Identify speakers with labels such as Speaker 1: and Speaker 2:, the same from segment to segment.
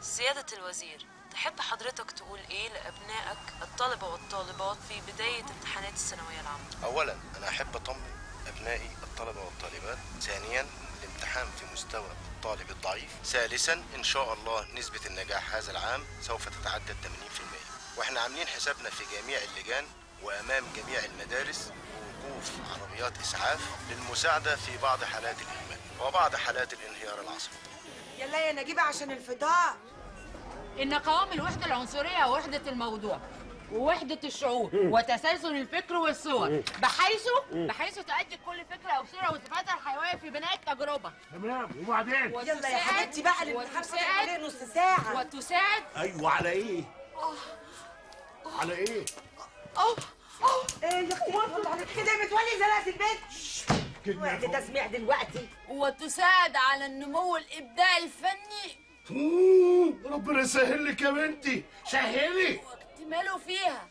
Speaker 1: سيادة الوزير، تحب حضرتك تقول إيه لأبنائك الطلبة والطالبات في بداية امتحانات الثانوية العامة؟
Speaker 2: أولا أنا أحب أطمن أبنائي الطلبة والطالبات، ثانيا الامتحان في مستوى الطالب الضعيف، ثالثا إن شاء الله نسبة النجاح هذا العام سوف تتعدى 80%، وإحنا عاملين حسابنا في جميع اللجان وأمام جميع المدارس ووقوف عربيات إسعاف للمساعدة في بعض حالات الإغماء وبعض حالات الانهيار العصبي.
Speaker 3: يلا يا نجيبة عشان الفطار.
Speaker 4: إن قوام الوحدة العنصرية وحدة الموضوع ووحدة الشعور وتسلسل الفكر والصور، بحيث تؤدي كل فكرة أو صورة وصفاتها الحيوية في بناء التجربة.
Speaker 5: تمام، وبعدين؟
Speaker 3: يلا يا حبيبتي بقى الامتحان فاضل عليه نص ساعة.
Speaker 4: وتساعد.
Speaker 5: أيوه على إيه؟ على إيه؟
Speaker 3: إيه يا أختي عليك كده يا متولي زنقت البيت. وقت تسميع دلوقتي.
Speaker 4: وتساعد على النمو الإبداعي الفني.
Speaker 5: ربنا يسهل لك يا بنتي، سهلي.
Speaker 4: واكتماله فيها.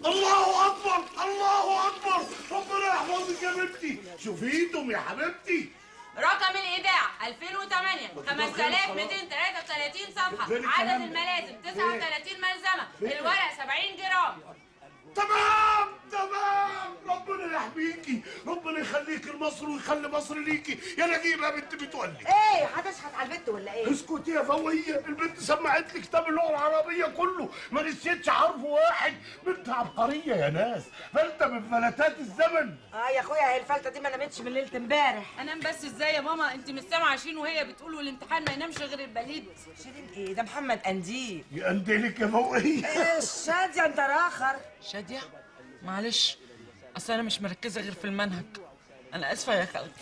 Speaker 5: الله أكبر، الله أكبر، ربنا يحفظك يا بنتي، شوفيتم يا حبيبتي.
Speaker 4: رقم الإيداع 2008 5233 صفحة، عدد الملازم 39 ملزمة، الورق 70 جرام.
Speaker 5: تمام تمام، ربنا يحميكي، ربنا يخليكي لمصر ويخلي مصر ليكي يا نجيبه يا بنت متولي.
Speaker 3: ايه هتشحت على البنت ولا ايه؟
Speaker 5: اسكتي يا فوقيه، البنت سمعت لي كتاب اللغة العربية كله، ما نسيتش حرف واحد. بنت عبقرية يا ناس، فلته من فلتات الزمن.
Speaker 3: اه يا اخويا، هي الفلته دي ما نامتش من ليلة امبارح.
Speaker 4: انام بس ازاي يا ماما؟ انت مش سامعه شيرين وهي بتقول والامتحان ما ينامش غير البليد.
Speaker 3: شيرين ايه ده؟ محمد قنديل.
Speaker 5: يا قنديلك يا فوقيه.
Speaker 3: ايه شاديه انت راخر؟
Speaker 6: شادية معلش، اصل انا مش مركزة غير في المنهج. انا اسفة يا خالتي.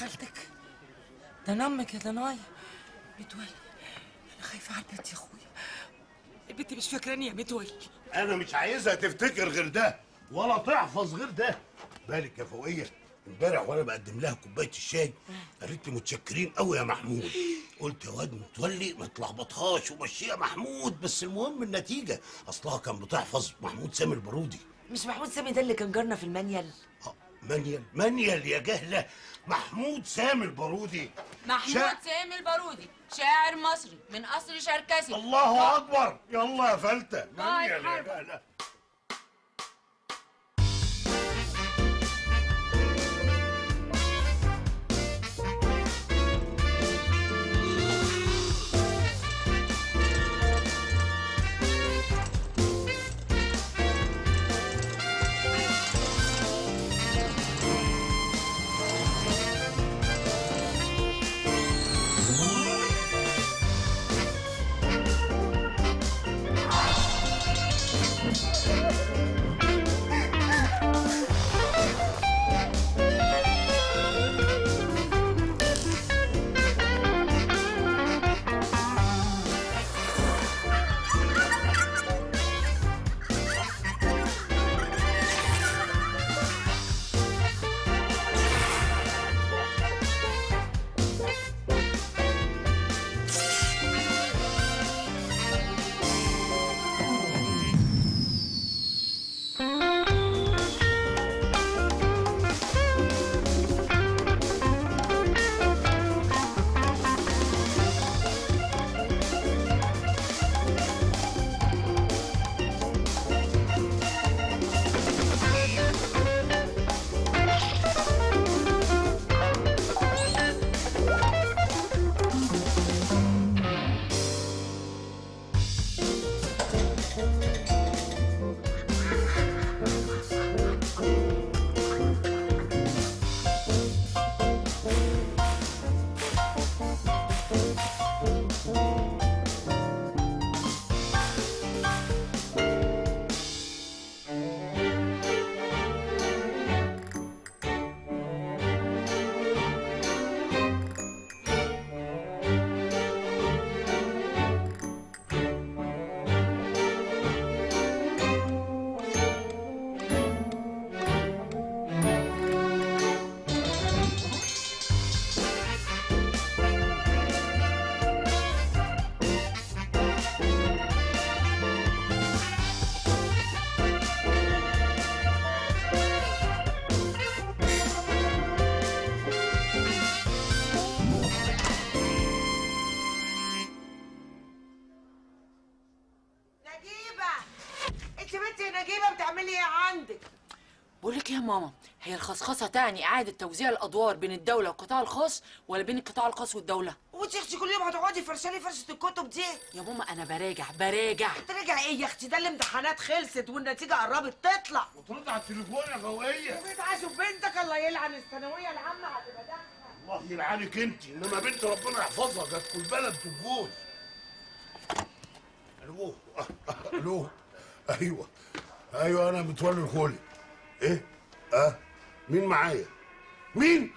Speaker 3: خالتك؟ ده نمك يا دنايا. متولي انا خايفة على البنت يا اخويا،
Speaker 6: البنت مش فاكراني يا متولي.
Speaker 5: انا مش عايزها تفتكر غير ده ولا تحفظ غير ده. بالك يا فوقيه، امبارح وانا بقدم لها كوباية الشاي قالت لي متشكرين قوي يا محمود. قلت يا واد متولي ما تلخبطهاش ومشيها محمود، بس المهم النتيجة. اصلها كان بتحفظ محمود سامي البارودي.
Speaker 3: مش محمود سامي ده اللي كان جارنا في المنيل؟
Speaker 5: منيل؟ منيل يا جهله، محمود سامي البارودي.
Speaker 4: محمود سامي البارودي شاعر مصري من قصر شركسي.
Speaker 5: الله اكبر، يلا يا فلته. منيل يا جهله.
Speaker 4: بقول لك يا ماما، هي الخصخصه تعني اعاده توزيع الادوار بين الدولة والقطاع الخاص ولا بين القطاع الخاص والدولة؟
Speaker 3: وانت يا اختي كل يوم هتقعدي فرشالي فرشه الكتب دي؟
Speaker 4: يا ماما انا براجع.
Speaker 3: تراجع ايه يا اختي؟ ده الامتحانات خلصت والنتيجة قربت تطلع.
Speaker 5: وترد على التليفون يا فوقيه.
Speaker 3: بتعاشوا بنتك، الله يلعن الثانوية العامة هتبقى داخله.
Speaker 5: الله يلعنك انت، انما بنت ربنا يحفظها جت كل بلد تجوز. الو الو. ايوه انا متولي الخولي. ايه؟ مين معايا؟ مين؟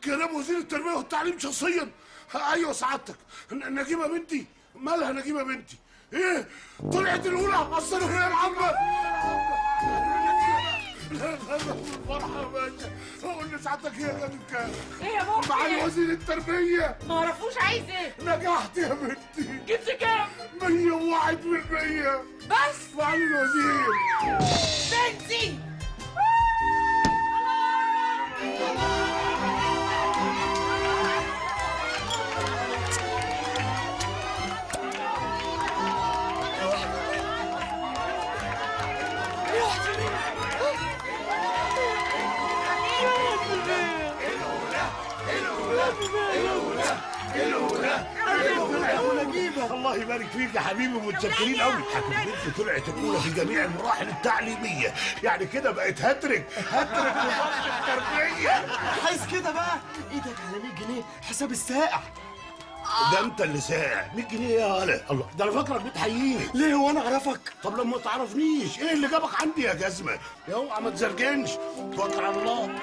Speaker 5: كلام وزير التربية والتعليم شخصيا. ايوه سعادتك. نجيبه بنتي. مالها نجيبه بنتي؟ ايه؟ طلعت الاولى على الثانوية العامة. لا لا لا الفرحة يا باشا. قول لسعادتك هي جابت كام؟
Speaker 4: ايه يا ماما؟
Speaker 5: معالي وزير التربية.
Speaker 4: ما اعرفوش. عايز ايه؟
Speaker 5: نجحت يا بنتي.
Speaker 4: جبت كام؟
Speaker 5: 101%.
Speaker 4: بس
Speaker 5: معالي الوزير.
Speaker 4: بنتي.
Speaker 5: الله يبارك فيك يا حبيبي، ومتشكرين قوي. حبيبتي طلعت الاولى في جميع المراحل التعليمية، يعني كده بقت هاتريك وزارة التربية.
Speaker 7: عايز كده بقى ايدك على 100 جنيه حساب السائع.
Speaker 5: ده انت اللي سائع. 100 جنيه يا هلا. الله، ده انا فاكرك بتحييني.
Speaker 7: ليه هو انا اعرفك؟
Speaker 5: طب لما تعرفنيش ايه اللي جابك عندي يا جزمه؟ يا اوعى ما تزرجنش، توكل على الله.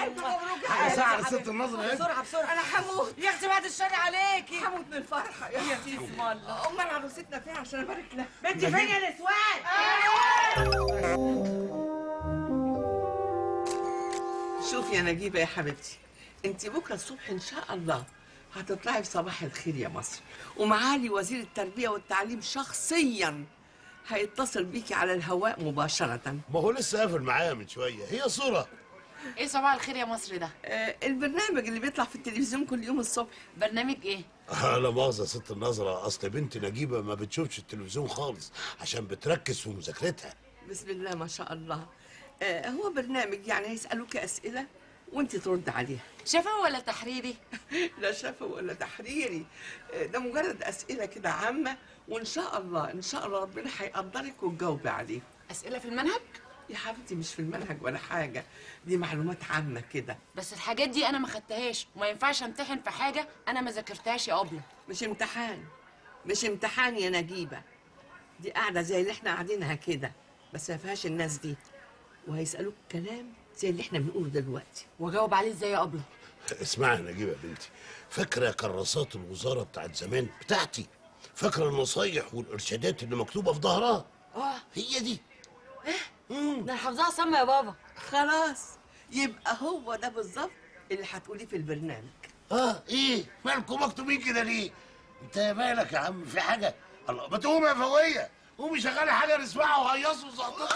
Speaker 3: ألف مبروك يا حبيبتي.
Speaker 5: ساعة ست النظرة.
Speaker 3: بسرعة بسرعة، أنا هموت يا أختي بعد الشر عليكي. هموت من الفرحة يا أختي. اسم الله، أمال عروستنا فين عشان أبارك لها؟ بنتي فين يا نسوان؟
Speaker 8: شوفي يا نجيبة يا حبيبتي، أنت بكرة الصبح إن شاء الله هتطلعي في صباح الخير يا مصر، ومعالي وزير التربية والتعليم شخصياً هيتصل بيكي على الهواء مباشرة.
Speaker 5: ما هو لسه قافل معايا من شوية. هي صورة.
Speaker 4: ايه صباح الخير يا مصر ده؟
Speaker 8: البرنامج اللي بيطلع في التلفزيون كل يوم الصبح.
Speaker 4: برنامج ايه؟
Speaker 5: لا مؤاخذة يا ست النظرة، أصل بنت نجيبة ما بتشوفش التلفزيون خالص عشان بتركز في مذاكرتها.
Speaker 8: بسم الله ما شاء الله. هو برنامج يعني هيسألوك أسئلة وانت ترد عليها.
Speaker 4: شفوي ولا تحريري؟
Speaker 8: لا شفوي ولا تحريري، ده مجرد أسئلة كده عامة، وإن شاء الله إن شاء الله ربنا هيقدرك وتجاوبي عليها.
Speaker 4: أسئلة في المنهج؟
Speaker 8: يا حبيبتي مش في المنهج ولا حاجة، دي معلومات عامة كده.
Speaker 4: بس الحاجات دي أنا ما خدتهاش، وما ينفعش أمتحن في حاجة أنا ما ذاكرتهاش يا أبلة.
Speaker 8: مش امتحان، مش امتحان يا نجيبة، دي قاعدة زي اللي احنا قاعدينها كده، بس ما فيهاش الناس دي، وهيسألوك كلام زي اللي احنا بنقوله دلوقتي.
Speaker 4: واجاوب عليه ازاي يا أبلة؟
Speaker 5: اسمعي يا نجيبة يا بنتي، فاكرة كراسات الوزارة بتاعت زمان بتاعتي؟ فاكرة النصايح والإرشادات اللي مكتوبة في ظهرها؟ هي دي.
Speaker 4: ايه؟ ده انا حافظاها صم يا بابا.
Speaker 8: خلاص يبقى هو ده بالظبط اللي هتقوليه في البرنامج.
Speaker 5: ايه؟ مالكم مكتوبين كده ليه؟ انت مالك يا عم، في حاجة؟ الله، ما تقوم يا فوقية، قومي شغالي حاجة نسمعها وهيصوا وزقطوا.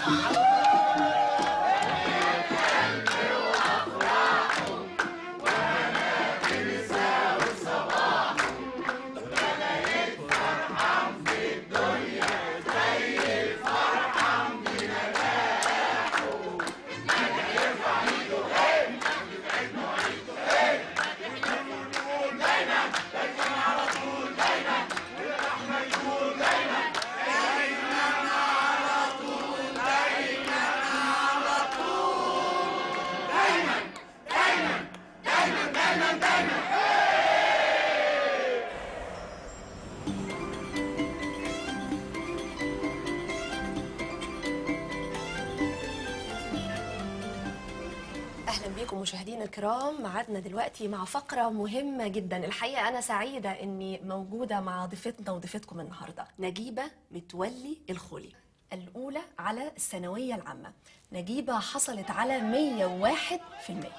Speaker 9: مشاهدينا الكرام، معادنا دلوقتي مع فقرة مهمة جدا. الحقيقة أنا سعيدة أني موجودة مع ضيفتنا وضيفتكم النهاردة، نجيبة متولي الخولي، الأولى على الثانوية العامة. نجيبة حصلت على 101%.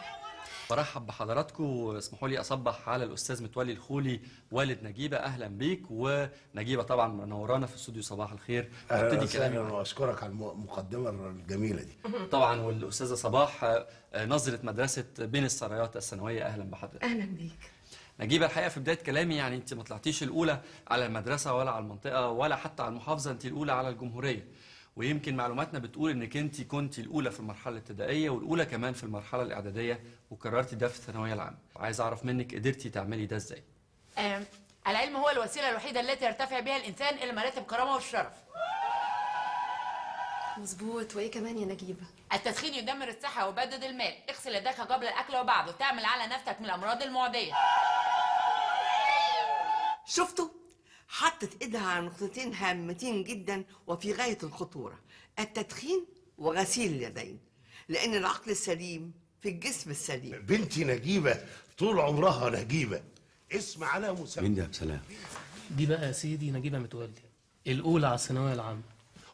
Speaker 10: برحب بحضراتكم واسمحوا لي اصبح على الاستاذ متولي الخولي والد نجيبه. اهلا بيك. ونجيبه طبعا منورانا في الاستوديو، صباح الخير.
Speaker 5: اهلا وسهلا واشكرك على المقدمة الجميلة دي.
Speaker 10: طبعا والاستاذه صباح نظره مدرسه بين السرايات الثانوية، اهلا بحضرتك.
Speaker 3: اهلا بيك.
Speaker 10: نجيبه، الحقيقة في بداية كلامي يعني انت ما طلعتيش الاولى على المدرسة ولا على المنطقة ولا حتى على المحافظة، انت الاولى على الجمهورية. ويمكن معلوماتنا بتقول انك انت كنت الاولى في المرحلة الابتدائية والاولى كمان في المرحلة الاعدادية، وكررتي ده في الثانوية العامة. عايز اعرف منك قدرتي تعملي ده ازاي؟
Speaker 4: العلم هو الوسيلة الوحيدة التي يرتفع بها الانسان الى مراتب الكرامة والشرف.
Speaker 9: مظبوط. وايه كمان يا نجيبه؟
Speaker 4: التدخين يدمر الصحة ويبدد المال، اغسل يديك قبل الاكل وبعده، تعمل على نفسك من الامراض المعدية.
Speaker 8: شفتوا؟ حطت ايدها على نقطتين هامتين جدا وفي غاية الخطورة، التدخين وغسيل اليدين، لأن العقل السليم في الجسم السليم.
Speaker 5: بنتي نجيبة طول عمرها نجيبة، اسم على مسمى.
Speaker 11: مين ده يا بسلام؟
Speaker 12: دي بقى يا سيدي نجيبة متولي، الأولى على الثانوية العامة.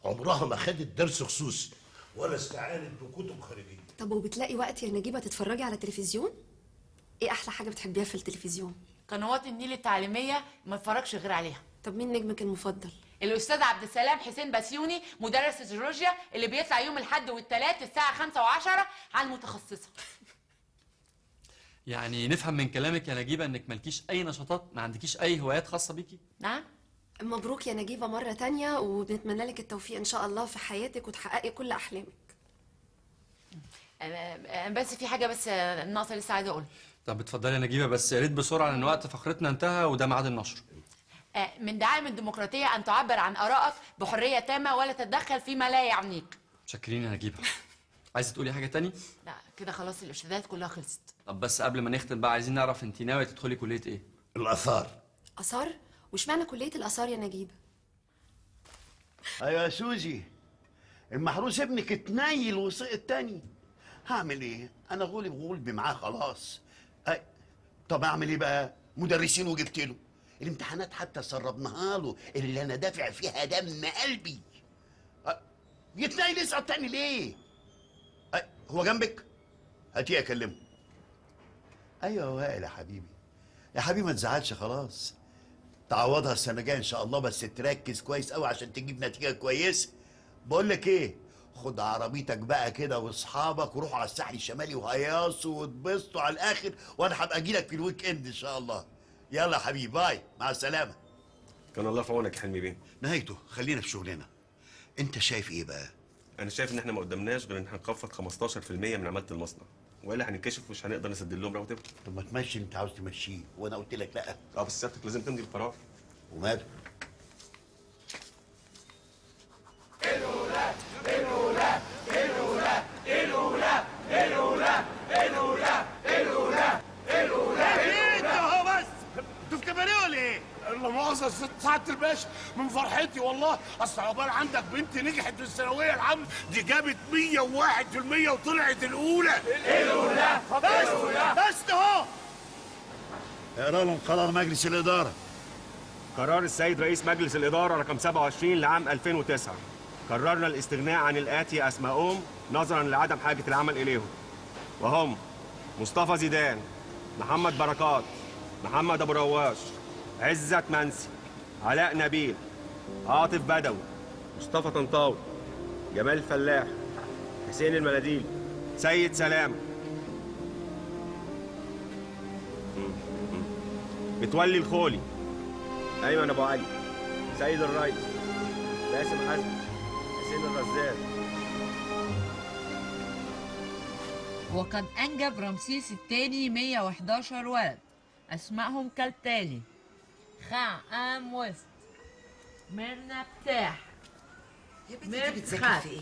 Speaker 5: عمرها ما خدت درس خصوصي ولا استعانت بكتب خارجية.
Speaker 9: طب وبتلاقي وقت يا نجيبة تتفرجي على التلفزيون؟ ايه أحلى حاجة بتحبيها في التلفزيون؟
Speaker 4: قنوات النيل التعليمية ما اتفرجش غير عليها.
Speaker 9: طب مين نجمك المفضل؟
Speaker 4: الأستاذ عبد السلام حسين بسيوني، مدرس الجيولوجيا اللي بيطلع يوم الأحد والثلاث الساعة 5:10 على المتخصصة.
Speaker 10: يعني نفهم من كلامك يا نجيبة إنك مالكيش أي نشاطات، ما عندكيش أي هوايات خاصة بيكي؟
Speaker 4: نعم.
Speaker 9: مبروك يا نجيبة مرة تانية، وبنتمنى لك التوفيق إن شاء الله في حياتك وتحققي كل أحلامك.
Speaker 4: بس في حاجة بس ناقصة لسه عايزة أقولها.
Speaker 10: طب اتفضلي يا نجيبة، بس يا ريت بسرعة لأن وقت فقرتنا انتهى وده ميعاد النشر.
Speaker 4: من دعائم الديمقراطية أن تعبر عن آرائك بحرية تامة ولا تتدخل فيما لا يعنيك.
Speaker 10: متشكرين يا نجيبة. عايزة تقولي حاجة تاني؟
Speaker 4: لا كده خلاص، الإرشادات كلها خلصت.
Speaker 10: طب بس قبل ما نختم بقى عايزين نعرف أنت ناوية تدخلي كلية إيه؟
Speaker 5: الآثار.
Speaker 9: آثار؟ واشمعنى كلية الآثار يا نجيبة؟
Speaker 13: أيوة يا سوزي، المحروس ابنك اتنيل وسقط تاني. هعمل إيه؟ أنا غلب غلبي معاه خلاص. طب اعمل ايه بقى؟ مدرسين وجبت له الامتحانات حتى سربناها له اللي انا دافع فيها دم قلبي. يتنقل يسقط تاني ليه؟ هو جنبك؟ هاتيه اكلمه. ايوه يا وائل يا حبيبي، يا حبيبي ما تزعلش خلاص، تعوضها السنة الجاية ان شاء الله، بس تركز كويس قوي عشان تجيب نتيجة كويسة. بقول لك ايه؟ خد عربيتك بقى كده واصحابك وروحوا على الساحل الشمالي وهيصوا واتبسطوا على الاخر، وانا هبقى اجي لك في ال weekend ان شاء الله. يلا يا حبيبي، bye، مع السلامة.
Speaker 11: كان الله في عونك يا حلمي بيه.
Speaker 13: نهايته خلينا في شغلنا. انت شايف ايه بقى؟
Speaker 11: انا شايف ان احنا ما قدامناش غير ان احنا نخفض 15% من عماله المصنع، والا هنتكشف ومش هنقدر نسدد لهم رواتبهم.
Speaker 13: طب ما تمشي، انت عاوز تمشيه وانا قلت لك لا.
Speaker 11: اه بس سيادتك لازم تمضي القرار.
Speaker 13: وماله؟
Speaker 14: الأولى الأولى الأولى الأولى الأولى الأولى الأولى الأولى.
Speaker 5: ايه انت اهو بس؟ انتوا في كباريه ولا ايه؟ لا مؤاخذة سعادة الباشا، من فرحتي والله، اصل عقبال عندك بنت نجحت في الثانوية العامة دي جابت 101% وطلعت الأولى.
Speaker 14: الأولى
Speaker 5: بس بس اهو.
Speaker 13: اقرا لهم قرار مجلس الإدارة.
Speaker 11: قرار السيد رئيس مجلس الإدارة رقم 27 لعام 2009. قررنا الاستغناء عن الآتي أسمائهم نظراً لعدم حاجة العمل إليهم، وهم مصطفى زيدان، محمد بركات، محمد أبو رواش، عزت منسي، علاء نبيل، عاطف بدوي، مصطفى طنطاوي، جمال فلاح، حسين المناديل، سيد سلام، متولي الخولي، أيمن أبو علي، سيد الريس، باسم حزمي، حسين الرزاق.
Speaker 4: وقد أنجب رمسيس الثاني 111 ولد، أسمائهم كالتالي: خا أم وسط، ميرنا بتاح.
Speaker 3: يا بنتي دي بتذاكر في إيه؟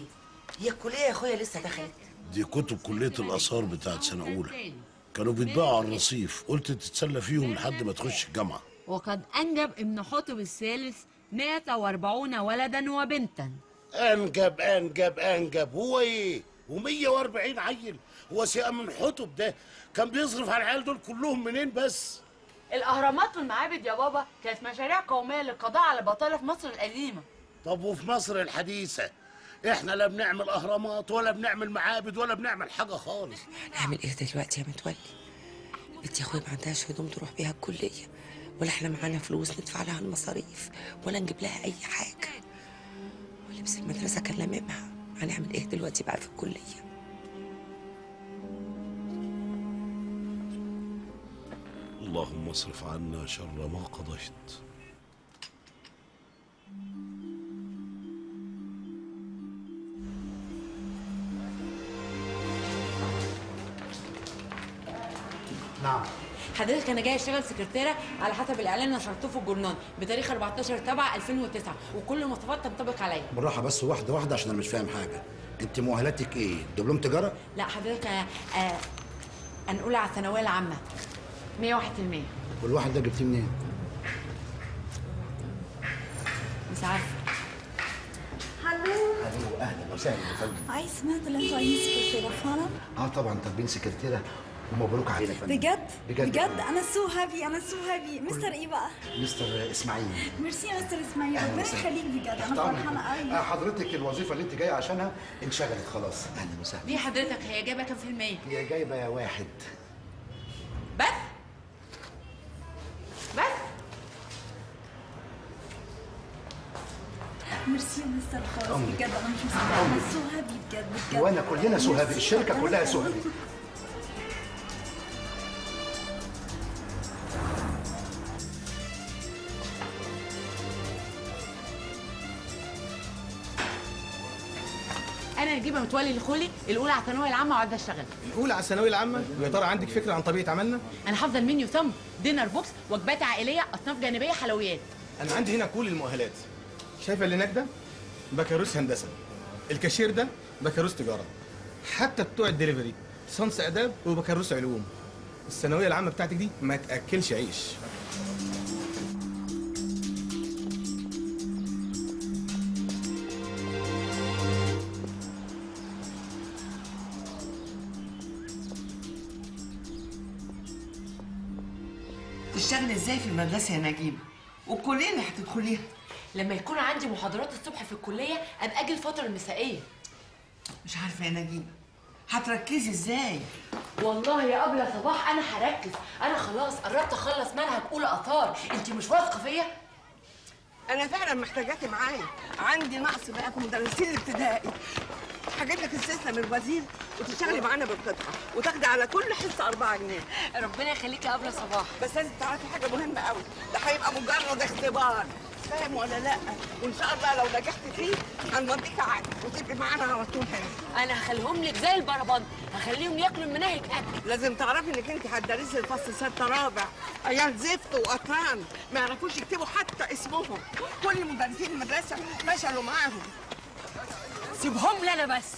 Speaker 3: هي الكلية يا أخويا لسه دخلت؟
Speaker 5: دي كتب كلية الآثار بتاعت سنة أولى، كانوا بيتباعوا على الرصيف، قلت تتسلى فيهم لحد ما تخش الجامعة.
Speaker 4: وقد أنجب ابن حطب الثالث 140 ولدا وبنتا.
Speaker 5: أنجب أنجب أنجب هو إيه؟ و140 عيل؟ هو سيئة من حطب ده كان بيصرف على العيال دول كلهم منين بس؟
Speaker 4: الأهرامات والمعابد يا بابا كانت مشاريع قومية للقضاء على البطالة في مصر القديمة.
Speaker 5: طب وفي مصر الحديثة احنا لا بنعمل اهرامات ولا بنعمل معابد ولا بنعمل حاجة خالص.
Speaker 3: نعمل ايه دلوقتي يا متولي؟ بنت يا اخويا ما عندهاش هدوم تروح بيها الكلية، ولا احنا معانا فلوس ندفع لها المصاريف، ولا نجيب لها اي حاجة، ولبس المدرسة كان لاممها. هنعمل ايه دلوقتي بقى في الكلية؟
Speaker 5: اللهم اصرف عنا شر ما قضيت.
Speaker 15: نعم
Speaker 4: حضرتك، انا جاية اشتغل سكرتيره على حسب الاعلان اللي نشرته في الجورنال بتاريخ 14/7/2009، وكل المواصفات تنطبق عليا.
Speaker 15: بالراحة بس، واحدة واحدة عشان انا مش فاهم حاجة. انت مؤهلاتك ايه؟ دبلوم تجارة؟
Speaker 4: لا حضرتك، انا اولى على الثانوية العامة 101%.
Speaker 15: والواحد ده جبتيه منين؟
Speaker 4: مش عارفه.
Speaker 16: هلو.
Speaker 15: الو، اهلا وسهلا يا فندم.
Speaker 16: عايز سمعت اللي انتوا عايزين سكرتيره فعلا؟
Speaker 15: اه طبعا طالبين سكرتيره، ومبروك علينا يا فندم.
Speaker 16: بجد؟
Speaker 15: بجد
Speaker 16: بجد انا so happy، انا so happy. مستر ايه بقى؟
Speaker 15: مستر اسماعيل.
Speaker 16: ميرسي يا مستر اسماعيل، ربنا يخليك بجد، انا فرحانة قوي.
Speaker 15: حضرتك الوظيفة اللي انت جاية عشانها انشغلت خلاص. اهلا وسهلا.
Speaker 4: ليه حضرتك هي جايبه كام في المية؟
Speaker 15: هي جايبه 1
Speaker 4: بس؟ بس؟
Speaker 16: ميرسي يا مستر خالص بجد، انا مش مصدقه، انا so happy بجد بجد.
Speaker 15: وانا كلنا so happy، الشركة كلها so happy.
Speaker 4: انا نجيبه متولي الخولي، الاولى على الثانوية العامة، وعايزه اشتغل.
Speaker 17: الاولى على الثانوية العامة؟ ويا ترى عندك فكرة عن طبيعة عملنا؟
Speaker 4: انا حافظه المنيو صم، dinner box، وجبات عائلية، اصناف جانبيه، حلويات.
Speaker 17: انا عندي هنا كل المؤهلات. شايفه اللي هناك ده؟ بكالوريوس هندسة. الكاشير ده بكالوريوس تجارة. حتى بتوع الدليفري صنص اداب وبكالوريوس علوم. الثانوية العامة بتاعتك دي ما تاكلش عيش.
Speaker 8: تشتغلي ازاي في المدرسة يا نجيبه؟ والكلية اللي هتدخليها؟
Speaker 4: لما يكون عندي محاضرات الصبح في الكلية ابقى اجي الفترة المسائيه.
Speaker 8: مش عارفه يا نجيبه هتركزي ازاي؟
Speaker 4: والله يا ابله صباح انا هركز، انا خلاص قربت اخلص منهج اولى اثار، انت مش واثقة فيا؟
Speaker 8: انا فعلا محتاجاكي معايا، عندي نقص بقى في مدرسين الابتدائي. هجيب لك استثناء من الوزير وتشتغلي معانا بالقطعه وتاخدي على كل حصة 4 جنيه.
Speaker 4: ربنا يخليكي يا ابله صباح.
Speaker 8: بس لازم تعرفي حاجة مهمة قوي، ده هيبقى مجرد اختبار، فاهم ولا لا؟ وان شاء الله لو نجحت فيه هنمضيك عقد وتبقي معانا على طول هنا.
Speaker 4: انا هخليهم لك زي البربند، هخليهم ياكلوا المناهج اكل.
Speaker 8: لازم تعرفي انك انت هتدرسي الفصل 6 رابع، عيال زفت وقطران ما يعرفوش يكتبوا حتى اسمهم، كل مدرسين المدرسة فشلوا معاهم.
Speaker 4: سيبهم لي انا بس.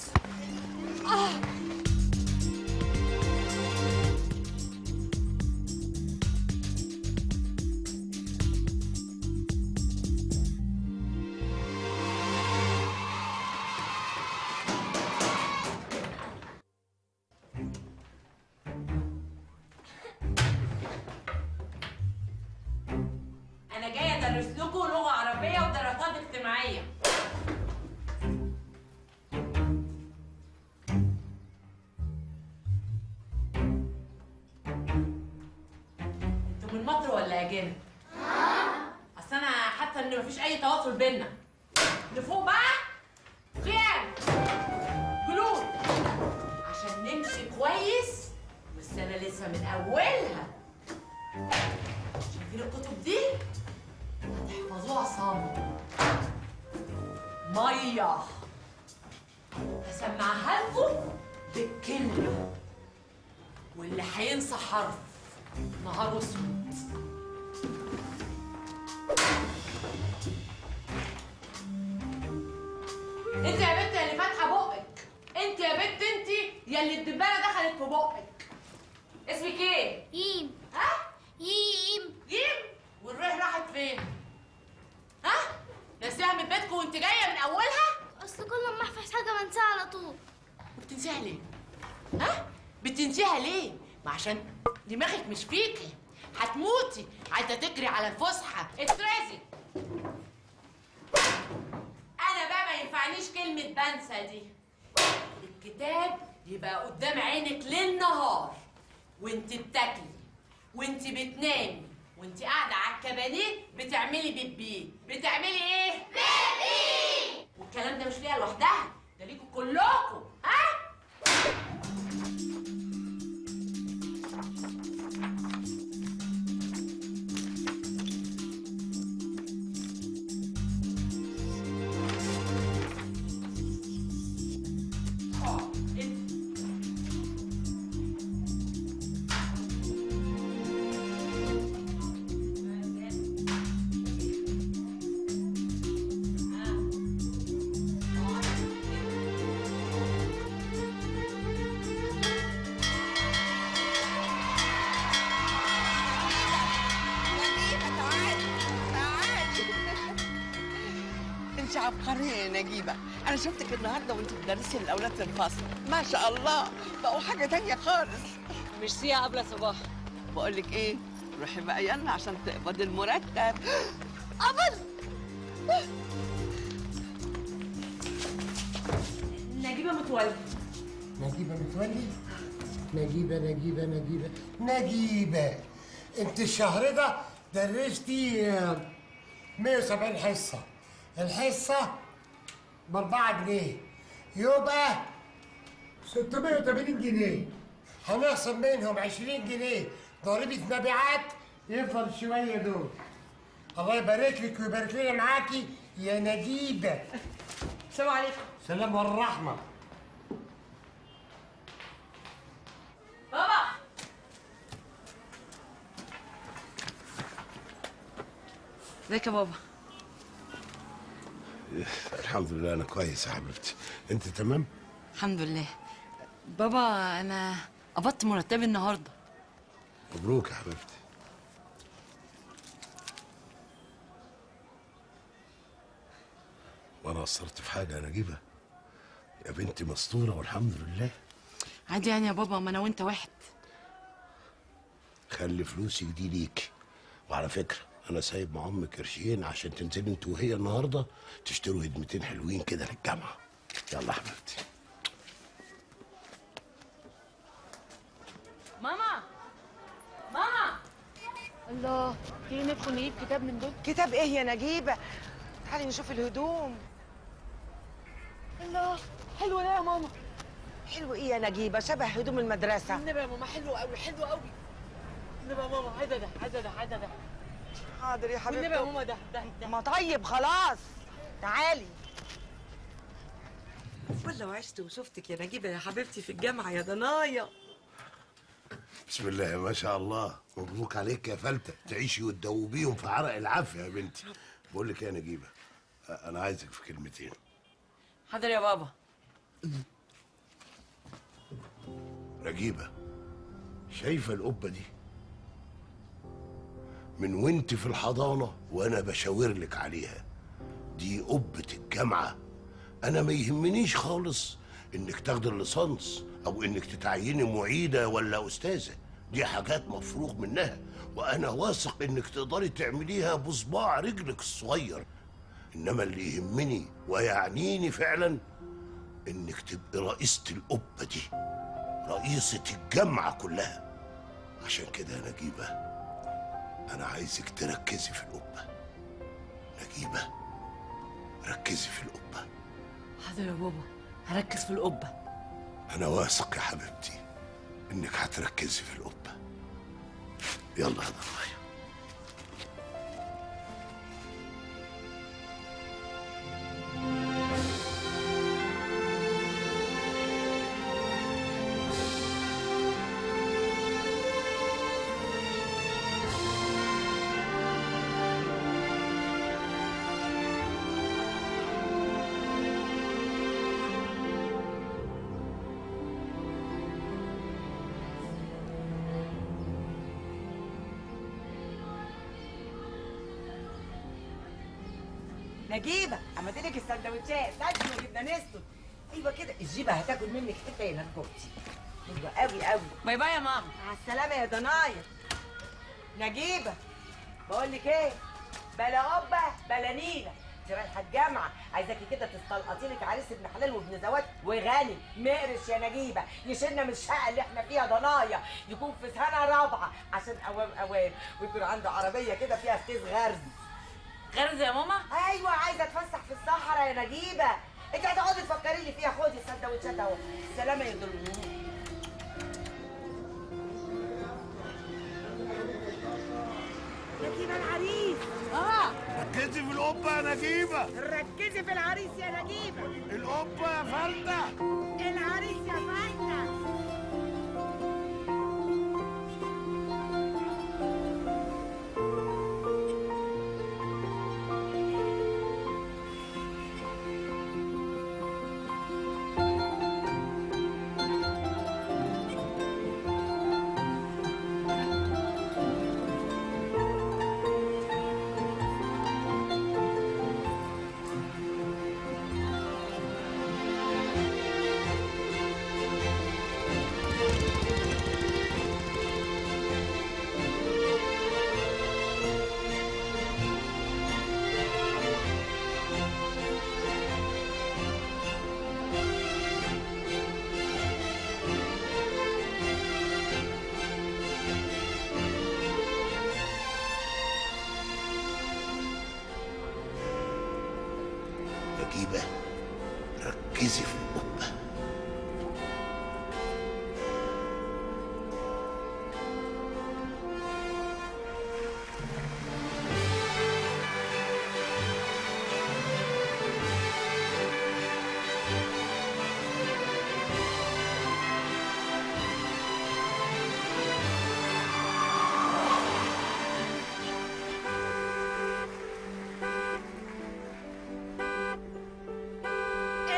Speaker 4: انا جاية ادرس لكم لغة عربية ودراسات اجتماعية. انتوا من مصر ولا اجانب؟ اصل انا حاسه ان مفيش اي تواصل بينا. لفوق بقى، قيام، جلوس، عشان نمشي كويس والسنة لسه من اولها. شايفين الكتب دي؟ هتحفظوها صم. مية هسمعها لكم بالكلمة، واللي هينسى حرف نهاره اسود. انت يا بنت اللي فاتحة بقك، انت يا بنت، انت يا اللي الدبانه دخلت في بقك. اسمك ايه؟
Speaker 18: ييم.
Speaker 4: ها؟
Speaker 18: ييم.
Speaker 4: ييم؟ والروح راحت فين؟ ها؟ نسيها من بيتكم وانت جاية من اولها؟
Speaker 18: اصل كل ما احفظ حاجة بنساها على طول.
Speaker 4: وبتنسيها ليه؟ ها؟ بتنسيها ليه؟ ما عشان دماغك مش فيكي، هتموتي، عايزه تجري على الفسحة، اترازي. انا بقى ما ينفعش تنفعنيش كلمة بنسى دي. الكتاب يبقى قدام عينك ليل نهار، وانت بتاكلي وانت بتنامي وانت قاعدة على الكبانيه بتعملي بيبي. بتعملي ايه؟ بيبي. والكلام ده مش ليها لوحدها، ده ليكوا كلكوا. ها؟
Speaker 8: انت عبقرية يا نجيبه، انا شفتك النهارده وانت بتدرسي للاولاد في الفصل، ما شاء الله بقوا حاجة تانية خالص.
Speaker 6: ميرسي يا قبله صباح.
Speaker 8: بقول لك ايه، روحي بقى يلا عشان تقبضي المرتب. قبض.
Speaker 6: نجيبه متولي.
Speaker 19: نجيبه متولي؟ نجيبه نجيبه نجيبه نجيبه، انت الشهر ده درستي 170 حصة، الحصة ب 4 جنيه، يبقى 680 جنيه، هنخصم منهم 20 جنيه ضريبة مبيعات، يفضل شوية دول. الله يبارك لك ويبارك لنا معاكي يا نجيبة.
Speaker 6: السلام عليكم.
Speaker 19: سلام والرحمة.
Speaker 6: بابا. ازيك يا بابا؟
Speaker 5: الحمد لله انا كويس يا حبيبتي، انت تمام؟
Speaker 6: الحمد لله. بابا انا قبضت مرتبي النهارده.
Speaker 5: مبروك يا حبيبتي. وانا قصرت في حاجة يا نجيبه؟ يا بنتي مستورة والحمد لله.
Speaker 6: عادي يعني يا بابا، ما انا وانت واحد.
Speaker 5: خلي فلوسك دي ليكي، وعلى فكرة انا سايب مع امك قرشين عشان تنزلي انت وهي النهارده تشتروا هدمتين حلوين كده للجامعة. يلا حبيبتي.
Speaker 6: ماما ماما، الله، تيجي ندخل نجيب كتاب من دول؟
Speaker 3: كتاب ايه يا نجيبه؟ تعالي نشوف الهدوم.
Speaker 6: الله، حلو ده يا ماما.
Speaker 3: حلو ايه يا نجيبه؟ شبه هدوم المدرسة.
Speaker 6: النبي يا ماما حلو قوي، حلو قوي. النبي يا ماما، عايزه ده، عايزه ده، عايزه ده.
Speaker 3: حاضر يا حبيبتي.
Speaker 6: والنبي يا ماما ده ده ده.
Speaker 3: ما طيب خلاص تعالي. والله وعشت وشفتك يا نجيبه يا حبيبتي في الجامعة يا ضنايا.
Speaker 5: بسم الله ما شاء الله، مبروك عليك يا فلتة، تعيشي وتدوبيهم في عرق العافية يا بنتي. بقول لك يا نجيبه، انا عايزك في كلمتين.
Speaker 6: حاضر يا بابا.
Speaker 5: نجيبه، شايفه القبة دي؟ من وانت في الحضانة وانا بشاور لك عليها، دي قبه الجامعة. انا ما يهمنيش خالص انك تاخدي الليسانس او انك تتعيني معيده ولا استاذه، دي حاجات مفروغ منها، وانا واثق انك تقدري تعمليها بصباع رجلك الصغير. انما اللي يهمني ويعنيني فعلا انك تبقي رئيسة القبة دي، رئيسة الجامعة كلها. عشان كده يا نجيبه انا عايزك تركزي في القبة. نجيبه ركزي في القبة.
Speaker 6: حاضر يا بابا، هركز في القبة.
Speaker 5: انا واثق يا حبيبتي انك هتركزي في القبة. يلا يا ضنايا.
Speaker 3: نجيبه عملت لك السندوتشات، سالتي وجبنا نستو. ايوه كده، الجيبه هتاكل منك حتة يا نجوبتي. حلوة قوي قوي.
Speaker 6: bye bye يا ماما.
Speaker 3: مع السلامة يا ضنايا. نجيبه بقول لك ايه، بلا قبه بلا نيله، انت رايحة الجامعة، عايزاكي كده تستلقطي لك عريس ابن حلال وابن زواج وغني مقرش يا نجيبه، يشيلنا من الشقة اللي احنا فيها ضنايا، يكون في سنة رابعه عشان اوام اوام، ويكون عنده عربية كده فيها فتيس غرز.
Speaker 4: غرز يا ماما؟
Speaker 3: ايوه، عايزه اتفسح في الصحراء يا نجيبه. انت هتقعدي تفكري لي فيها. خدي السندوتشات اهو. سلامه يا دول. نجيبه العريس.
Speaker 5: ركزي في القبة يا نجيبه.
Speaker 3: ركزي في العريس يا نجيبه.
Speaker 5: القبة يا فلته.
Speaker 3: العريس يا فلته.
Speaker 5: نجيبة ركزي في القبة.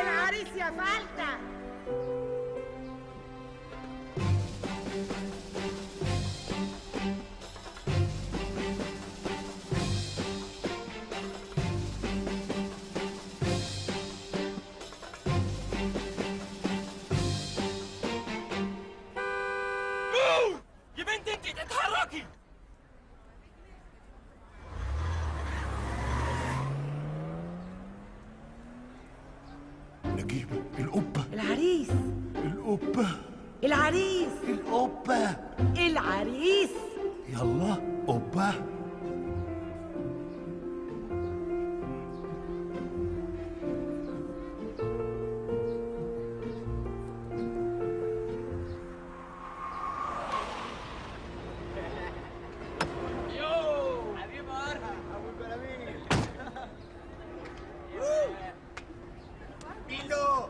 Speaker 3: العريس يا فلتة.
Speaker 6: يا بنت انت اتحركي.
Speaker 5: نجيبة القبة.
Speaker 3: العريس.
Speaker 5: القبة.
Speaker 3: العريس.
Speaker 5: القبة.
Speaker 3: العريس.
Speaker 5: يلا قبة.
Speaker 6: يو حبيب ارها ابو البلاميل.
Speaker 7: بيلو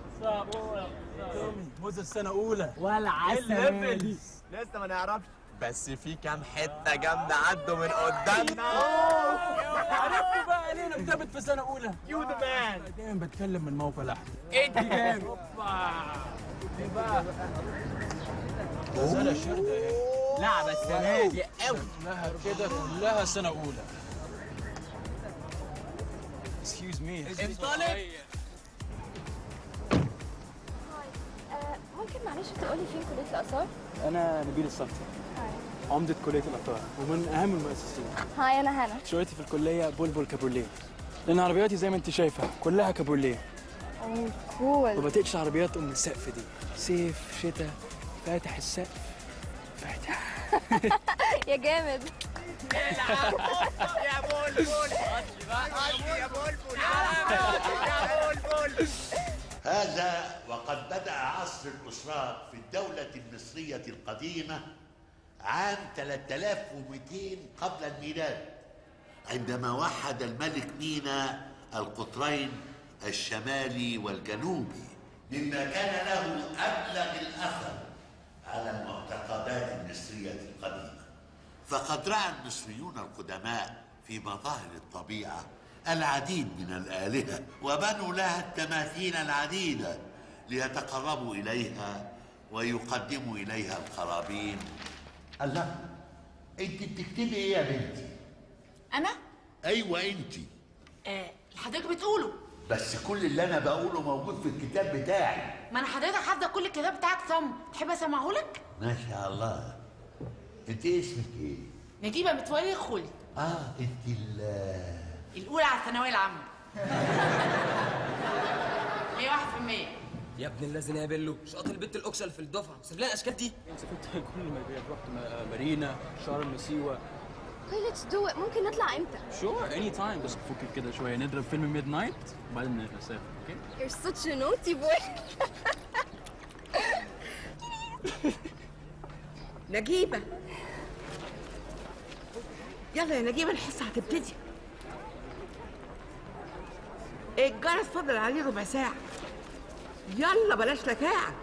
Speaker 17: موزة السنة أولى
Speaker 7: ولا عسل.
Speaker 14: لسه ما نعرفش، بس في كام حتة جامدة عدوا من قدامنا.
Speaker 17: عرفتوا بقى ليه انا كتبت في سنة أولى؟
Speaker 7: you the man.
Speaker 17: دايما بتكلم من موقع لحم.
Speaker 7: انت جامد.
Speaker 17: اوبا ايه بقى؟ سنة شردة ايه؟
Speaker 7: لعبة السنة دي قوي.
Speaker 17: كلها كده كلها سنة أولى. Excuse me.
Speaker 7: انطلق.
Speaker 16: ممكن معلش تقولي فين كلية الآثار؟
Speaker 17: أنا نبيل الصفتي، عمدة كلية الآثار ومن أهم المؤسسين.
Speaker 16: hi أنا هنا.
Speaker 17: شغلتي في الكلية بلبل كابورليه، لأن عربياتي زي ما أنت شايفة كلها كابورليه.
Speaker 16: oh cool.
Speaker 17: ما بطيقش عربيات أم السقف دي، صيف شتاء فاتح السقف فاتح.
Speaker 16: يا جامد.
Speaker 14: العب يا بلبل. يا بلبل يا بلبل.
Speaker 13: هذا وقد بدأ عصر الأسرات في الدولة المصرية القديمة عام 3200 قبل الميلاد، عندما وحد الملك مينا القطرين الشمالي والجنوبي، مما كان له أبلغ الأثر على المعتقدات المصرية القديمة. فقد رأى المصريون القدماء في مظاهر الطبيعة العديد من الآلهة، وبنوا لها التماثيل العديدة ليتقربوا إليها ويقدموا إليها القرابين. الله، أنت بتكتبي إيه يا بنتي؟
Speaker 4: أنا؟
Speaker 13: أيوه أنت.
Speaker 4: حضرتك بتقوله،
Speaker 13: بس كل اللي أنا بقوله موجود في الكتاب بتاعي.
Speaker 4: ما أنا حضرتك حافظة كل الكتاب بتاعك صم، تحب أسمعهولك؟
Speaker 13: ما شاء الله. أنت اسمك إيه؟
Speaker 4: نجيبة متولي خولي.
Speaker 13: أنت
Speaker 4: الأولى على الثانوية العامة. 101%.
Speaker 20: يا ابن الذين يا بيلو، شاطر البت الاوكشن في الدفعة، سيب لنا الاشكال دي.
Speaker 21: سافرت كل مكان، رحت مارينا، شرم، سيوه.
Speaker 16: Okay let's do it. ممكن نطلع امتى؟
Speaker 21: Sure, any time. بس فكك كده شوية، نضرب فيلم midnight وبعدين نسافر. Okay؟
Speaker 16: You're such a naughty boy.
Speaker 8: نجيبه، يلا يا نجيبه الحصة هتبتدي. الجرس فضل عليه ربع ساعة. يلا بلاش لكاعه.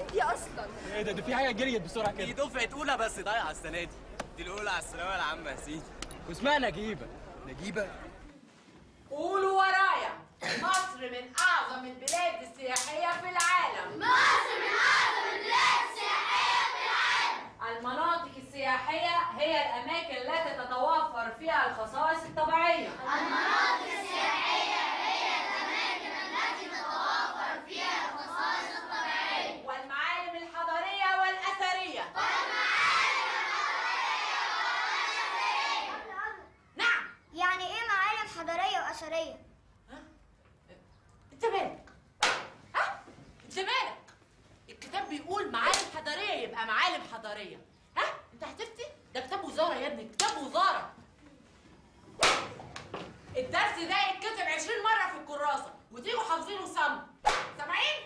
Speaker 16: انتي اصلا
Speaker 21: ايه ده؟ في حاجة جريت بسرعة كده.
Speaker 20: دي دفعه اولى بس ضايعة السنة دي، دي الاولى على الثانوية العامة يا سيدي. واسمها نجيبه. نجيبه؟
Speaker 4: قولوا ورايا، مصر من اعظم البلاد السياحية في العالم.
Speaker 18: مصر من اعظم البلاد السياحية في العالم.
Speaker 4: المناطق السياحية هي الاماكن التي تتوفر فيها الخصائص الطبيعية.
Speaker 18: المناطق السياحية هي الاماكن التي تتوفر فيها الخصائص الطبيعية
Speaker 4: والمعالم الحضارية والاثريه.
Speaker 18: والمعالم الحضارية والاثريه.
Speaker 4: نعم.
Speaker 18: يعني ايه معالم حضارية واثريه؟
Speaker 4: انت مالك؟ ها؟ انت مالك؟ الكتاب بيقول معالم حضارية يبقى معالم حضارية. ها؟ انت هتفتي؟ ده كتاب وزارة يا ابني، كتاب وزارة. الدرس ده اتكتب 20 مرة في الكراسة وتيجوا حافظينه صم. سامعين؟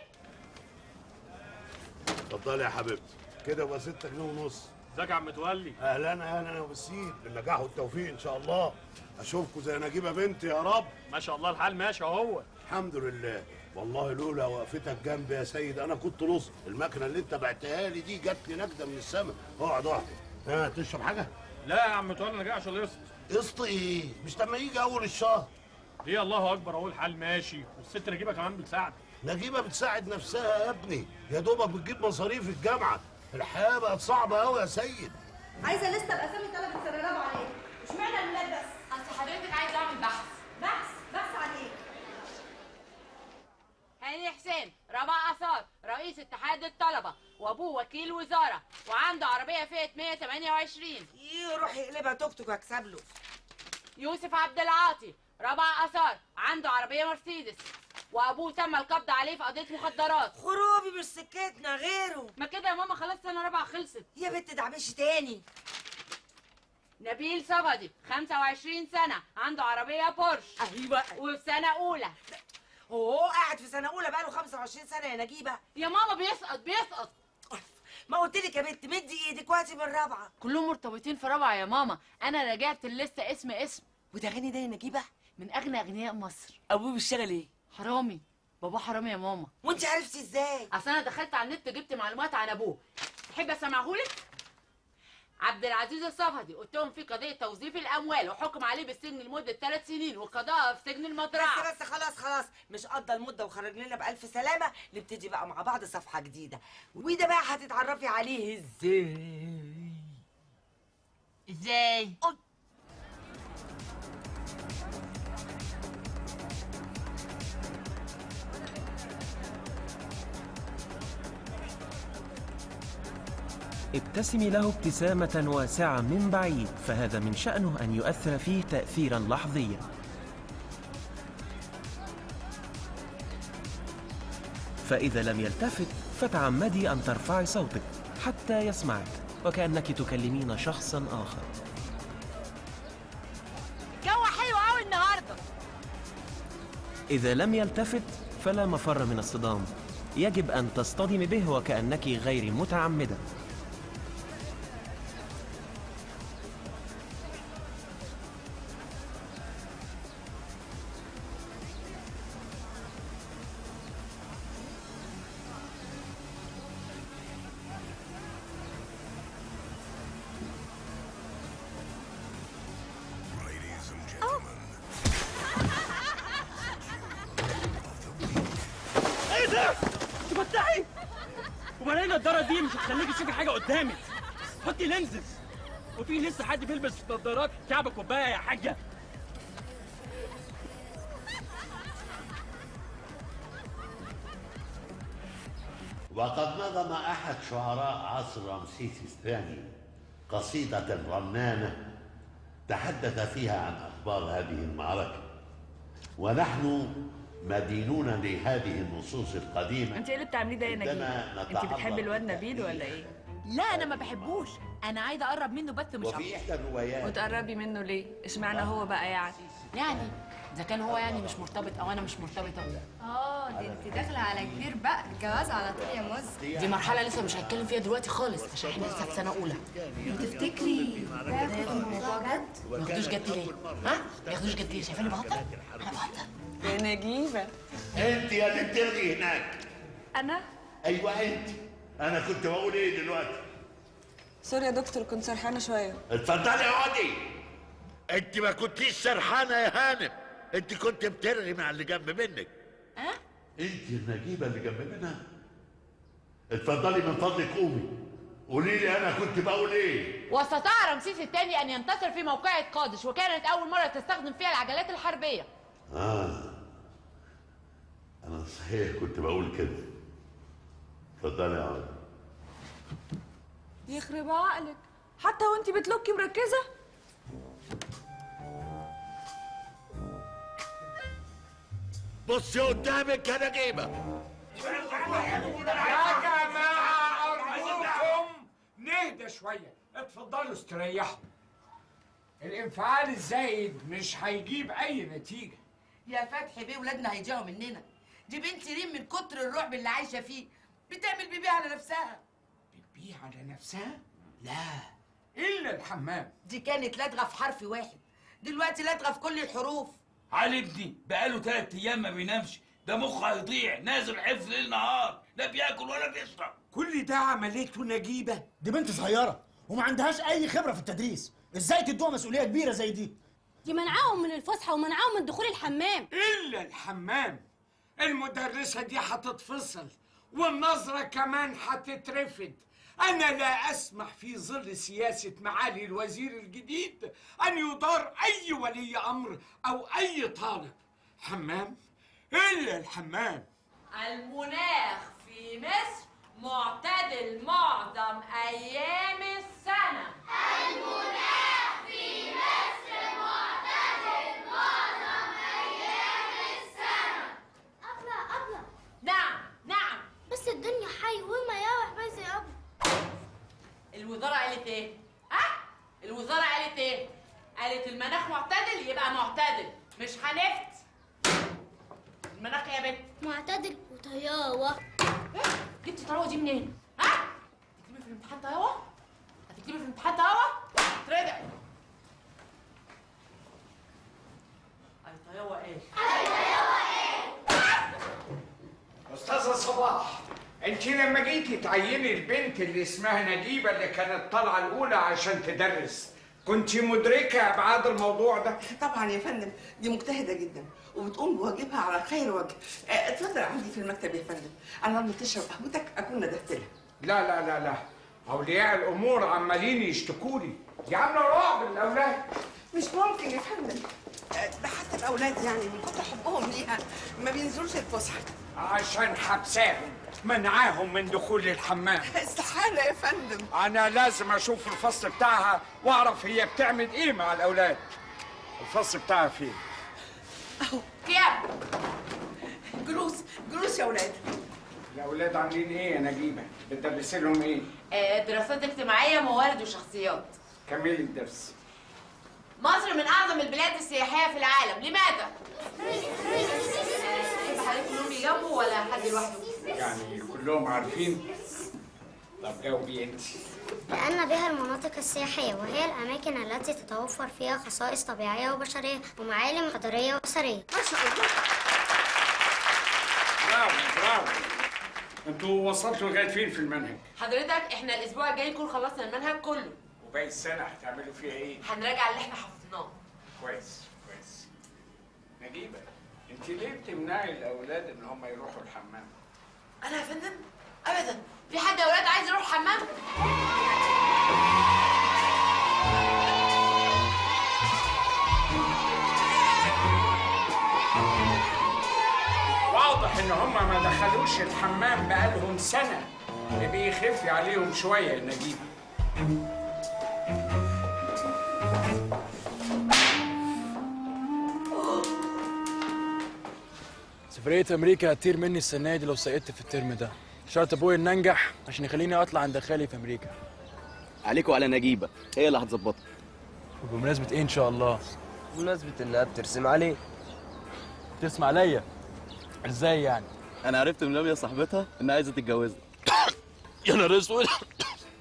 Speaker 5: اتفضلي يا حبيبتي، كده يبقى 6.5 جنيه.
Speaker 21: ازيك يا عم متولي؟
Speaker 5: اهلا اهلا يا ابو السيد، بالنجاح والتوفيق ان شاء الله. اشوفكم زي نجيبه بنتي يا رب.
Speaker 21: ما شاء الله الحال ماشي اهو.
Speaker 5: الحمد لله. والله لولا وقفتك جنبي يا سيد انا كنت لص. المكنه اللي انت بعتها لي دي جت لي نجده من السما. اقعد اقعد. ها تشرب حاجة؟
Speaker 21: لا يا عم متولي انا جاي عشان القسط.
Speaker 5: قسط ايه؟ مش لما يجي اول الشهر.
Speaker 21: ليه؟ الله اكبر، اهو الحال ماشي والست نجيبه كمان بتساعد.
Speaker 5: نجيبه بتساعد نفسها يا ابني، يا دوبك بتجيب مصاريف الجامعة. الحياة بقت صعبة قوي يا سيد.
Speaker 16: عايزه لستة باسامي طلبه سنة رابعه ليه؟ اشمعنى الولاد بس؟
Speaker 4: اصل حضرتك عايزه اعمل بحث.
Speaker 16: بحث؟ بحث عن ايه؟
Speaker 4: هاني حسين رابع اثار، رئيس اتحاد الطلبة، وابوه وكيل وزارة، وعنده عربية فئة 128.
Speaker 3: يروح يقلبها توك توك واكسب له.
Speaker 4: يوسف عبد العاطي رابع اثار، عنده عربية مرسيدس، وابوه تم القبض عليه في قضية مخدرات.
Speaker 3: خروبي مش سكتنا غيره.
Speaker 4: ما كده يا ماما، خلاص سنة رابعه خلصت.
Speaker 3: يا بنت دعمشي تاني.
Speaker 4: نبيل صفدي 25 سنة، عنده عربية بورش.
Speaker 3: ايوه،
Speaker 4: وفي سنة اولى.
Speaker 3: هو قاعد في سنة اولى بقاله 25 سنة يا نجيبه.
Speaker 4: يا ماما بيسقط بيسقط.
Speaker 3: ما قلت لك يا بنت مدي ايدك وهاتي من رابعه.
Speaker 4: كلهم مرتبطين في رابعه يا ماما، انا راجعت الليستة اسم اسم.
Speaker 3: وده غني ده يا نجيبه؟
Speaker 4: من اغنى اغنياء مصر.
Speaker 3: ابوه بيشتغل ايه؟
Speaker 4: حرامي. باباه حرامي يا ماما.
Speaker 3: وانت عرفتي ازاي؟
Speaker 4: اصل انا دخلت على النت جبت معلومات عن ابوه. تحب اسمعهولك؟ عبد العزيز الصفدي اتهم في قضية توظيف الاموال وحكم عليه بالسجن لمدة 3 سنين وقضاء في سجن المزرعة.
Speaker 3: بس خلاص خلاص، مش قضى المدة وخرج لنا بالف سلامه. نبتدي بقى مع بعض صفحة جديدة، وده بقى هتتعرفي عليه ازاي.
Speaker 4: ازاي؟
Speaker 12: ابتسمي له ابتسامة واسعة من بعيد، فهذا من شأنه أن يؤثر فيه تأثيراً لحظياً. فإذا لم يلتفت فتعمدي أن ترفعي صوتك حتى يسمعك، وكأنك تكلمين شخصاً آخر.
Speaker 4: الجو حلو أوي النهاردة.
Speaker 12: إذا لم يلتفت فلا مفر من الصدام، يجب أن تصطدمي به وكأنك غير متعمدة.
Speaker 21: ايه ده؟ انت بتضحي؟ وبعدين النضارة دي مش هتخليكي تشوفي حاجة قدامك. حطي lenses. وفي لسه حد بيلبس نضارات كعب كوباية يا حاجة؟
Speaker 13: وقد نظم أحد شعراء عصر رمسيس الثاني قصيدة رنانة تحدث فيها عن أخبار هذه المعركة، ونحن مدينون لهذه النصوص القديمة.
Speaker 16: انت ايه اللي بتعمليه ده يا نجيبة؟ انت بتحبي الواد نبيل ولا ايه؟
Speaker 4: لا انا ما بحبوش، انا عايزه اقرب منه بس مش
Speaker 13: وفي احدى الروايات.
Speaker 16: وتقربي منه ليه؟ اشمعنى هو بقى يعني؟
Speaker 4: يعني اذا كان هو يعني مش مرتبط او انا مش مرتبطة.
Speaker 1: اه دي انت داخله على كبير بقى، الجواز على طول يا مز.
Speaker 4: دي مرحلة لسه مش هتكلم فيها دلوقتي خالص عشان احنا لسه في سنة اولى.
Speaker 16: وتفتكري ده الموضوع جد؟
Speaker 4: ما ياخدوش جد ليه؟ ها؟ ما ياخدوش جد ليه؟ شايفاني بهزر؟ انا بهزر
Speaker 16: يا نجيبه.
Speaker 13: انت يا اللي بتلغي هناك.
Speaker 16: انا؟
Speaker 13: ايوه انت. انا كنت بقول ايه دلوقتي؟
Speaker 16: sorry يا دكتور كنت سرحانه شوية.
Speaker 13: اتفضلي اقعدي. انت ما كنتيش سرحانه يا هانم، انت كنت بترغي مع اللي جنب منك.
Speaker 4: ها؟
Speaker 13: انت النجيبه اللي جنب منها. اتفضلي من فضلك قومي قولي لي انا كنت بقول ايه.
Speaker 4: واستطاع رمسيس الثاني ان ينتصر في موقعة قادش، وكانت اول مرة تستخدم فيها العجلات الحربية.
Speaker 13: انا صحيح كنت بقول كده. اتفضلي يا عم.
Speaker 16: يخرب عقلك، حتى وانت بتلوكي مركزه.
Speaker 13: بصي قدامك يا نجيبه.
Speaker 22: يا جماعة ارجوكم نهدى شوية، اتفضلوا استريحوا. الانفعال الزايد مش هيجيب اي نتيجة.
Speaker 23: يا فتحي بيه ولادنا هيضيعوا مننا، دي بنت ريم من كتر الرعب اللي عايشه فيه بتعمل بيبي على نفسها.
Speaker 22: بيبي على نفسها؟ لا الا الحمام.
Speaker 23: دي كانت لدغه في حرف واحد، دلوقتي لدغه في كل الحروف.
Speaker 24: علي ابني بقاله 3 ايام ما بينامش، ده مخه هيضيع، نازل حفظ ليل نهار، لا بياكل ولا بيشرب.
Speaker 22: كل ده عملته نجيبه؟
Speaker 7: دي بنت صغيرة وما عندهاش اي خبره في التدريس، ازاي تدوها مسؤولية كبيرة زي دي؟
Speaker 18: دي منعاهم من الفسحة ومنعاهم من دخول الحمام.
Speaker 22: الا الحمام. المدرسة دي هتتفصل والنظرة كمان هتترفد. انا لا اسمح في ظل سياسة معالي الوزير الجديد ان يضار اي ولي امر او اي طالب. حمام الا الحمام.
Speaker 4: المناخ في مصر معتدل معظم ايام السنة.
Speaker 18: المناخ في مصر معتدل معظم ايام السنة. ابله ابله.
Speaker 4: نعم نعم.
Speaker 18: بس الدنيا حي وما يا بايظة يا ابله.
Speaker 4: الوزارة قالت ايه؟ ها؟ الوزارة قالت ايه؟ قالت المناخ معتدل يبقى معتدل، مش هنفت. المناخ يا بنت
Speaker 18: معتدل وطياوه.
Speaker 4: ايه؟ جبتي طراوه دي منين؟ ها؟ هتكتبي في الامتحان طياوه؟ هتكتبي في الامتحان طياوه؟ اتردعي. اي طياوه ايه؟
Speaker 18: اي طياوه ايه؟
Speaker 22: استاذه صباح، انت لما جيتي تعيني البنت اللي اسمها نجيبه اللي كانت طالعه الاولى عشان تدرس، كنت مدركه ابعاد الموضوع ده؟
Speaker 8: طبعا يا فندم، دي مجتهدة جدا وبتقوم بواجبها على خير وجه. اتفضل عندي في المكتب يا فندم، انا لما تشرب قهوتك اكون ندهت لها.
Speaker 22: لا لا لا لا، اولياء الامور عمالين يشتكوا لي، دي عامله رعب للاولاد.
Speaker 8: مش ممكن يا فندم، ده حتى الاولاد يعني من كتر حبهم ليها ما بينزلوش الفسحة.
Speaker 22: عشان حبساهم، منعاهم من دخول الحمام.
Speaker 8: استحالة يا فندم.
Speaker 22: أنا لازم أشوف الفصل بتاعها وأعرف هي بتعمل إيه مع الأولاد. الفصل بتاعها فين؟
Speaker 8: أهو.
Speaker 4: كام؟
Speaker 8: جلوس جلوس يا أولاد.
Speaker 22: الأولاد عاملين إيه يا نجيبة؟ بتدرسي لهم إيه؟
Speaker 4: دراسات اجتماعية، موارد وشخصيات.
Speaker 22: كملي الدرس.
Speaker 4: مصر من أعظم البلاد السياحية في العالم، لماذا؟ حضرتك كلهم يجاوبوا ولا حد لوحده؟
Speaker 22: يعني كلهم عارفين؟ طب جاوبي انت.
Speaker 18: لأن بها المناطق السياحية، وهي الأماكن التي تتوفر فيها خصائص طبيعية وبشرية ومعالم حضارية وأثرية.
Speaker 8: ما شاء الله.
Speaker 22: برافو برافو. انتوا وصلتوا لغاية فين في المنهج؟
Speaker 4: حضرتك احنا الأسبوع الجاي نكون خلصنا المنهج كله.
Speaker 22: وباقي السنة هتعملوا فيها إيه؟
Speaker 4: هنراجع اللي احنا حفظناه.
Speaker 22: كويس كويس. نجيبة، انت ليه بتمنعي الاولاد ان هم يروحوا الحمام؟
Speaker 4: انا يا فندم؟ ابدا، في حد يا اولاد عايز يروح الحمام؟
Speaker 22: واضح ان هم ما دخلوش الحمام بقالهم سنة، بيخف عليهم شوية يا نجيبه.
Speaker 21: سفرية امريكا هتطير مني السنة دي لو سقطت في الترم ده. شرط ابويا ان انجح عشان يخليني اطلع عند خالي في امريكا.
Speaker 2: عليكوا على نجيبه، هي اللي هتظبطها.
Speaker 21: وبمناسبة ايه ان شاء الله؟
Speaker 20: بمناسبة انها بترسم عليه.
Speaker 21: بترسم عليا؟ ازاي يعني؟
Speaker 2: انا عرفت من لميا صاحبتها انها عايزه تتجوزك.
Speaker 21: يا نهار اسود.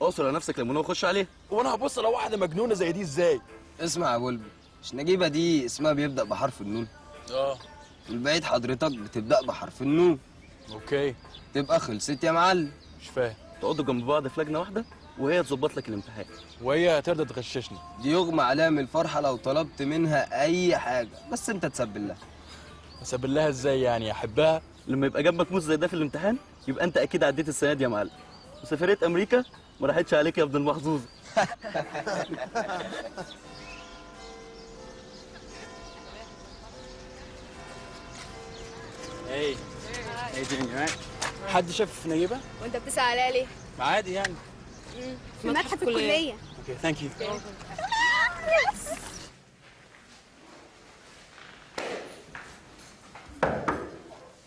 Speaker 2: اقصر على نفسك لما وخش عليه.
Speaker 21: وانا هبص على واحدة مجنونة زي دي ازاي؟
Speaker 20: اسمع يا بلبل، مش نجيبه دي اسمها بيبدا بحرف النون؟
Speaker 21: اه.
Speaker 20: والبعيد حضرتك بتبدا بحرف النون.
Speaker 21: okay.
Speaker 20: تبقى خلصت يا معلم.
Speaker 21: مش فاهم.
Speaker 2: تقعدوا جنب بعض في لجنة واحدة وهي تظبط لك الامتحان.
Speaker 21: وهي هترضى تغششني؟
Speaker 20: دي يغمى عليها من الفرحة لو طلبت منها اي حاجة، بس انت تسبل لها.
Speaker 21: اسبل لها ازاي يعني؟ احبها؟
Speaker 2: لما يبقى جنبك موز زي ده في الامتحان يبقى انت اكيد عديت السنة دي يا معلم. وسفريه امريكا ما راحتش عليك يا ابن المحظوظ.
Speaker 21: ايه ايه الدنيا؟ حد شاف نجيبه؟
Speaker 1: وانت بتسأل عليها ليه؟
Speaker 21: عادي يعني.
Speaker 16: في متحف الكلية.
Speaker 21: okay thank you.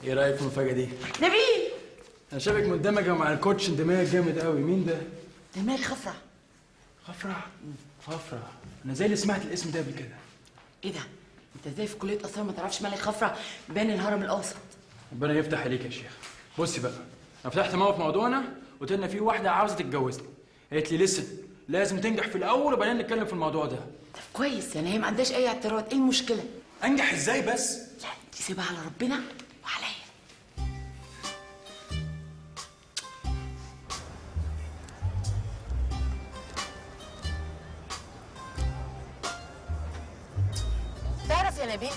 Speaker 21: ايه رايك في المفاجاة دي؟
Speaker 6: نبيل،
Speaker 21: انا شايفك مندمجه مع الكوتش اندماج جامد قوي. مين ده؟
Speaker 6: دماغ خفرع.
Speaker 21: خفرع؟ خفرع، انا زي اللي سمعت الاسم ده قبل كده.
Speaker 6: ايه ده؟ انت ازاي في كليه اثار ما تعرفش ملك خفرع بان الهرم الاوسط؟
Speaker 21: ربنا يفتح عليك يا شيخ. بصي بقى، انا فتحت ماما في موضوعنا قلت لنا في واحدة عاوزه تتجوزني، قالت لي لسه لازم تنجح في الاول وبعدين نتكلم في الموضوع ده.
Speaker 6: طب كويس، يعني هي ما عندهاش اي اعتراض، ايه المشكلة؟
Speaker 21: انجح ازاي بس؟
Speaker 6: لا دي سيبها على ربنا وعليا. تعرف يا نبيل،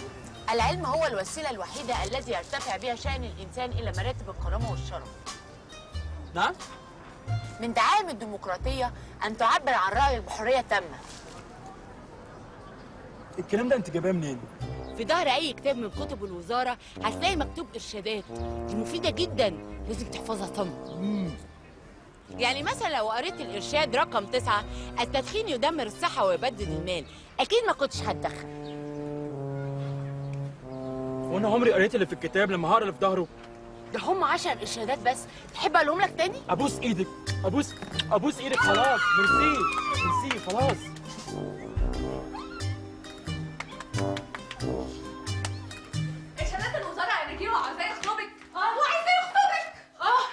Speaker 6: العلم هو الوسيلة الوحيدة التي يرتفع بها شأن الإنسان إلى مراتب الكرامة والشرف.
Speaker 21: نعم؟
Speaker 4: من دعائم الديمقراطية أن تعبر عن رأيك بحرية تامة.
Speaker 21: الكلام ده أنت جايباه منين؟
Speaker 4: في ظهر أي كتاب من كتب الوزارة هتلاقي مكتوب إرشادات، دي مفيدة جدا، لازم تحفظها صم. يعني مثلا لو قريت الإرشاد رقم 9، التدخين يدمر الصحة ويبدد المال، أكيد ما كنتش هتدخن.
Speaker 21: وانا عمري قريت اللي في الكتاب لما هقرا اللي في ظهره؟
Speaker 4: ده هم 10 ارشادات بس، تحب اقولهم لك تاني؟
Speaker 21: ابوس ايدك، ابوس ايدك خلاص، ميرسي ميرسي خلاص.
Speaker 16: ارشادات الوزارة يا نجيبه عايزاه يخطبك. اه هو عايزاه يخطبك. اه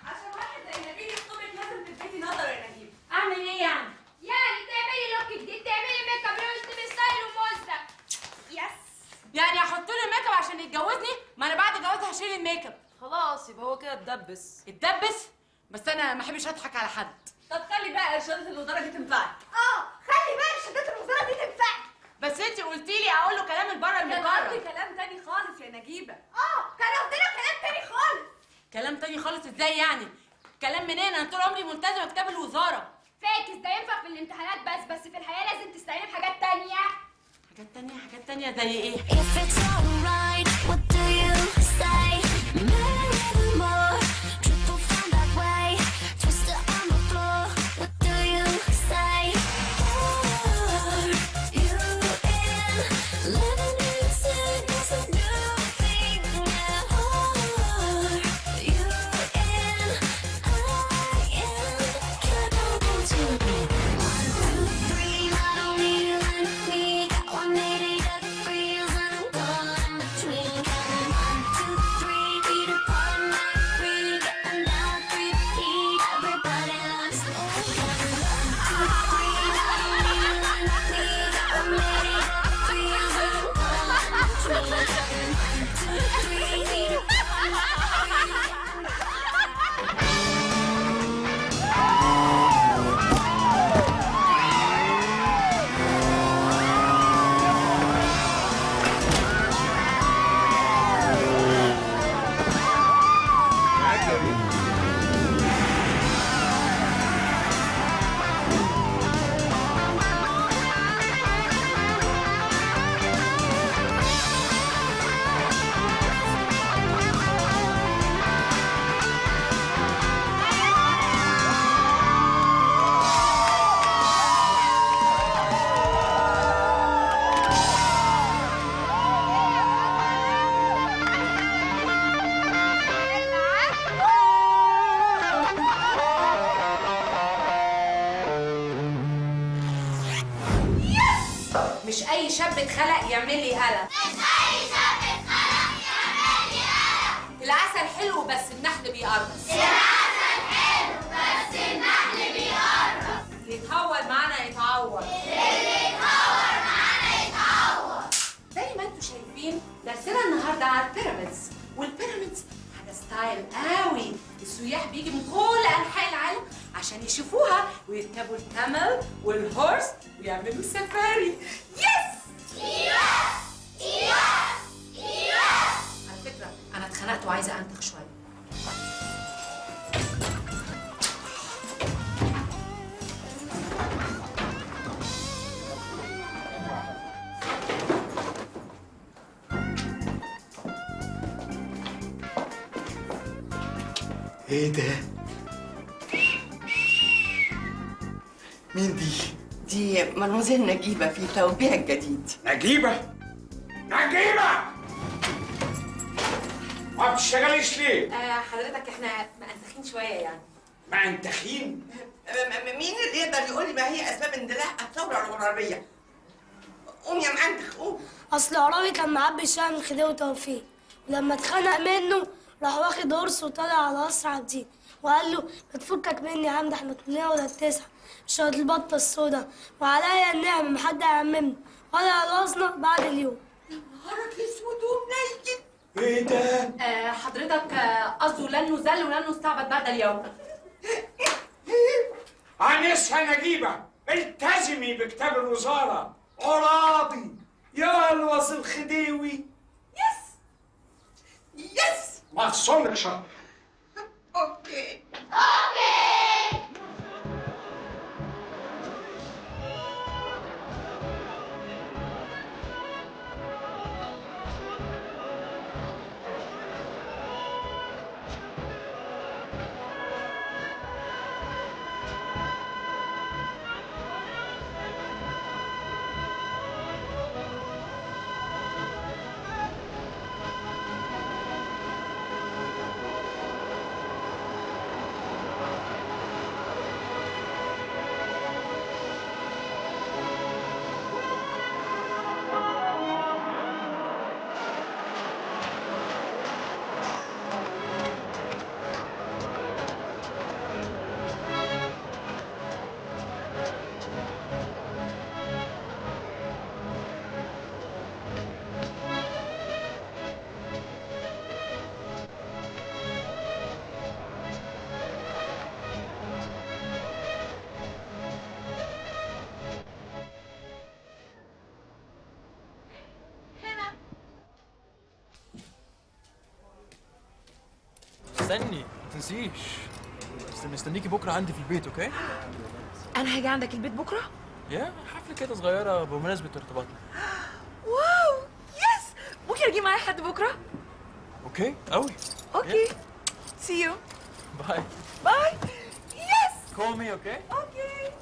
Speaker 16: عشان واحد زي نبيل يخطبك لازم تلفتي نظره يا نجيبه.
Speaker 4: اعمل ايه يعني؟
Speaker 1: يعني تعملي look جديد، تعملي make up، روش، style وموزه. yes.
Speaker 4: يعني احط له make up عشان يتجوزني؟ ما انا بعد جوازها هشيل ال make up.
Speaker 16: خلاص يبقى هو كده اتدبس.
Speaker 4: اتدبس؟ بس انا ما احبش اضحك على حد.
Speaker 16: طب خلي بقى ارشادات الوزارة دي تنفعك.
Speaker 1: اه خلي بقى ارشادات الوزارة دي تنفعك.
Speaker 4: بس انت قلتي لي اقول له كلام من بره المقرر.
Speaker 16: كان قصدي كلام تاني خالص يا نجيبه.
Speaker 1: اه كان قصدنا كلام تاني خالص.
Speaker 4: كلام تاني خالص ازاي يعني؟ كلام منين؟ انا طول عمري ملتزمة بكتاب الوزارة.
Speaker 1: فاكس ده ينفع في الامتحانات بس في الحياة لازم تستعيني بحاجات تانية.
Speaker 4: حاجات تانية؟ حاجات تانية زي ايه؟
Speaker 9: If it's alright, what do you say? Maybe more, triple find that way. Twist it on the floor, what do you say? Are you in? Living in sin is a new thing now. Are you in? I am. Can to me. 1, 2, 3, not only you and me. Got 180 degrees and I'm gonna
Speaker 4: مش اي شاب اتخلق يعمل لي قلق.
Speaker 9: مش اي شاب اتخلق يعمل لي قلق.
Speaker 4: العسل حلو بس النحل بيقرص.
Speaker 9: العسل حلو بس النحل بيقرص.
Speaker 4: اللي يتهور معانا يتعور.
Speaker 9: اللي يتهور معانا يتعور.
Speaker 4: زي ما انتم شايفين درسنا النهارده على ال pyramids، وال pyramids حاجة style قوي، السياح بيجي من كل انحاء العالم عشان يشوفوها ويركبوا ال camel وال horse ويعملوا سفاري. Yes
Speaker 9: Yes yes yes.
Speaker 4: على فكرة انا اتخنقت وعايزه انتخ شوية.
Speaker 10: ايه ده؟ مين دي؟
Speaker 8: دي مدموزيل نجيبة في ثوبها الجديد.
Speaker 22: نجيبة؟ نجيبة! ما بتشتغليش ليه؟
Speaker 4: حضرتك احنا مأنتخين شوية يعني.
Speaker 22: مأنتخين؟
Speaker 8: مين اللي يقدر يقول لي ما هي أسباب اندلاع الثورة العرابية؟ قوم يا مأنتخ قوم.
Speaker 11: أصل عرابي كان معبي شقة من خديوي توفيق، ولما اتخنق منه راح واخد قرص وطلع على قصر عابدين وقال له ما تفكك مني يا عم، ده احنا كلنا ولاد تسعة مش ولاد البطة السودا، وعليا النعمة ما حد هيعممنا ولا على راسنا بعد اليوم.
Speaker 8: نهارك اسود ومنيل.
Speaker 22: ايه ده؟
Speaker 4: حضرتك قصده لن نذل ولن نستعبد بعد اليوم.
Speaker 22: انسه نجيبه التزمي بكتاب الوزارة. عرابي يلوص الخديوي.
Speaker 8: Yes yes.
Speaker 22: مخصوم لك شهر.
Speaker 8: Okay
Speaker 9: Okay.
Speaker 15: استني ما تنسيش، مستنيكي بكره عندي في البيت. Okay؟
Speaker 6: انا هاجي عندك البيت بكره؟
Speaker 15: يا حفلة كده صغيرة بمناسبة ارتباطنا.
Speaker 6: Wow yes، ممكن اجي معايا حد بكره؟
Speaker 15: Okay قوي.
Speaker 6: Okay see you.
Speaker 15: Bye
Speaker 6: Bye. Yes
Speaker 15: Call me okay؟
Speaker 6: Okay.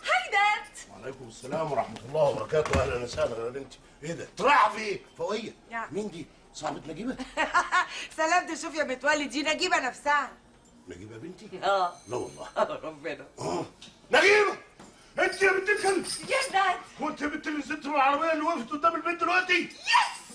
Speaker 6: Hi dad.
Speaker 5: وعليكم السلام ورحمة الله وبركاته. أهلا وسهلا يا بنتي. إيه ده؟ طلع في إيه؟ فوقية. مين دي؟ صاحبة نجيبة؟
Speaker 23: سلامت. شوف يا متولي، دي نجيبة نفسها.
Speaker 5: نجيبة بنتي؟
Speaker 23: اه.
Speaker 5: لا والله.
Speaker 23: ربنا.
Speaker 5: نجيبة! أنت يا بنت الكلب!
Speaker 6: Yes dad.
Speaker 5: وأنت يا بنت اللي نزلت من العربية اللي وقفت قدام البيت دلوقتي؟
Speaker 6: Yes.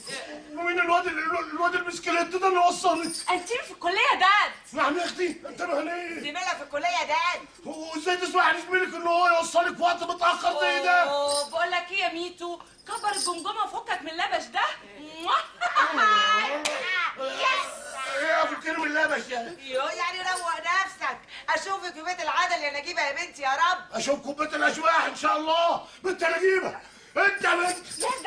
Speaker 5: ومين الواد البسكليت ده اللي وصلك؟
Speaker 6: انتي في الكلية dad.
Speaker 5: نعم يا أختي، أنت مهنية.
Speaker 23: زميلة في الكلية dad.
Speaker 5: وإزاي تسمح لزميلك إن هو يوصلك في وقت متأخر زي ده؟
Speaker 6: بقول لك إيه يا ميتو، كبر الجمجمة وفكك من اللبش ده.
Speaker 23: Yes.
Speaker 5: ايه فكرني من اللبش ده؟
Speaker 23: يو يعني روق نفسك، اشوفك في بيت العدل يا نجيبه يا بنتي يا رب.
Speaker 5: اشوفكم بيت الاشواح ان شاء الله. بنت نجيبه، انت يا بنت.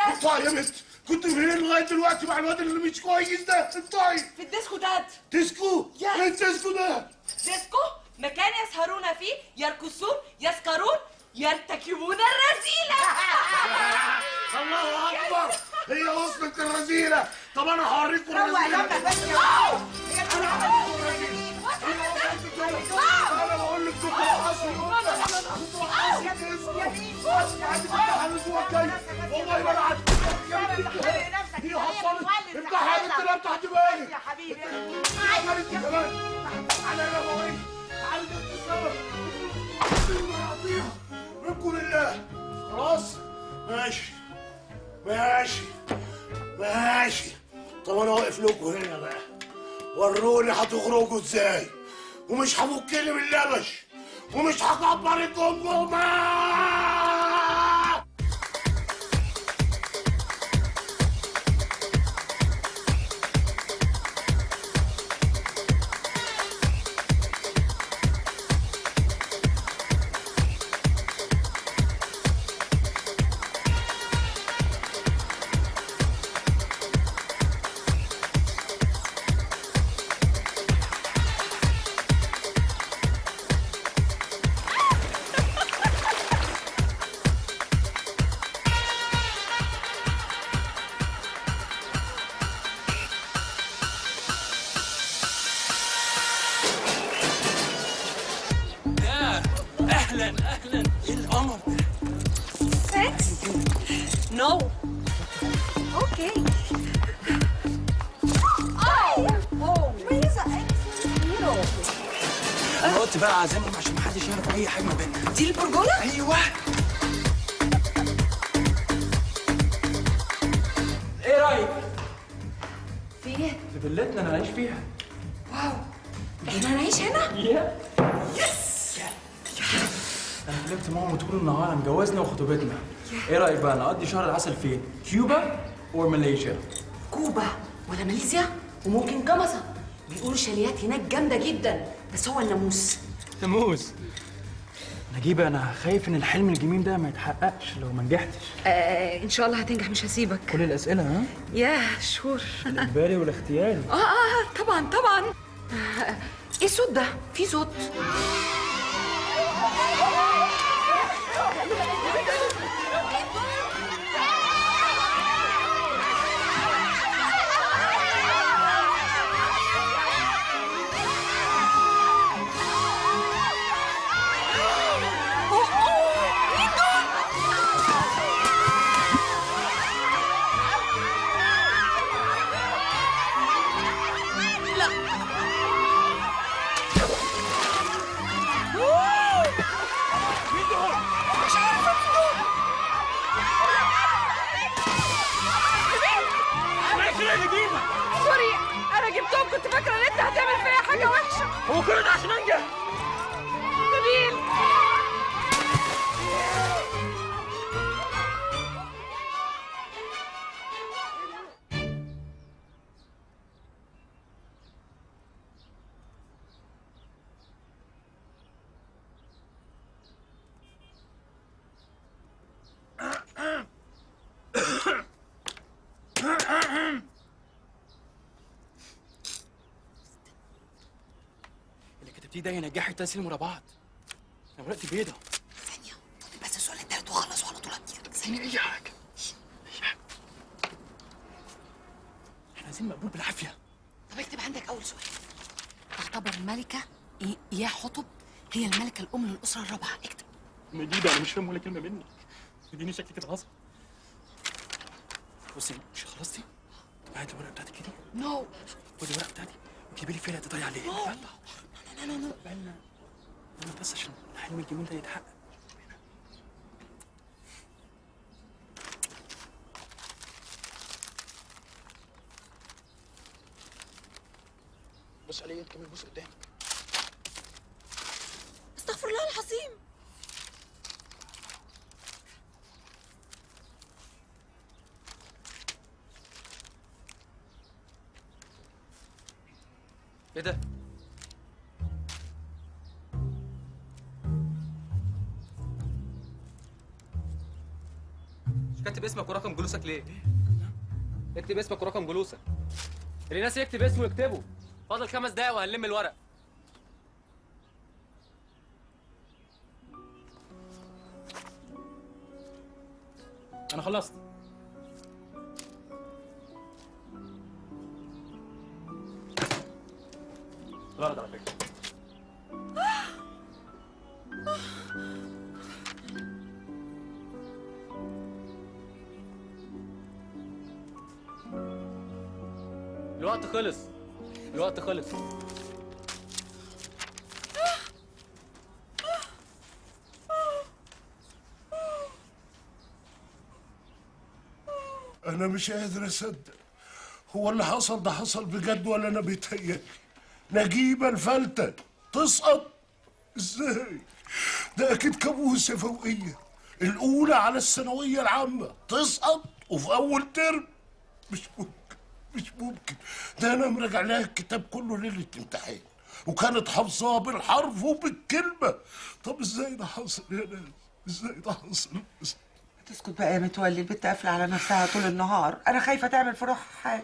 Speaker 5: انت يا بنت كنت فين لغاية دلوقتي مع الواد اللي مش كويس ده؟ انت
Speaker 6: في الديسكو dad.
Speaker 5: ديسكو؟ ايه الديسكو ده؟
Speaker 6: ديسكو مكان يسهرون فيه، يرقصون، يسكرون، يرتكبون الرذيلة.
Speaker 5: الله أكبر، هي وصلت الرذيلة. طب أنا هوريكم الرذيلة.
Speaker 23: روق دمك بس يا
Speaker 5: أنا بقول لك كنت الأسبوع الجاي والله ما أنا عارف. يا بنت هي حصلت. افتحي يا بنت لا تحت بالك
Speaker 23: يا حبيبي.
Speaker 5: تعالي كمان، تعالي يا بابا، تعالي. وروني هتخرجوا ازاي، ومش هفكني من اللبش، ومش هكبر الجمجمة.
Speaker 21: اهلا اهلا، ايه القمر ده؟
Speaker 16: Thanks. No. Okay. Oh! Oh!
Speaker 21: انا قلت بقى اعزمهم عشان محدش يعرف اي حاجة ما بيننا.
Speaker 3: دي البرجوله؟
Speaker 21: ايوه. ايه رايك؟
Speaker 16: في ايه؟
Speaker 21: في فيلتنا انا هنعيش فيها.
Speaker 16: Wow، احنا هنعيش هنا؟
Speaker 21: Yeah.
Speaker 16: Yes.
Speaker 15: انا كلمت ماما طول النهار عن جوازنا وخطوبتنا. ايه رايك بقى نقضي شهر العسل فين؟ كيوبا or ماليزيا؟
Speaker 3: كوبا ولا ماليزيا؟ وممكن جمصة، بيقولوا شاليهات هناك جامدة جدا، بس هو الناموس.
Speaker 15: ناموس؟ نجيبة انا خايف ان الحلم الجميل ده ما يتحققش لو ما نجحتش.
Speaker 16: ان شاء الله هتنجح، مش هسيبك.
Speaker 15: كل الاسئلة ها؟
Speaker 16: Yeah sure.
Speaker 15: الاجباري والاختياري.
Speaker 16: اه طبعا طبعا.
Speaker 3: ايه الصوت ده؟ في صوت.
Speaker 16: Sorry، انا جبتهم، كنت فاكره ان انت هتعمل فيا حاجة وحشة.
Speaker 21: هو كل ده عشان انجح؟
Speaker 16: نبيل.
Speaker 15: اللي كتبتيه ده ينجحك 3 سنين ورا بعض. انا ورقتي بيضة.
Speaker 3: ثانية، بس السؤال التالت وخلصوا على طول. هديلك
Speaker 15: ثانية. أي حاجة، أي حاجة. احنا عايزين مقبول بالعافية.
Speaker 3: طب اكتب عندك أول سؤال. تعتبر الملكة يا حطب هي الملكة الأم للأسرة الرابعة. اكتب.
Speaker 15: نجيبة أنا مش فاهم ولا كلمة منك. اديني شكلي كده غصب. بصي، مش خلصتي؟ طب هاتي الورقة بتاعتك كده.
Speaker 3: No.
Speaker 15: خدي الورقة بتاعتي وجيبي لي فيها تقدري عليها.
Speaker 3: No.
Speaker 15: يلا.
Speaker 3: No no no.
Speaker 15: بالنا بس عشان الحلم الجميل ده يتحقق. بص عليه انت كمان، بص قدامك.
Speaker 3: استغفر الله العظيم.
Speaker 20: ايه ده؟ مش كاتب اسمك ورقم جلوسك ليه؟ اكتب اسمك ورقم جلوسك. اللي ناس يكتب اسمه يكتبه. فاضل 5 دقايق وهنلم الورق.
Speaker 15: أنا خلصت. غلط على فكرة.
Speaker 20: الوقت خلص، الوقت خلص.
Speaker 5: أنا مش قادر أصدق، هو اللي حصل ده حصل بجد ولا أنا بيتهيألي؟ نجيبه الفلته تسقط ازاي؟ ده اكيد كابوس يا فوقيه. الاولى على الثانوية العامة تسقط وفي اول ترم، مش ممكن مش ممكن. ده انا مراجع لها الكتاب كله ليلة امتحان، وكانت حافظاه بالحرف وبالكلمه. طب ازاي ده حصل يا ناس؟ ازاي ده حصل؟
Speaker 3: تسكت بقى يا متولي، البت قافله على نفسها طول النهار، انا خايفة تعمل في روحها حاجة.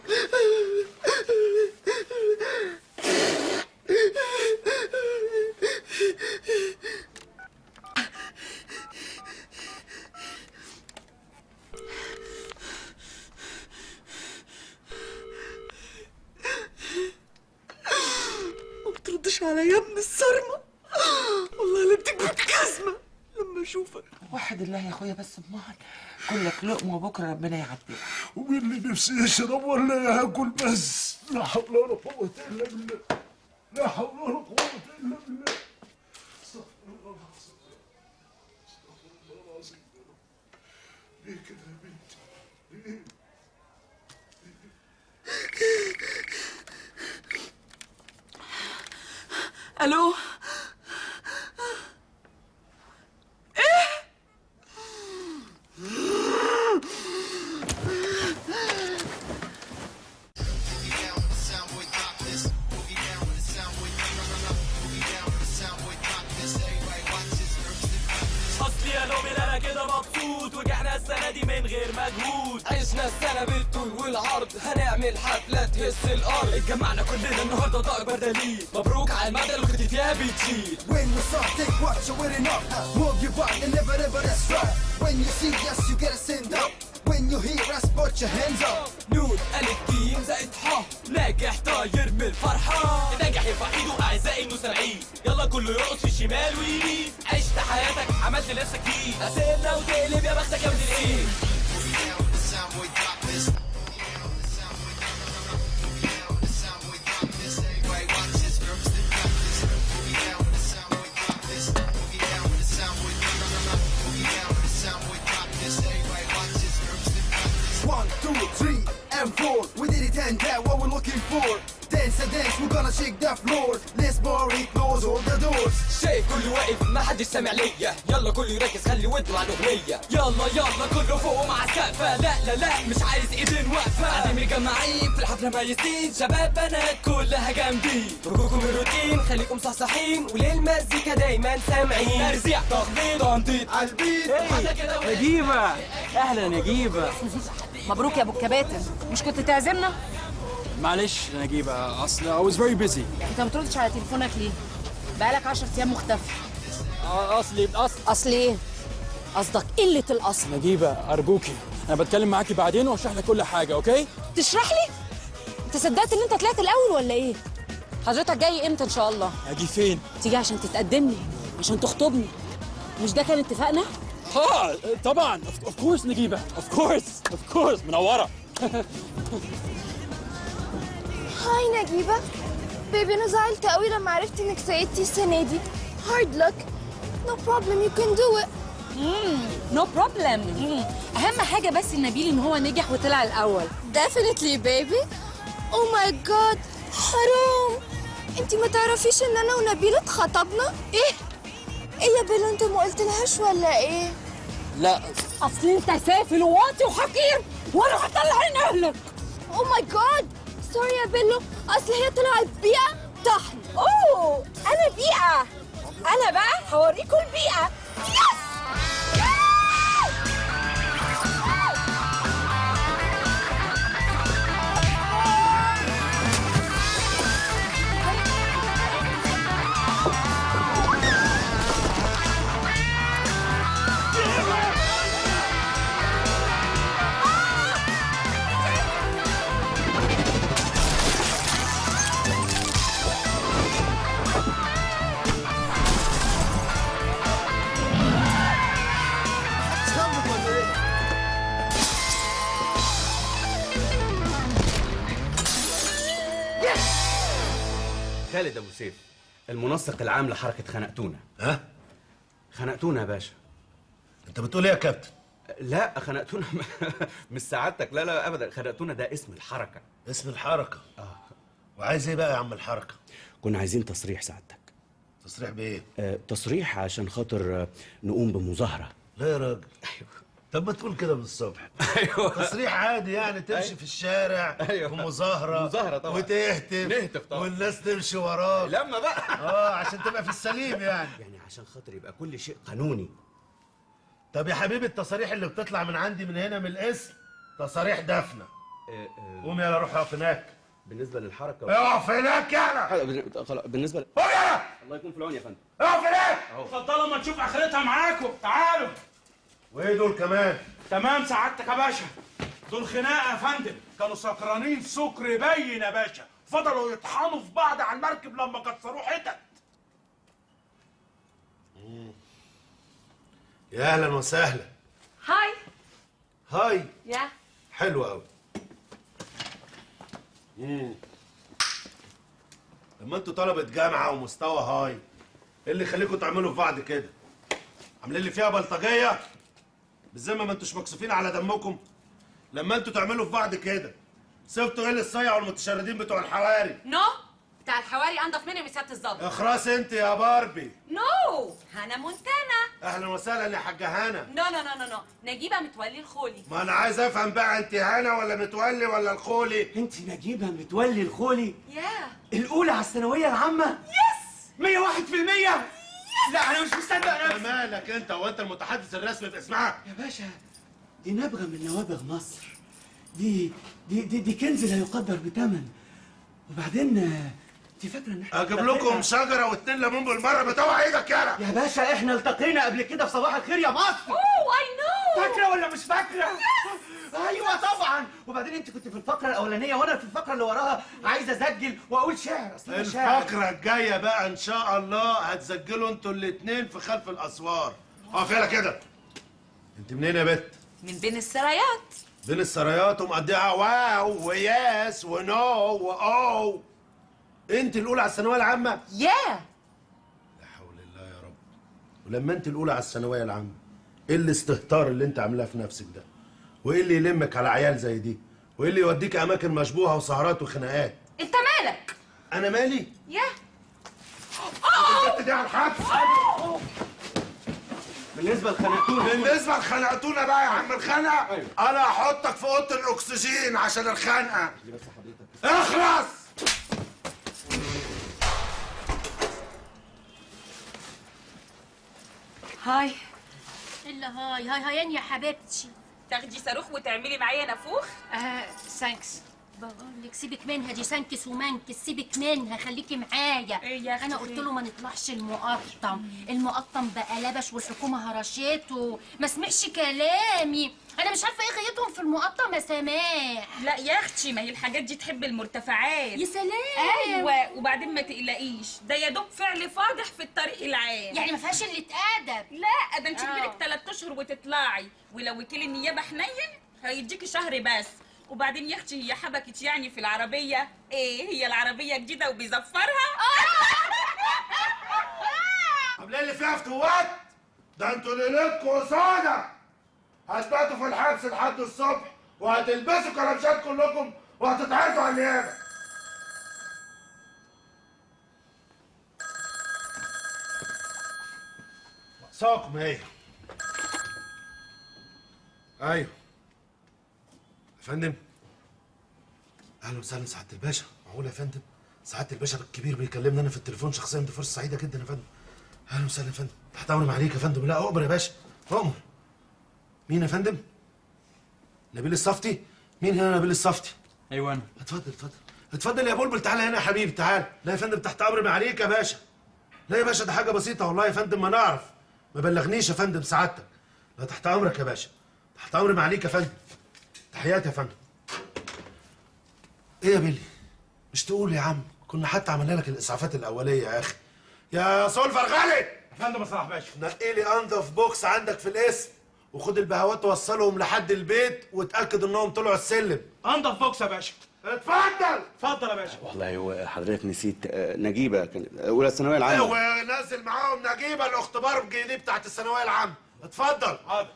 Speaker 8: ما بتردش عليا يا ابن الصرمه، والله لا بتكبر جزمه لما اشوفك.
Speaker 3: وحد الله يا اخويا، بس امال كلك لقمة وبكره ربنا يعديها.
Speaker 5: ومين اللي نفسي يشرب ولا ياكل بس؟ لا حول ولا قوة الا بالله، لا حول ولا قوة الا بالله. استغفر الله العظيم، استغفر الله العظيم يا رب. ليه كده يا بنتي؟ ليه؟
Speaker 8: الو، ايه؟
Speaker 10: اصلي يا نوبل انا كده مبسوط، وجعنا السنة دي من غير مجهود، عشنا السنة بالطول والعرض، هنعمل حفلة تهز الارض، اتجمعنا كلنا النهارده ده اكبر دليل، مبروك على المادة اللي كنت فيها بتشيل.
Speaker 14: When you start, take what you're wearing up. Move your body and never ever rest right. When you see yes, you gotta stand up. When you hear us, put your hands up.
Speaker 10: نون ألف جيم زائد ح، ناجح طاير من الفرحة، ناجح يرفع ايده أعزائي المستمعين، يلا كله يرقص في الشمال واليمين، عشت حياتك عملت لنفسك فيه، قسمنا وتقلب يا بختك يا ابن الايه.
Speaker 14: One, two, three, and four. We did it and that what we're looking for. Dance and dance, we're gonna shake the floor. Let's party, close all the doors.
Speaker 10: شايف كله واقف ما حدش سامع ليا، يلا كله يركز خلي ودنه على الاغنية، يلا يلا كله فوق مع السقفه، لا لا لا مش عايز ايدين واقفة، قاعدين مجمعين في الحفلة ميتين، شباب بنات كلها جامدين، فكوكم من الروتين خليكم صحصحين، وللمزيكا دايما سامعين، ترزيع تخبيط تنطيط على البيت.
Speaker 15: نجيبه، اهلا نجيبه.
Speaker 4: مبروك يا ابو الكباتن، مش كنت تعزمنا؟
Speaker 15: معلش يا نجيبه، اصل I was very busy.
Speaker 4: انت ما بتردش على تليفونك ليه؟ بقالك 10 ايام مختفي.
Speaker 15: اصلي
Speaker 4: اصل ايه؟ قصدك قلة الاصل.
Speaker 15: نجيبه ارجوكي، انا بتكلم معاكي بعدين واشرح لك كل حاجة، okay؟
Speaker 4: تشرح لي؟ انت صدقت ان انت طلعت الاول ولا ايه؟ حضرتك جاي امتى ان شاء الله؟
Speaker 15: اجي فين؟
Speaker 4: تيجي عشان تتقدم لي، عشان تخطبني، مش ده كان اتفاقنا؟
Speaker 15: اه طبعا، of course نجيبه، of course of course، منورة.
Speaker 11: hi نجيبة baby، أنا زعلت قوي لما عرفت إنك سقطتي السنة دي. hard luck، no problem, you can do it.
Speaker 4: no problem. أهم حاجة بس نبيل إن هو نجح وطلع الأول.
Speaker 11: definitely baby. oh my god، حرام، انتي ما تعرفيش إن أنا ونبيل اتخطبنا؟ إيه؟ إيه يا بيلو، انت ما قلتلهاش ولا إيه؟
Speaker 15: لا
Speaker 4: أصل أنت سافل وواطي وحقير، وأنا هطلع عين أهلك.
Speaker 11: oh my god، sorry يا بيلو، اصل هي طلعت بيئة طحن.
Speaker 4: اوه انا بيئة، انا بقى هوريكم البيئة. yes.
Speaker 12: خالد ابو سيف، المنسق العام لحركة خنقتونا. ها؟ خنقتونا يا باشا.
Speaker 5: انت بتقول ايه يا كابتن؟
Speaker 12: لا خنقتونا مش سعادتك، لا لا ابدا، خنقتونا ده اسم الحركة.
Speaker 5: اسم الحركة؟ اه. وعايز ايه بقى يا عم الحركة؟
Speaker 13: كنا عايزين تصريح سعادتك.
Speaker 5: تصريح بايه؟
Speaker 13: تصريح عشان خاطر نقوم بمظاهره.
Speaker 5: لا يا راجل. ايوه. طب ما تقول كده من الصبح. ايوه. تصريح عادي يعني تمشي. أيوة. في الشارع. أيوة. بمظاهره.
Speaker 13: مظاهره طبعا.
Speaker 5: وتهتف.
Speaker 13: نهتف طبعا.
Speaker 5: والناس تمشي وراك.
Speaker 13: لما بقى
Speaker 5: عشان تبقى في السليم يعني.
Speaker 13: يعني عشان خاطر يبقى كل شيء قانوني.
Speaker 5: طب يا حبيبي التصاريح اللي بتطلع من عندي من هنا من القسم تصاريح دفنه. قوم يلا روح اقف هناك.
Speaker 13: بالنسبة للحركة
Speaker 5: اقف هناك يلا.
Speaker 13: خلاص بالنسبة
Speaker 5: قوم يلا.
Speaker 13: الله يكون في العون يا فندم.
Speaker 5: اقف هناك.
Speaker 21: اتفضلوا ما نشوف اخرتها معاكم، تعالوا.
Speaker 5: وايه دول كمان؟
Speaker 21: تمام سعادتك يا باشا، دول خناقه يا فندم، كانوا سكرانين سكر باين يا باشا، فضلوا يطحنوا في بعض على المركب لما كسروه حتت.
Speaker 5: يا اهلا وسهلا.
Speaker 16: hi.
Speaker 5: hi.
Speaker 16: يا
Speaker 5: حلو قوي. لما انتوا طلبة جامعة ومستوى high، ايه اللي يخليكم تعملوا في بعض كده؟ عاملين لي فيها بلطجية؟ بالذمة ما انتوش مكسوفين على دمكم؟ لما انتوا تعملوا في بعض كده، سبتوا ايه للصيع والمتشردين بتوع الحواري؟
Speaker 16: no، بتاع الحواري انضف مني من سيادة الظابط.
Speaker 5: اخرس انت يا باربي.
Speaker 16: no، هانا مونتانا.
Speaker 5: اهلا وسهلا يا حاجة هانا.
Speaker 16: no no no no no، نجيبة متولي الخولي.
Speaker 5: ما انا عايز افهم بقى، انت هانا ولا متولي ولا الخولي؟
Speaker 13: انت نجيبة متولي الخولي؟
Speaker 16: yeah
Speaker 13: الاولى على الثانوية العامة؟
Speaker 16: yes
Speaker 13: 101%. لا انا مش مصدق نفسي.
Speaker 5: مالك انت؟ هو انت المتحدث الرسمي باسمها؟
Speaker 13: يا باشا دي نبغه من نوابغ مصر، دي دي دي, دي كنز لا يقدر بثمن. وبعدين انت فاكره ان احنا
Speaker 5: اجيب لكم شجرة واتنين ليمون بالمرة بتوع ايدك يالا.
Speaker 13: يا باشا احنا التقينا قبل كده في صباح الخير يا مصر.
Speaker 16: oh I know.
Speaker 13: فاكره ولا مش فاكره؟ ايوه طبعا. وبعدين انت كنت في الفقرة الاولانية وانا في الفقرة اللي وراها عايز اسجل واقول شعر. اصل انا شاعر.
Speaker 5: الفقرة الجاية بقى ان شاء الله هتسجلوا انتوا الاثنين في خلف الاسوار. اقف يلا كده. انت منين يا بت؟
Speaker 16: من بين السرايات.
Speaker 5: بين السرايات ومقضيها wow و yes و no و oh. انت الاولى على الثانوية العامة؟
Speaker 16: yeah.
Speaker 5: لا حول الله يا رب. ولما انت الاولى على الثانوية العامة، ايه الاستهتار اللي انت عاملاه في نفسك ده؟ وايه اللي يلمك على عيال زي دي؟ وايه اللي يوديك اماكن مشبوهة وسهرات وخناقات؟
Speaker 16: انت مالك؟
Speaker 5: انا مالي؟
Speaker 16: yeah.
Speaker 5: البت دي على الحبس.
Speaker 13: بالنسبة لخناقتونا،
Speaker 5: بالنسبة لخناقتونا بقى يا عم الخنقه. أيوة. انا هحطك في اوضة الاكسجين عشان الخنقه.
Speaker 13: بس حضرتك
Speaker 5: اخلص.
Speaker 16: hi.
Speaker 17: الا hi hi هايان يا حبيبتي.
Speaker 16: تاخدي صاروخ وتعملي معايا نافوخ؟
Speaker 17: thanks. بقول لك سيبك منها دي thanks ومانكس، سيبك منها خليكي معايا.
Speaker 16: ايه يا اختي؟
Speaker 17: انا قلت له ما نطلعش المقطم، المقطم بقى لبش والحكومة هرشته، ما سمعش كلامي. انا مش عارفه ايه غايتهم في المقطم يا سماح.
Speaker 16: لا يا اختي، ما هي الحاجات دي تحب المرتفعات.
Speaker 17: يا سلام.
Speaker 16: ايوه، وبعدين ما تقلقيش، ده يا دوب فعل فاضح في الطريق العام،
Speaker 17: يعني ما فيهاش اللي اتأدب.
Speaker 16: لا ده انت كبيرك 3 اشهر وتطلعي، ولو وكيل النيابة حنين هيديكي شهر بس. وبعدين يا اختي هي حبكت يعني في العربية، ايه هي العربية جديدة وبيزفرها؟
Speaker 5: عاملين اللي فيها فتوات؟ ده انتوا ليلتكم قصاده، هتباتوا في الحبس لحد الصبح وهتلبسوا كلبشات كلكم وهتتعرضوا على النيابة. ناقصاكم هي. ايوه يا فندم. اهلا وسهلا سعادة الباشا. معقول يا فندم سعادة الباشا الكبير بيكلمني انا في التليفون شخصيا؟ دي فرصة سعيدة جدا يا فندم. اهلا وسهلا يا فندم، تحت امر معاليك يا فندم. لا اؤمر يا باشا، اؤمر. مين يا فندم؟ نبيل الصفتي؟ مين هنا نبيل الصفتي؟
Speaker 15: ايوه انا.
Speaker 5: اتفضل اتفضل اتفضل يا بلبل، تعالى هنا يا حبيبي، تعالى. لا يا فندم تحت امر معاليك يا باشا. لا يا باشا ده حاجة بسيطة والله يا فندم، ما نعرف، ما بلغنيش يا فندم سعادتك. لا تحت امرك يا باشا، تحت امر معاليك يا فندم. تحياتي يا فندم. ايه يا بيلي؟ مش تقول يا عم، كنا حتى عملنا لك الاسعافات الاولية يا اخي. يا سولفر غالي
Speaker 21: يا فندم. صلاح باشا،
Speaker 5: نقي لي انضف بوكس عندك في القسم، وخد البهوات وصلهم لحد البيت وتاكد انهم طلعوا السلم.
Speaker 21: انضف بوكس يا باشا.
Speaker 5: اتفضل
Speaker 21: اتفضل يا باشا.
Speaker 13: والله هو حضرتك نسيت نجيبه، كانت اولى الثانوية العامة.
Speaker 5: ونزل معاهم نجيبه الاختبار الجديد بتاعت الثانوية العامة. اتفضل.
Speaker 21: حاضر.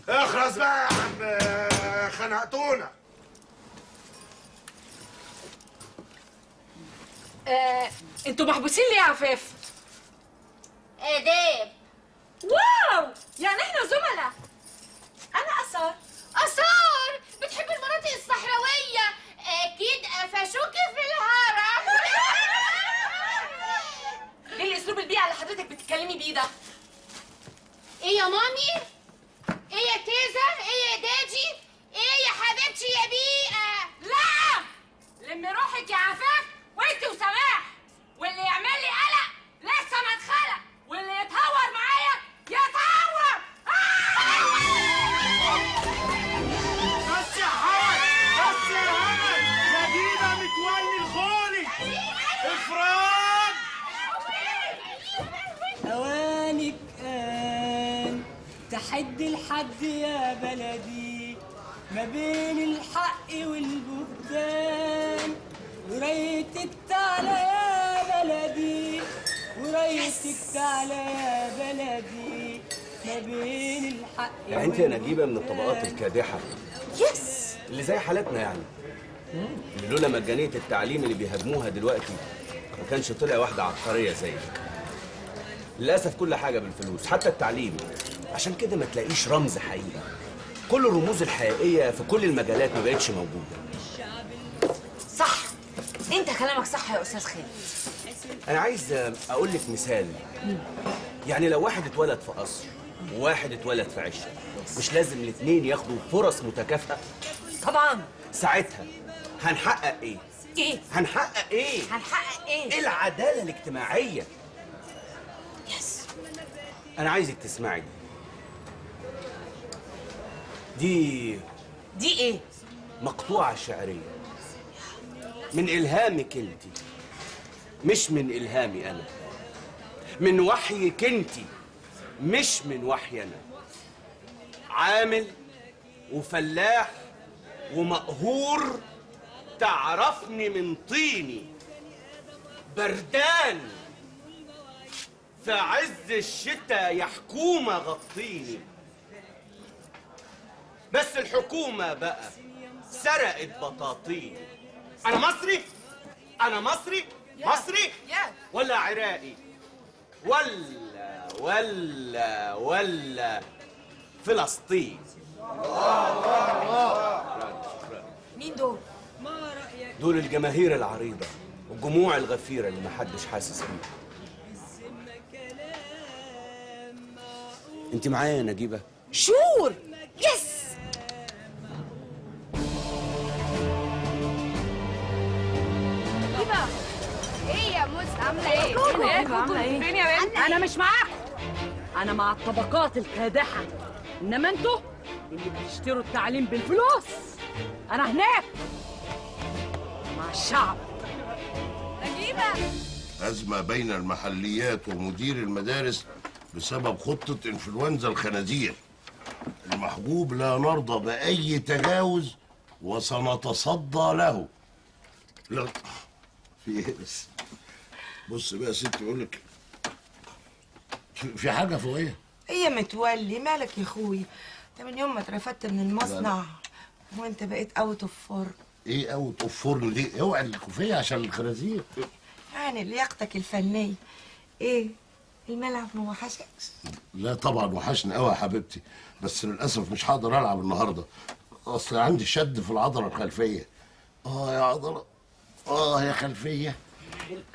Speaker 5: اخرس بقى يا عم، خنقتونا.
Speaker 4: انتوا محبوسين ليه يا عفاف؟
Speaker 17: آداب.
Speaker 16: wow، يعني احنا زملاء.
Speaker 6: انا اثار.
Speaker 17: آثار بتحب المناطق الصحراوية، اكيد قفشوكي في الهرم.
Speaker 6: ايه الاسلوب البيئة اللي حضرتك بتتكلمي بيه ده؟
Speaker 17: ايه يا مامي؟ ايه يا تيزا؟ ايه يا دادي؟ ايه يا حبيبتي يا بيئة؟
Speaker 4: لا، لمي روحك يا عفاف وانت وسماح، واللي يعمل لي قلق لسه ما اتخلق، واللي يتهور معايا يتعور.
Speaker 7: بس يا حمد، بس يا حمد، نجيبة متولي الخولي، افراج.
Speaker 10: أوانك آن تحد الحد يا بلدي، ما بين الحق والبهتان، وريتك تعلى يا بلدي، وريتك تعلى يا بلدي، ما بين الحق.
Speaker 18: يعني انت يا نجيبه من الطبقات الكادحه.
Speaker 6: yes،
Speaker 18: اللي زي حالتنا يعني، اللي لولا مجانية التعليم اللي بيهاجموها دلوقتي ما كانش طلع واحدة عبقرية زيك. للاسف كل حاجة بالفلوس، حتى التعليم. عشان كده ما تلاقيش رمز حقيقي. كل الرموز الحقيقية في كل المجالات ما بقتش موجودة.
Speaker 6: صح، انت كلامك صح يا استاذ خالد.
Speaker 18: انا عايز اقول لك مثال. يعني لو واحد اتولد في قصر وواحد اتولد في عشه، مش لازم الاثنين ياخدوا فرص متكافئة؟
Speaker 6: طبعا.
Speaker 18: ساعتها هنحقق ايه؟
Speaker 6: ايه؟
Speaker 18: هنحقق ايه؟
Speaker 6: هنحقق ايه؟
Speaker 18: العدالة الاجتماعية.
Speaker 6: yes.
Speaker 18: انا عايزك تسمعي دي.
Speaker 6: دي ايه؟
Speaker 18: مقطوعة شعرية من الهامك انت، مش من الهامي انا، من وحيك انت، مش من وحي انا. عامل وفلاح ومقهور، تعرفني من طيني، بردان في عز الشتاء يا حكومة غطيني. بس الحكومة بقى سرقت بطاطيني. أنا مصري؟ أنا مصري؟ مصري؟ ولا عراقي؟ ولا ولا ولا فلسطين؟
Speaker 6: مين دول؟
Speaker 18: دول الجماهير العريضة والجموع الغفيرة اللي محدش حاسس بيها. انت معايا يا نجيبة؟
Speaker 6: sure. yes.
Speaker 1: نجيبة، ايه يا موز عاملة ايه؟
Speaker 4: ايه عاملة ايه؟ فين يا بنت؟ انا مش معاكم، انا مع الطبقات الكادحة، انما انتوا اللي بتشتروا التعليم بالفلوس. انا هناك مع الشعب.
Speaker 1: نجيبة،
Speaker 5: أزمة بين المحليات ومدير المدارس بسبب خطة إنفلونزا الخنازير. المحجوب لا نرضى بأي تجاوز وسنتصدى له. لا في إيه بس؟ بص بقى يا ستي، يقول لك في حاجة فوقيها.
Speaker 3: ايه يا متولي مالك يا اخويا؟ انت من يوم ما اترفدت من المصنع وانت بقيت out of form.
Speaker 5: ايه out of form دي؟ اوعي الكوفيه عشان الخنازير.
Speaker 3: يعني لياقتك الفنية. ايه الملعب ما وحشكش؟
Speaker 5: لا طبعا وحشني قوي يا حبيبتي، بس للاسف مش هقدر العب النهارده، اصل عندي شد في العضلة الخلفية. يا عضلة، يا خلفية.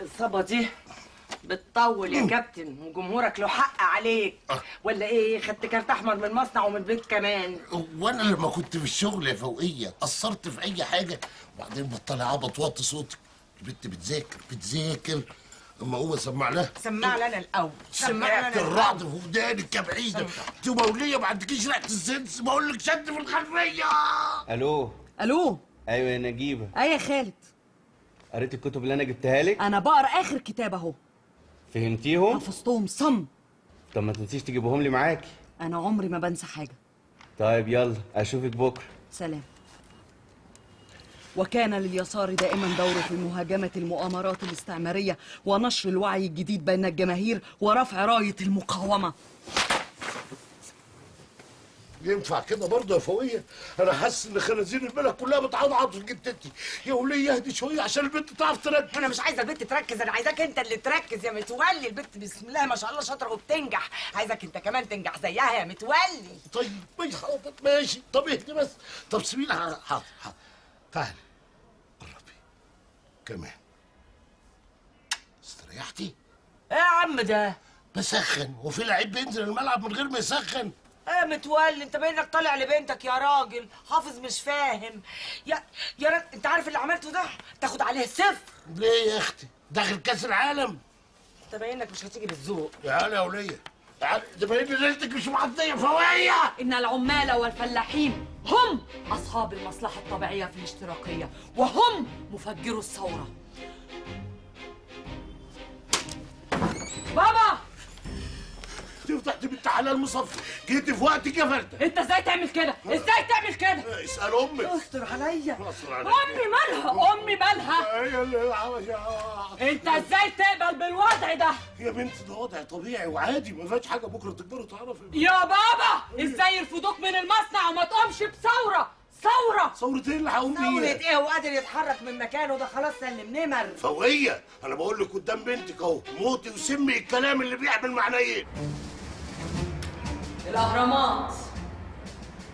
Speaker 23: الاصابة دي بتطول يا كابتن، وجمهورك له حق عليك. ولا ايه؟ خدت كارت احمر من المصنع ومن البيت كمان.
Speaker 5: وانا لما كنت في الشغل يا فوقيه قصرت في اي حاجة؟ وبعدين بطلي عبط وطي صوتك، البت بتذاكر بتذاكر. اما هو سمع لها.
Speaker 3: سمع لنا الاول.
Speaker 5: سمعت الرعد في ودانك يا بعيدة. انت موليه ما عندكيش ريحه السنس، بقول لك شد في الخلفية.
Speaker 18: الو
Speaker 4: الو.
Speaker 18: ايوه يا نجيبه.
Speaker 4: ايوه يا خالد.
Speaker 18: قريت الكتب اللي انا جبتها لك؟
Speaker 4: انا بقرا اخر كتاب اهو.
Speaker 18: فهمتيهم؟
Speaker 4: حفظتهم صم.
Speaker 18: طب ما تنسيش تجيبهم لي معاكي.
Speaker 4: انا عمري ما بنسى حاجة.
Speaker 18: طيب يلا اشوفك بكره.
Speaker 4: سلام. وكان لليسار دائما دوره في مهاجمة المؤامرات الاستعمارية ونشر الوعي الجديد بين الجماهير ورفع راية المقاومة.
Speaker 5: ينفع كده برضه يا فوقيه؟ انا حاسس ان خنازير البلد كلها بتعضعض في جتتي. يا وليه اهدي شوية عشان البنت تعرف تركز.
Speaker 23: انا مش عايزه البنت تركز، انا عايزاك انت اللي تركز يا متولي. البنت بسم الله ما شاء الله شاطرة وبتنجح، عايزك انت كمان تنجح زيها يا متولي.
Speaker 5: طيب ماشي، حاضر ماشي. طب اهدي بس، طب سيبيني. حاضر حاضر، تعالي قربي كمان. استريحتي؟
Speaker 23: ايه يا عم ده؟
Speaker 5: بسخن، وفي لعيب بينزل الملعب من غير ما يسخن؟
Speaker 23: ايه متولي، انت باينك طالع لبنتك يا راجل، حافظ مش فاهم. يا راجل، انت عارف اللي عملته ده تاخد عليه 0.
Speaker 5: ليه يا اختي؟ داخل كاس العالم.
Speaker 23: انت باينك مش هتيجي بالذوق.
Speaker 5: تعالى يا وليه، تعالى، ده باين ليلتك مش معدية فوقيه.
Speaker 4: ان العمال والفلاحين هم اصحاب المصلحة الطبيعية في الاشتراكية، وهم مفجرو الثورة. بابا
Speaker 5: تفتح بنت حلال مصفي، جيت في وقتك يا فردة.
Speaker 4: انت ازاي تعمل كده؟ ازاي تعمل كده؟
Speaker 5: اسال امك.
Speaker 23: استر عليا.
Speaker 5: استر عليا.
Speaker 4: امي مالها؟ امي مالها؟ انت ازاي تقبل بالوضع ده؟
Speaker 5: يا بنت ده وضع طبيعي وعادي، ما فيهاش حاجة، بكره تكبري وتعرفي.
Speaker 4: يا بابا ازاي يرفضوك من المصنع وما تقومش بثورة؟ ثورة؟
Speaker 5: ثورة ايه اللي هقوم بيها؟
Speaker 23: ثورة ايه؟ هو قادر يتحرك من مكانه؟ ده خلاص سلم نمر.
Speaker 5: فوقيه، انا بقول لك قدام بنتك اهو، موتي وسمي الكلام اللي بيعمل معنيين.
Speaker 4: الأهرامات،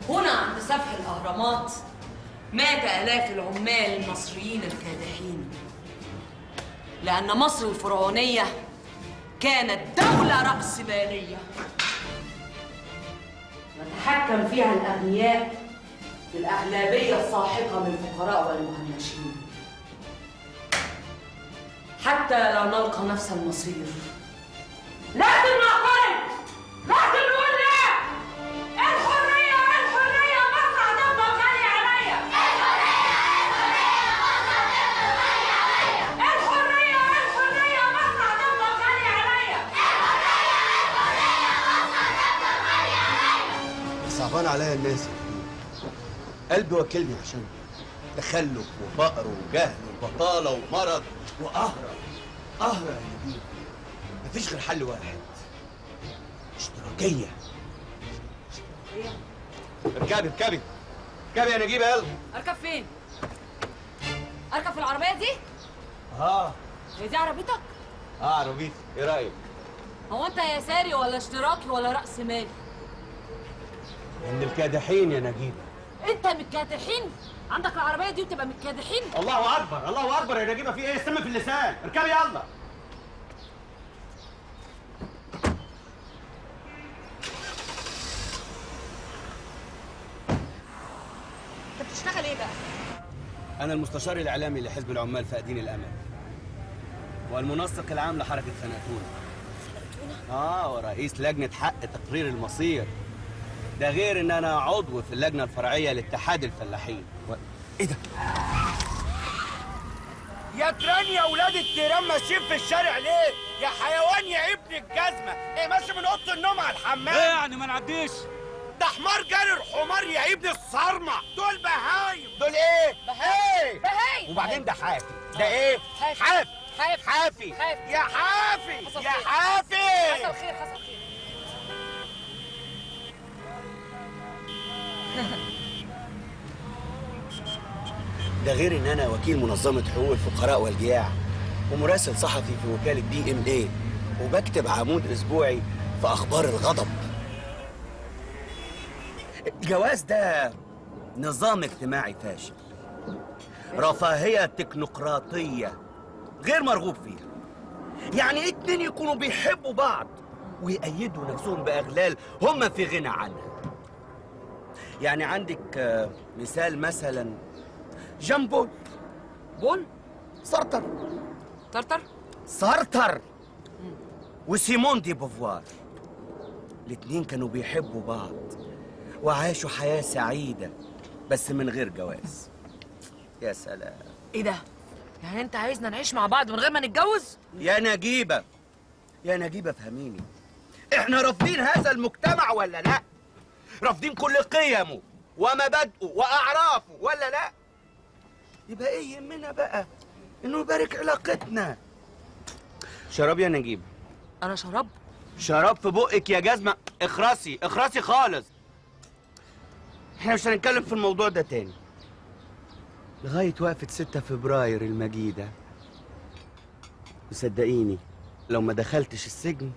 Speaker 4: هنا عند سفح الأهرامات مات آلاف العمال المصريين الكادحين، لأن مصر الفرعونية كانت دولة رأسمالية يتحكم فيها الأغنياء بالأغلبية الساحقة من الفقراء والمهمشين، حتى لا نلقى نفس المصير. لازم نعترض، لازم نقول لا. الحرية الحرية، مصر هتفضل غالية عليا. الحرية الحرية، مصر هتفضل غالية عليا. الحرية الحرية، مصر هتفضل غالية عليا. الحرية الحرية، مصر هتفضل غالية عليا.
Speaker 13: صعبان عليا الناس، قلبي وكلني عشان تخلف وفقر وجهل وبطالة ومرض وقهرة. قهرة يا نبيل، مفيش غير حل واحد، اشتراكية. اركبي اركبي اركبي يا نجيبة، يلا.
Speaker 4: اركب فين؟ اركب في العربية دي؟
Speaker 13: اه.
Speaker 4: هي دي عربيتك؟
Speaker 13: اه عربيتي، ايه رأيك؟
Speaker 4: هو انت يساري ولا اشتراكي ولا رأس مالي؟
Speaker 13: من الكادحين يا نجيبة.
Speaker 4: انت من الكادحين؟ عندك العربية دي وتبقى من الكادحين؟
Speaker 13: الله أكبر الله أكبر يا نجيبة، في ايه؟ السم في اللسان، اركبي يلا.
Speaker 4: انت بتشتغل ايه بقى؟
Speaker 18: أنا المستشار الإعلامي لحزب العمال فاقدين الأمل، والمنسق العام لحركة خنقتونا. خنقتونا؟ ورئيس لجنة حق تقرير المصير. ده غير إن أنا عضو في اللجنة الفرعية لاتحاد الفلاحين. إيه ده؟
Speaker 7: يا تران يا ولاد التيران ماشيين في الشارع ليه؟ يا حيوان يا ابن الجزمة، إيه ماشي من أوضة النوم على الحمام؟
Speaker 21: إيه يعني ما نعديش؟
Speaker 7: ده حمار جري الحمار يا ابن الصرمة، دول بهايم. دول إيه؟ بهايم. بهايم. وبعدين ده حافي، ده إيه؟ حافي حافي حافي يا حافي يا حافي.
Speaker 4: حصل خير حصل خير.
Speaker 18: ده غير ان انا وكيل منظمة حقوق الفقراء والجياع، ومراسل صحفي في وكالة BMA، وبكتب عمود اسبوعي في اخبار الغضب. الجواز ده نظام اجتماعي فاشل، رفاهية تكنوقراطيه غير مرغوب فيها. يعني اتنين يكونوا بيحبوا بعض ويأيدوا نفسهم باغلال هم في غنى عنها. يعني عندك مثال مثلا جان بول. بول؟ سارتر.
Speaker 4: ترتر؟
Speaker 18: سارتر وسيمون دي بوفوار، الاتنين كانوا بيحبوا بعض وعاشوا حياة سعيدة بس من غير جواز. يا سلام.
Speaker 4: ايه ده؟ يعني انت عايزنا نعيش مع بعض من غير ما نتجوز؟
Speaker 18: يا نجيبة يا نجيبة فهميني، احنا رافضين هذا المجتمع ولا لا؟ رافضين كل قيمة ومبادئه واعرافه ولا لا؟ يبقى ايه يهمنا بقى انه يبارك علاقتنا؟ شراب يا نجيب.
Speaker 4: انا شراب؟
Speaker 18: شراب في بقك يا جزمه، اخرسي اخرسي خالص.
Speaker 13: احنا مش هنتكلم في الموضوع ده تاني لغاية وقفة 6 فبراير المجيدة. وصدقيني لو ما دخلتش السجن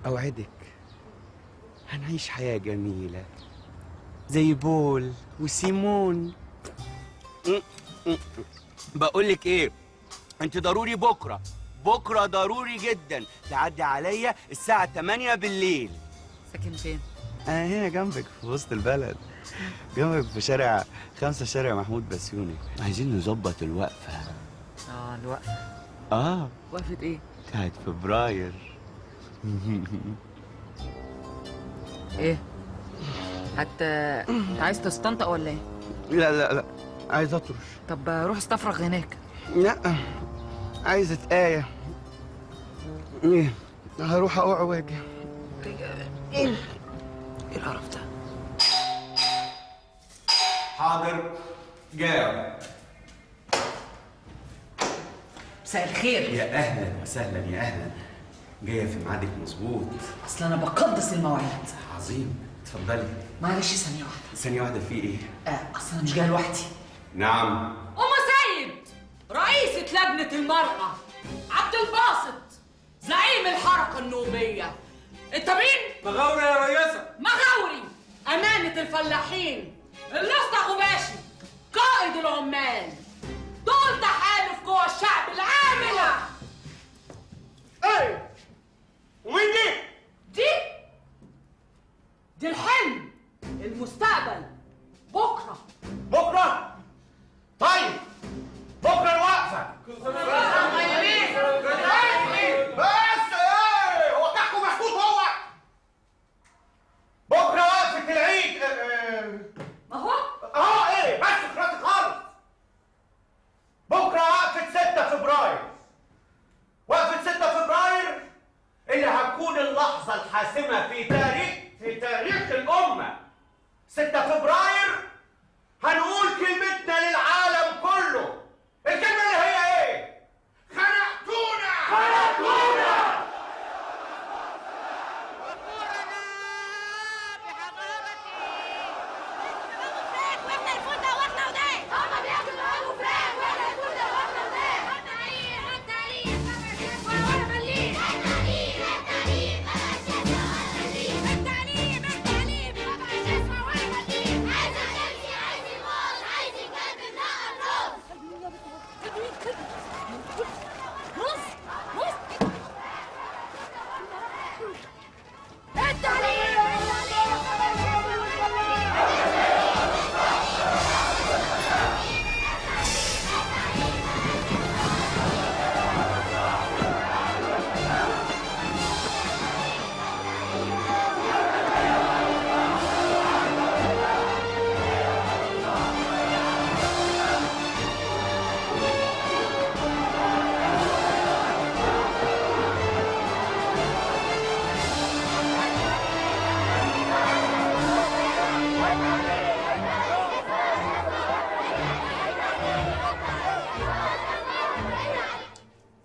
Speaker 13: أوعدك هنعيش حياة جميلة زي بول وسيمون. بقولك ايه، انت ضروري بكرة، بكرة ضروري جدا تعدي عليا الساعة 8 بالليل.
Speaker 4: ساكن فين؟
Speaker 13: أنا هنا جنبك في وسط البلد، جنبك في شارع 5، شارع محمود بسيوني. عايزين نظبط الوقفة.
Speaker 4: الوقفة. وقفة ايه؟
Speaker 13: بتاعت فبراير.
Speaker 4: ايه؟ حتى انت عايز تستنطق ولا ايه؟
Speaker 13: لا لا لا، عايز اطرش.
Speaker 4: طب روح استفرغ هناك.
Speaker 13: لا، عايز اتقاية. ايه؟ هروح اقع واجي.
Speaker 4: ايه القرف ده؟
Speaker 7: حاضر جاوب.
Speaker 23: مساء الخير.
Speaker 13: يا اهلا وسهلا. يا اهلا، جاية في ميعادك مظبوط.
Speaker 23: اصل انا بقدس المواعيد.
Speaker 13: عظيم، اتفضلي.
Speaker 23: معلش ثانية واحدة.
Speaker 13: ثانية واحدة في ايه؟
Speaker 23: اصل انا مش جاية لوحدي.
Speaker 13: نعم.
Speaker 4: ام سيد رئيسة لجنة المرأة، عبد الباسط زعيم الحركة النوبية. انت مين؟
Speaker 7: مغاوري يا ريسة.
Speaker 4: مغاوري، أمانة الفلاحين، الأسطى غباشي قائد العمال. دول تحالف جوه الشعب العاملة.
Speaker 7: ايه؟ ومين دي؟
Speaker 4: دي الحلم، المستقبل، بكرة.
Speaker 7: بكرة؟ طيب بكرة الوقفة. بس ايه؟ هو كحكو محطوط هو؟ بكرة وقفة العيد.
Speaker 4: ما هو؟
Speaker 7: ايه؟ بس خلاص خالص. بكرة وقفة 6 فبراير. وقفة 6 فبراير اللي هتكون اللحظة الحاسمة في تاريخ الأمة. 6 فبراير هنقول كلمتنا للعالم كله. الكلمة اللي هي ايه؟ خنقتونا! خنقتونا!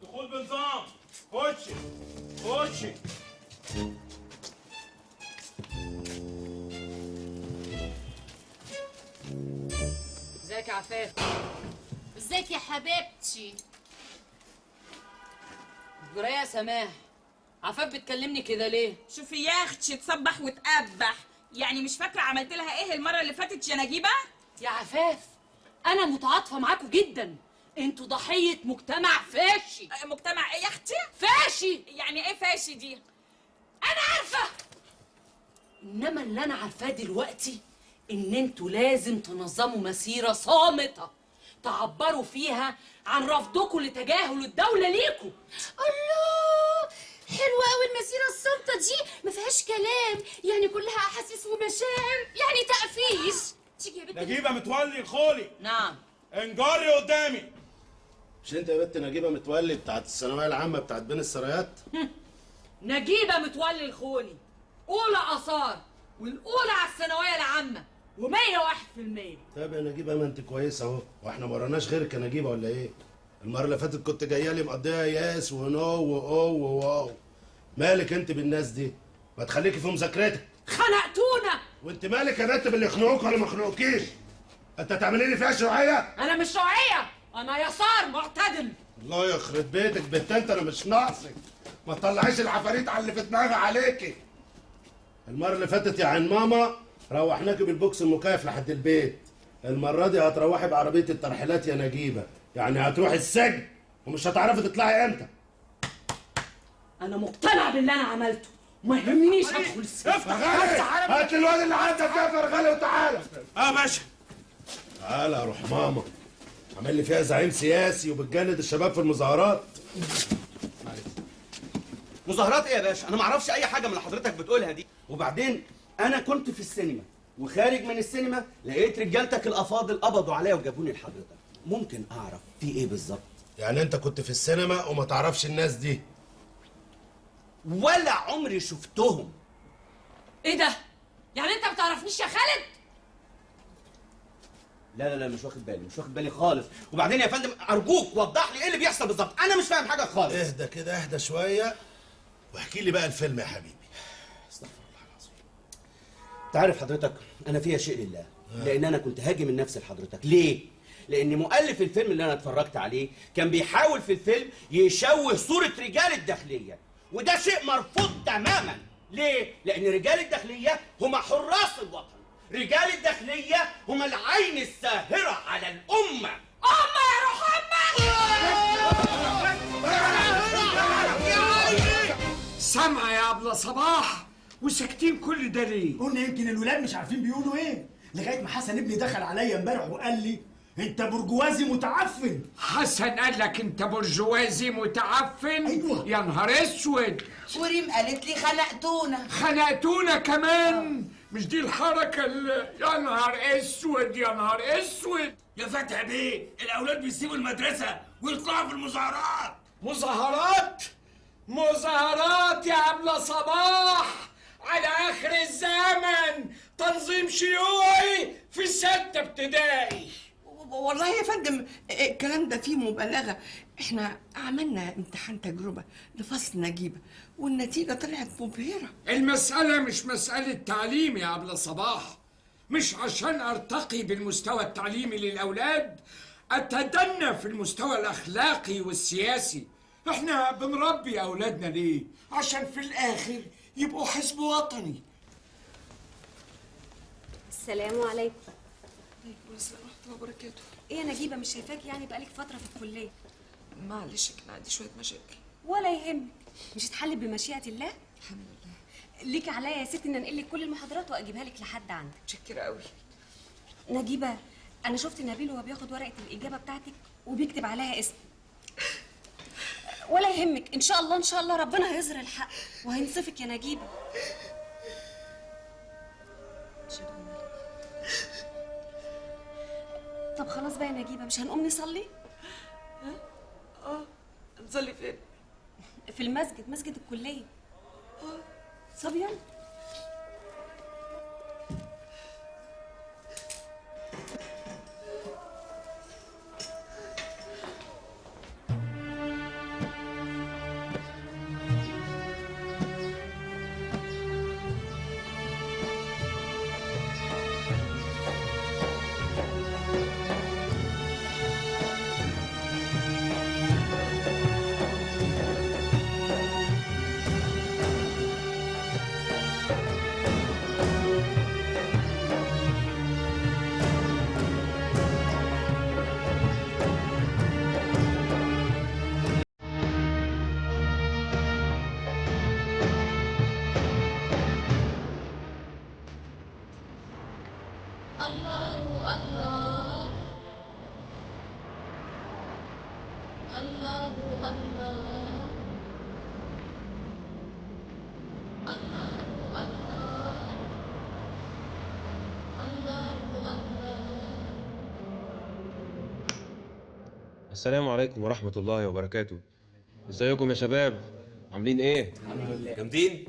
Speaker 7: دخول بنظام. خشي خشي.
Speaker 4: ازيك يا عفاف؟
Speaker 17: ازيك يا حبيبتي؟
Speaker 4: جرايه يا سماح، عفاف بتكلمني كده ليه؟
Speaker 16: شوفي يا اختي، تصبح وتقبح. يعني مش فاكره عملت لها ايه المرة اللي فاتت يا نجيبه؟
Speaker 4: يا عفاف انا متعاطفه معاكم جدا، انتوا ضحية مجتمع فاشي.
Speaker 16: مجتمع ايه يا اختي؟
Speaker 4: فاشي.
Speaker 16: يعني ايه فاشي دي؟
Speaker 4: انا عارفه، انما اللي انا عارفاه دلوقتي ان انتوا لازم تنظموا مسيره صامته تعبروا فيها عن رفضكم لتجاهل الدولة ليكم.
Speaker 17: الله، حلوة قوي المسيرة الصامتة دي، ما فيهاش كلام، يعني كلها أحاسيس ومشاعر، يعني تقفيش. تيجي يا بنت
Speaker 5: نجيبة متولي الخولي.
Speaker 4: نعم.
Speaker 5: انجري قدامي. مش انت يا بنت نجيبة متولي بتاعت الثانوية العامة بتاعت بين السرايات؟
Speaker 4: نجيبة متولي الخولي، أولى آثار والأولى على الثانوية العامة و101%.
Speaker 5: طب يا نجيبة ما انت كويسة اهو، واحنا ما وراناش غيرك يا نجيبة ولا ايه؟ المرة اللي فاتت كنت جاية لي مقضيها yes و no و oh و wow. مالك انت بالناس دي؟ ما تخليكي في مذاكرتك.
Speaker 4: خنقتونا.
Speaker 5: وانت مالك يا بنت باللي يخنقوك ولا ما يخنقوكيش؟ انت تعملي لي فيها شيوعية؟
Speaker 4: انا مش شيوعية، انا يسار معتدل.
Speaker 5: الله يخرب بيتك بنت انت، انا مش ناقصك. ما تطلعيش العفاريت على اللي في دماغي عليكي. المرة اللي فاتت يا عين ماما روحناكي بالبوكس المكيف لحد البيت. المرة دي هتروحي بعربيه الترحيلات يا نجيبه، يعني هتروحي السجن ومش هتعرفي تطلعي امتى.
Speaker 4: انا مقتنع باللي انا عملته، ما يهمنيش ادخل السجن.
Speaker 5: افتح، هات الواد اللي عندك ده يا فرغلي وتعالى.
Speaker 7: اه باشا.
Speaker 5: تعالى يا روح ماما. عامل لي فيها زعيم سياسي وبتجند الشباب في المظاهرات.
Speaker 13: معلش. مظاهرات ايه يا باشا؟ انا ما اعرفش اي حاجة من اللي حضرتك بتقولها دي. وبعدين انا كنت في السينما وخارج من السينما لقيت رجالتك الافاضل قبضوا عليا وجابوني لحضرتك. ممكن اعرف في ايه بالظبط؟
Speaker 5: يعني انت كنت في السينما وما تعرفش الناس دي؟
Speaker 13: ولا عمري شفتهم.
Speaker 4: ايه ده؟ يعني انت ما بتعرفنيش يا خالد؟
Speaker 13: لا لا لا، مش واخد بالي، مش واخد بالي خالص. وبعدين يا فندم ارجوك وضح لي ايه اللي بيحصل بالظبط، انا مش فاهم حاجة خالص.
Speaker 5: اهدى كده، اهدى شوية واحكي لي بقى الفيلم يا حبيبي.
Speaker 13: استغفر الله العظيم. انت عارف حضرتك انا فيها شيء لله، لان انا كنت هاجم النفس لحضرتك. ليه؟ لان مؤلف الفيلم اللي انا اتفرجت عليه كان بيحاول في الفيلم يشوه صوره رجال الداخلية، وده شيء مرفوض تماما. ليه؟ لان رجال الداخلية هم حراس الوطن، رجال الداخلية هم العين الساهره على الامة.
Speaker 4: امه يا روح امك.
Speaker 2: سامعه يا ابله صباح وساكتين كل ده ليه؟
Speaker 19: قلنا يمكن الولاد مش عارفين بيقولوا ايه، لغاية ما حسن ابني دخل عليا امبارح وقال لي انت برجوازي متعفن.
Speaker 2: حسن قال لك انت برجوازي متعفن؟ ايوه. يا نهار اسود.
Speaker 22: وريم قالت لي خنقتونا.
Speaker 2: خنقتونا كمان؟ مش دي الحركة اللي يا نهار اسود يا نهار اسود.
Speaker 7: يا فتحي بيه، الاولاد بيسيبوا المدرسة ويطلعوا في المظاهرات.
Speaker 2: مظاهرات؟ مظاهرات يا ابله صباح على اخر الزمن، تنظيم شيوعي في 6 ابتدائي.
Speaker 8: والله يا فندم الكلام ده فيه مبالغه، احنا عملنا امتحان تجربه لفصل نجيبه والنتيجة طلعت مبهرة.
Speaker 2: المسالة مش مسالة تعليم يا ابله صباح، مش عشان ارتقي بالمستوى التعليمي للاولاد اتدنى في المستوى الاخلاقي والسياسي. احنا بنربي اولادنا ليه؟ عشان في الاخر يبقوا حزب وطني.
Speaker 1: السلام عليكم.
Speaker 24: عليكم السلام ورحمة الله وبركاته.
Speaker 1: ايه يا نجيبة، مش شايفاكي يعني بقالك فترة في الكلية؟
Speaker 24: معلش كان عندي شوية مشاكل.
Speaker 1: ولا يهمك، مش هتحل بمشيئة الله؟
Speaker 24: الحمد لله.
Speaker 1: ليكي عليا يا ستي ان انقل لك كل المحاضرات واجيبها لك لحد عندك.
Speaker 24: متشكرة قوي.
Speaker 1: نجيبة، أنا شفت نبيل وهو بياخد ورقة الإجابة بتاعتك وبيكتب عليها اسمك. ولا يهمك، إن شاء الله إن شاء الله ربنا هيظهر الحق وهينصفك يا نجيبة. طب خلاص بقى يا نجيبة، مش هنقوم نصلي؟
Speaker 24: اه نصلي فين؟
Speaker 1: في المسجد، مسجد الكلية. طب يلا.
Speaker 25: السلام عليكم ورحمة الله وبركاته. ازيكم يا شباب؟ عاملين ايه؟
Speaker 18: الحمد لله.
Speaker 25: جامدين؟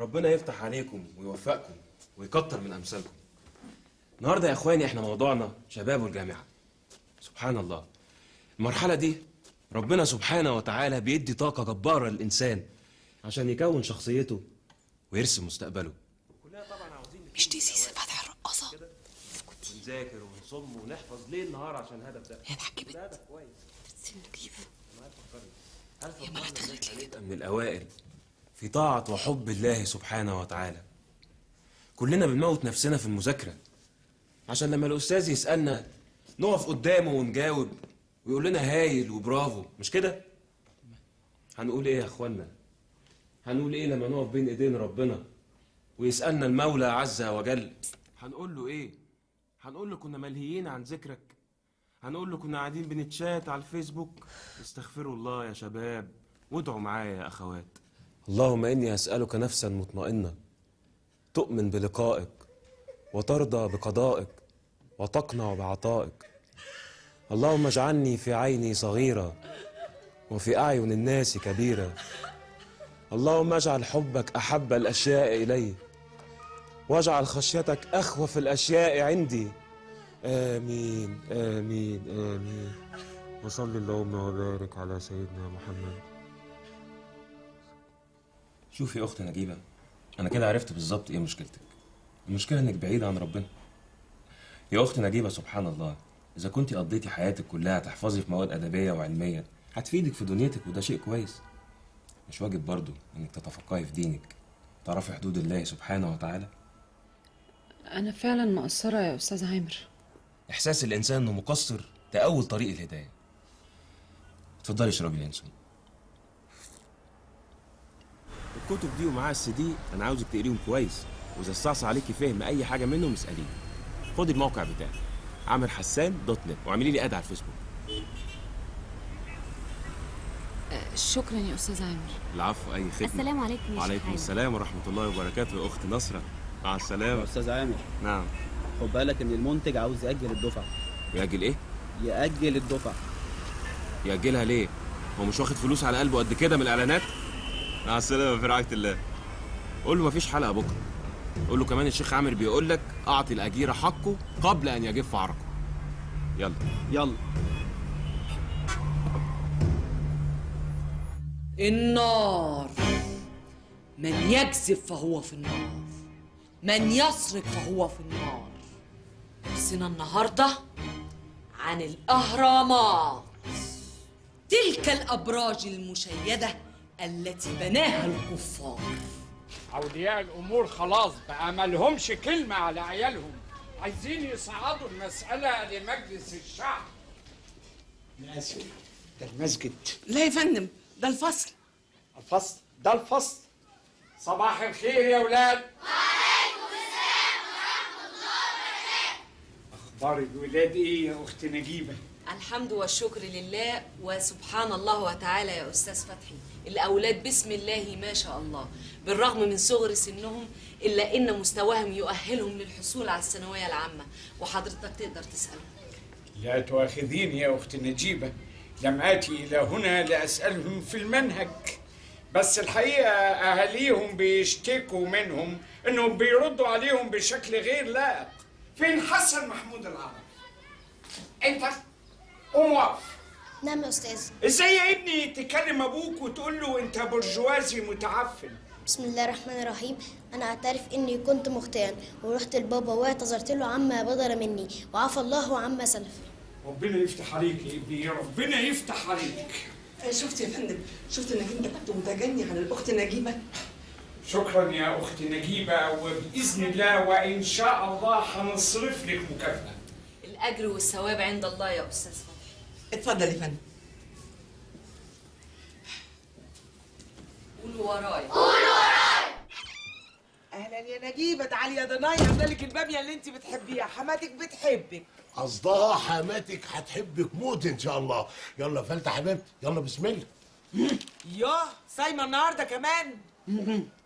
Speaker 25: ربنا يفتح عليكم ويوفقكم ويكتر من امثالكم. النهارده يا اخواني احنا موضوعنا شباب الجامعة. سبحان الله، المرحلة دي ربنا سبحانه وتعالى بيدي طاقة جبارة للإنسان عشان يكون شخصيته ويرسم مستقبله.
Speaker 24: مش دي سيسي فتحي الرقاصه؟
Speaker 25: نذاكر ونصم ونحفظ ليل نهار عشان الهدف ده.
Speaker 24: هي اتحجبت.
Speaker 25: ده هدف كويس.
Speaker 24: نجيب.
Speaker 25: هي ما دخلت ليه كده؟ من الأوائل في طاعة وحب الله سبحانه وتعالى. كلنا بنموت نفسنا في المذاكرة عشان لما الأستاذ يسألنا نقف قدامه ونجاوب ويقول لنا هايل وبرافو، مش كده؟ هنقول إيه يا إخوانا؟ هنقول إيه لما نقف بين إيدين ربنا ويسألنا المولى عز وجل؟ هنقول له إيه؟ هنقول له كنا ملهيين عن ذكرك؟ هنقول له كنا قاعدين بنتشات على الفيسبوك؟ استغفروا الله يا شباب وادعوا معايا يا أخوات. اللهم إني أسألك نفسا مطمئنة تؤمن بلقائك وترضى بقضائك وتقنع بعطائك. اللهم اجعلني في عيني صغيرة وفي أعين الناس كبيرة. اللهم اجعل حبك أحب الأشياء إلي واجعل خشيتك أخوف الأشياء عندي. آمين آمين آمين. وصلي اللهم وبارك على سيدنا محمد. شوفي يا أخت نجيبة، أنا كده عرفت بالظبط إيه مشكلتك. المشكلة إنك بعيدة عن ربنا. يا أخت نجيبة سبحان الله، إذا كنت قضيتي حياتك كلها تحفظي في مواد أدبية وعلمية هتفيدك في دنيتك وده شيء كويس. مش واجب برضو إنك تتفقهي في دينك، تعرفي حدود الله سبحانه وتعالى؟
Speaker 24: أنا فعلا مقصرة يا أستاذ عامر.
Speaker 25: إحساس الإنسان إنه مقصر ده أول طريق الهداية. اتفضلي اشربي اليانسون. الكتب دي ومعاها السي دي أنا عاوزك تقريهم كويس، وإذا استعصى عليكي فهم أي حاجة منهم اسأليني. خدي الموقع بتاعي amerhassan.net واعملي لي add على الفيسبوك.
Speaker 24: شكرا يا أستاذ عامر.
Speaker 25: العفو، أي خدمة.
Speaker 1: السلام عليكم يا
Speaker 25: وعليكم السلام ورحمة الله وبركاته يا أخت نصرة. مع السلامة. يا
Speaker 9: أستاذ عامر.
Speaker 25: نعم.
Speaker 9: خد بالك إن المنتج عاوز يأجل الدفعة.
Speaker 25: يأجل إيه؟
Speaker 9: يأجل الدفعة.
Speaker 25: يأجلها ليه؟ هو مش واخد فلوس على قلبه قد كده من الإعلانات؟ مع السلامة في رعاية الله. قول له مفيش حلقة بكرة. قول له كمان الشيخ عامر بيقول لك أعطي الأجير حقه قبل أن يجف عرقه. يلا
Speaker 9: يلا.
Speaker 11: النار، من يكذب فهو في النار، من يسرق فهو في النار. درسنا النهارده عن الأهرامات، تلك الأبراج المشيدة التي بناها الكفار.
Speaker 2: أولياء الأمور خلاص بقى مالهمش كلمة على عيالهم، عايزين يصعدوا المسألة لمجلس الشعب.
Speaker 19: أنا آسف، ده المسجد.
Speaker 8: لا يا فندم، ده الفصل.
Speaker 2: الفصل؟ ده الفصل. صباح الخير يا ولاد. وعليكم السلام ورحمة الله وبركاته. أخبار الولاد إيه يا أخت نجيبة؟
Speaker 11: الحمد والشكر لله وسبحان الله وتعالى يا أستاذ فتحي. الأولاد بسم الله ما شاء الله، بالرغم من صغر سنهم إلا إن مستواهم يؤهلهم للحصول على الثانوية العامة، وحضرتك تقدر تسألهم.
Speaker 2: لا تؤاخذيني يا أخت نجيبة، لم آتي إلى هنا لأسألهم في المنهج، بس الحقيقة أهاليهم بيشتكوا منهم إنهم بيردوا عليهم بشكل غير لائق. فين حسن محمود العربي؟ أنت قوم واقف.
Speaker 12: نعم يا أستاذ.
Speaker 2: إزاي يا ابني تكلم أبوك وتقول له أنت برجوازي متعفن؟
Speaker 12: بسم الله الرحمن الرحيم. أنا أعترف إني كنت مخطئا ورحت لبابا واعتذرت له عما بدر مني وعفى الله عما سلف.
Speaker 2: ربنا يفتح عليك يا ابني، ربنا يفتح عليك.
Speaker 8: شفت يا فندم، شفت انك انت كنت متجني على الاخت نجيبه.
Speaker 2: شكرا يا اخت نجيبه، وباذن الله وان شاء الله هنصرف لك مكافاة.
Speaker 11: الاجر والثواب عند الله يا استاذ فتحي.
Speaker 8: اتفضل يا فندم.
Speaker 11: قولوا ورايا،
Speaker 8: قولوا ورايا. اهلا يا نجيبه، تعالي يا ضنايا، عامله لك الباميه اللي انت بتحبيها، حماتك بتحبك.
Speaker 5: قصدها حماتك هتحبك موت ان شاء الله. يلا فلتة حبيبتي، يلا بسم الله.
Speaker 8: ياه، صايمه النهارده كمان؟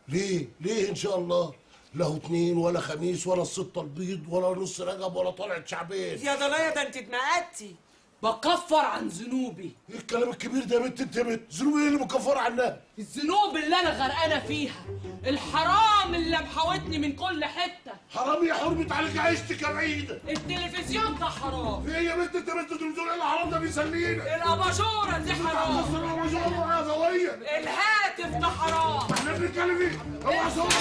Speaker 5: ليه؟ ليه ان شاء الله؟ لا اتنين ولا خميس ولا الستة البيض ولا نص رجب ولا طلعت شعبين.
Speaker 8: يا ضنايا ده انت اتمقتي.
Speaker 11: بكفر عن ذنوبي.
Speaker 5: ايه الكلام الكبير ده يا بنت؟ انت يا بنت ذنوبي ايه اللي مكفرة عنها؟
Speaker 11: الذنوب اللي انا غرقانة فيها، الحرام اللي محاوطني من كل حتة.
Speaker 5: حرام يا حرمة عليك عيشتك يا بعيدة.
Speaker 11: التلفزيون ده حرام.
Speaker 5: ايه يا بنت انت بنت التلفزيون ايه الحرام ده بيسلينا؟
Speaker 11: الاباجوره دي حرام.
Speaker 5: الاباجوره يا زويه.
Speaker 11: الهاتف ده حرام.
Speaker 5: احنا بنتكلم ايه؟ اوعى صوت.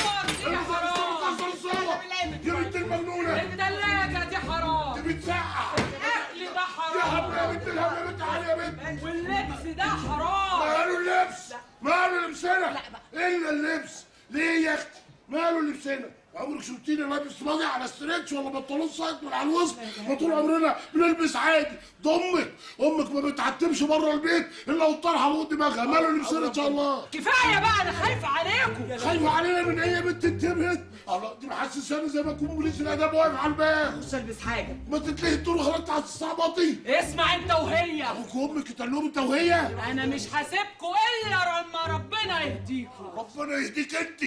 Speaker 11: دي حرام.
Speaker 5: يا صرصوره، يا بنت المجنونة،
Speaker 6: الثلاجة دي حرام،
Speaker 5: دي بتسقع،
Speaker 6: الاكل ده حرام،
Speaker 5: يا حبيبي يا بنت الهبلة، يا بنت علي يا بنت،
Speaker 6: واللبس ده حرام.
Speaker 5: ماله اللبس؟ ماله لبسنا؟ الا اللبس ليه يا اختي؟ ماله لبسنا؟ عمرك شفتيني لابس ماضي على stretch ولا بنطلون ساقط من على الوسط؟ ما طول عمرنا بنلبس عادي. ده امك ما بتعتمش بره البيت الا والطرحه فوق دماغها. ماله لبسنا ان شاء الله؟
Speaker 6: كفاية بقى، انا خايفة عليكم.
Speaker 5: خايفة علينا من ايه يا بنت التبهت؟ الله، دي محسساني زي ما اكون بوليس الاداب واقف على الباب.
Speaker 6: خش البس حاجة.
Speaker 5: ما تتلهي الدور خلاص هتستعبطي.
Speaker 6: اسمع انت وهي،
Speaker 5: ابوك وامك يتقال انت وهي؟
Speaker 6: انا مش هسيبكم الا لما ربنا يهديكم.
Speaker 5: ربنا يهديك انت.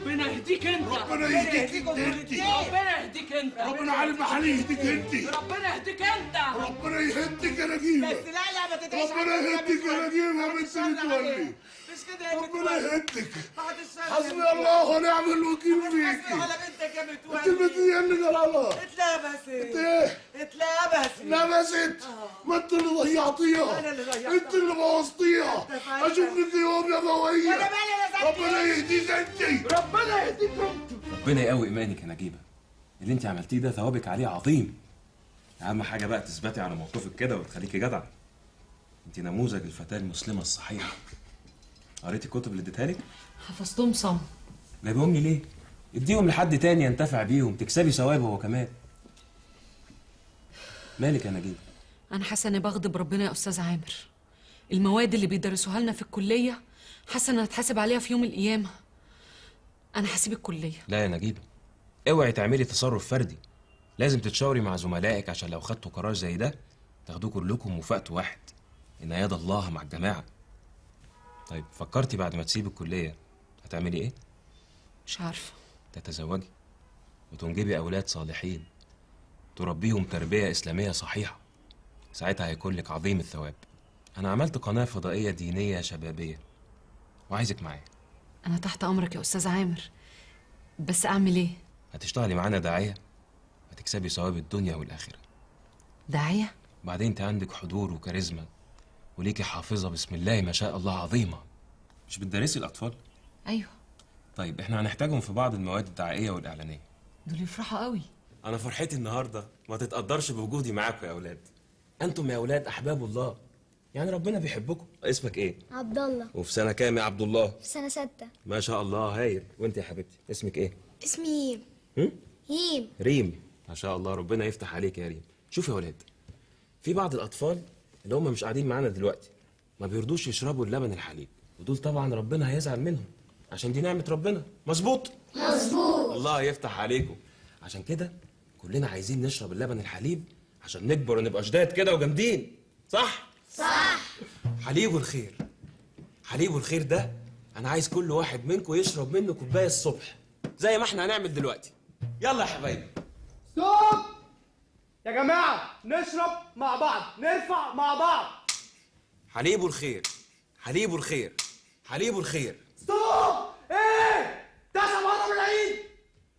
Speaker 6: ربنا يهديك انت.
Speaker 5: ربنا يهديك انت.
Speaker 6: ربنا يهديك انت.
Speaker 5: ربنا عالم محل يهديك انت.
Speaker 6: ربنا يهديك انت.
Speaker 5: ربنا يهديك يا نجيبه.
Speaker 22: بس لا لا ما تدعيش.
Speaker 5: ربنا يهديك يا نجيبه يا بنت متولي.
Speaker 22: مش كده يا
Speaker 5: ربنا يهديك. حسبي الله ونعم الوكيل فيكي.
Speaker 22: على بنتك يا متولي.
Speaker 5: انت البنت دي اللي جرالها؟
Speaker 22: اتلبست.
Speaker 5: انت ايه؟
Speaker 22: اتلبست.
Speaker 5: اتلبست؟ ما انت اللي ضيعتيها.
Speaker 22: انا اللي ضيعتها.
Speaker 5: انت اللي بوظتيها. اشوف لك يوم يا غويه.
Speaker 22: انا مالي انا زعلت.
Speaker 5: ربنا يهديك انت.
Speaker 6: ربنا يهديك انت.
Speaker 25: ربنا يقوي ايمانك يا نجيبه، اللي انت عملتيه ده ثوابك عليه عظيم. اهم حاجة بقى تثبتي على موقفك كده وتخليكي جدعه. انت نموذج الفتاة المسلمة الصحيحة. قريتي الكتب اللي اديتها لك؟
Speaker 11: حفظتهم صم.
Speaker 25: جايبهم لي ليه؟ اديهم لحد تاني ينتفع بيهم، تكسبي ثواب هو كمان. مالك يا نجيبه؟
Speaker 11: انا حاسه اني بغضب ربنا يا استاذ عامر. المواد اللي بيدرسوها لنا في الكلية حاسه اني هتحاسب عليها في يوم القيامة. انا هسيب الكلية.
Speaker 25: لا يا نجيبه، اوعي تعملي تصرف فردي، لازم تتشاوري مع زملائك عشان لو خدتوا قرار زي ده تاخدوه كلكم وفي وقت واحد. ان يد الله مع الجماعة. طيب فكرتي بعد ما تسيبي الكلية هتعملي ايه؟
Speaker 11: مش عارفه.
Speaker 25: تتزوجي وتنجبي اولاد صالحين تربيهم تربيه اسلامية صحيحه، ساعتها هيكون لك عظيم الثواب. انا عملت قناة فضائية دينية شبابية وعايزك معايا.
Speaker 11: انا تحت امرك يا استاذ عامر، بس اعمل ايه؟
Speaker 25: هتشتغلي معانا داعيه، هتكسبي ثواب الدنيا والاخرة.
Speaker 11: داعيه؟
Speaker 25: بعدين انت عندك حضور وكاريزما وليكي حافظه بسم الله ما شاء الله عظيمة. مش بتدرسي الاطفال؟
Speaker 11: ايوه.
Speaker 25: طيب احنا هنحتاجهم في بعض المواد الدعائية والاعلانيه.
Speaker 11: دول يفرحوا قوي.
Speaker 25: انا فرحتي النهارده ما تتقدرش بوجودي معاكم يا اولاد. انتم يا اولاد احباب الله، يعني ربنا بيحبكم. اسمك ايه؟
Speaker 12: عبد الله.
Speaker 25: وفي سنة كام يا عبد الله؟
Speaker 12: في سنة 6.
Speaker 25: ما شاء الله هايل. وانت يا حبيبتي اسمك ايه؟
Speaker 12: اسمي ريم. ريم.
Speaker 25: ريم، ما شاء الله ربنا يفتح عليك يا ريم. شوف يا اولاد، في بعض الاطفال اللي هم مش قاعدين معانا دلوقتي ما بيرضوش يشربوا اللبن الحليب، ودول طبعا ربنا هيزعل منهم عشان دي نعمه ربنا. مظبوط؟
Speaker 12: مظبوط.
Speaker 25: الله يفتح عليكم. عشان كده كلنا عايزين نشرب اللبن الحليب عشان نكبر ونبقى شداد كده وجامدين، صح؟
Speaker 12: صح.
Speaker 25: حليب الخير، حليب الخير ده انا عايز كل واحد منكم يشرب منه كوباية الصبح زي ما احنا هنعمل دلوقتي. يلا يا حبايبي.
Speaker 6: ستوب يا جماعة، نشرب مع بعض، نرفع مع بعض.
Speaker 25: حليب الخير، حليب الخير، حليب الخير.
Speaker 6: stop. ايه ده؟ مرة من العيد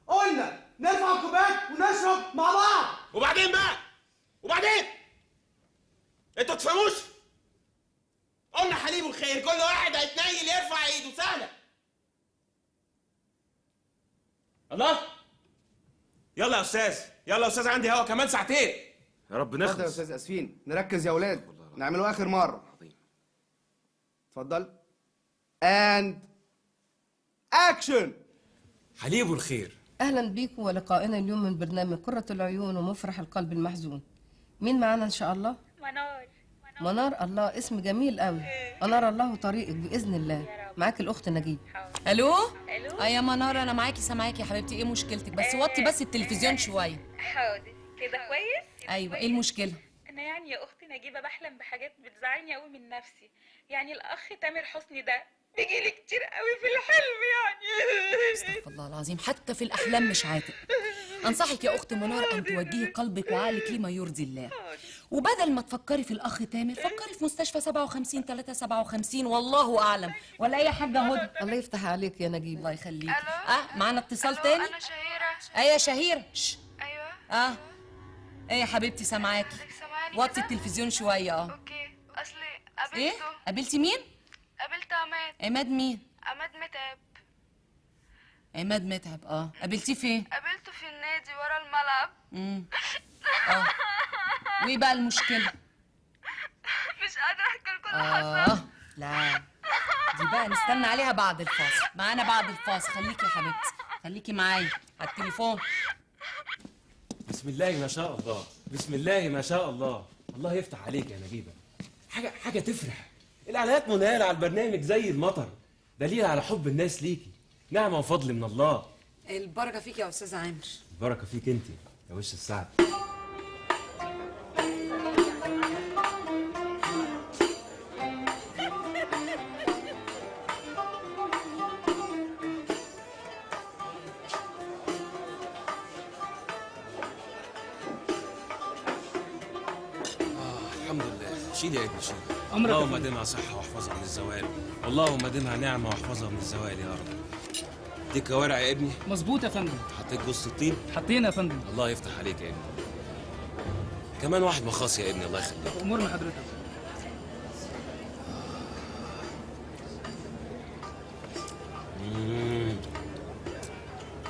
Speaker 6: قلنا نرفع الكوبايات ونشرب مع بعض.
Speaker 7: وبعدين بقى، وبعدين انتوا تفهموش؟ قلنا حليب الخير، كل واحد هيتنيل يرفع ايده، سهلة.
Speaker 25: الله، يلا يا استاذ، يلا يا استاذ، عندي هوا كمان ساعتين. يا رب نخلص.
Speaker 10: اتفضل يا استاذ، اسفين، نركز يا اولاد، نعمله اخر مرة. اتفضل. and action.
Speaker 25: حليب الخير.
Speaker 14: اهلا بيكم ولقائنا اليوم من برنامج قرة العيون ومفرح القلب المحزون. مين معانا ان شاء الله؟
Speaker 16: منار.
Speaker 14: منار، الله، اسم جميل قوي. انار الله طريقك باذن الله. معاك الاخت نجيب.
Speaker 11: الو. الو يا منار، انا معاكي سامعاكي يا حبيبتي. ايه مشكلتك؟ بس وطي بس التلفزيون شوية.
Speaker 16: حاضر. كده كويس؟
Speaker 11: ايوه. ايه المشكلة؟
Speaker 16: انا يعني يا اختي نجيبه بحلم بحاجات بتزعلني قوي من نفسي. يعني الاخ تامر حسني ده بيجي لي كتير قوي في الحلم يعني.
Speaker 11: استغفر الله العظيم، حتى في الاحلام مش عاتق. انصحك يا اخت منار ان توجهي قلبك وعقلك لما يرضي الله، وبدل ما تفكري في الاخ تامر فكري في مستشفى 57 357 والله اعلم. ولا اي حاجة هدى.
Speaker 14: الله يفتح عليك يا نجيب.
Speaker 11: الله يخليك. معانا اتصال تاني.
Speaker 15: انا شهيرة.
Speaker 11: ايوه يا شهيرة. ايوه. ايه يا حبيبتي سامعاكي. وطي التلفزيون شوية.
Speaker 15: okay. اصلي قابلته.
Speaker 11: ايه؟ قابلتي مين؟
Speaker 15: قابلت عماد.
Speaker 11: عماد مين؟
Speaker 15: عماد متعب.
Speaker 11: عماد متعب. قابلتيه فين؟
Speaker 15: قابلته في النادي ورا الملعب.
Speaker 11: وايه بقى المشكلة؟
Speaker 15: مش قادرة احكي لكم اللي حصل.
Speaker 11: لا دي بقى نستنى عليها بعد الفاصل. معانا بعد الفاصل. خليكي يا حبيبتي، خليكي معايا على التليفون.
Speaker 25: بسم الله ما شاء الله، بسم الله ما شاء الله، الله يفتح عليك يا نجيبه. حاجة تفرح. الاعلانات منهله على البرنامج زي المطر، دليل على حب الناس ليكي، نعمه وفضل من الله.
Speaker 11: البركة فيك يا استاذ عامر.
Speaker 25: البركة فيك انت يا وش السعد. الحمد لله. شيل يا ابني شيل. اللهم دمها صحة واحفظها من الزوال، اللهم دمها نعمة واحفظها من الزوال يا رب. دي كوارع يا ابني؟
Speaker 3: مظبوط يا فندم.
Speaker 25: حطيت جوز الطيب؟
Speaker 3: حطينا يا فندم.
Speaker 25: الله يفتح عليك يا ابني. كمان واحد مخاص يا ابني الله يخليك.
Speaker 3: أمورنا حضرتك.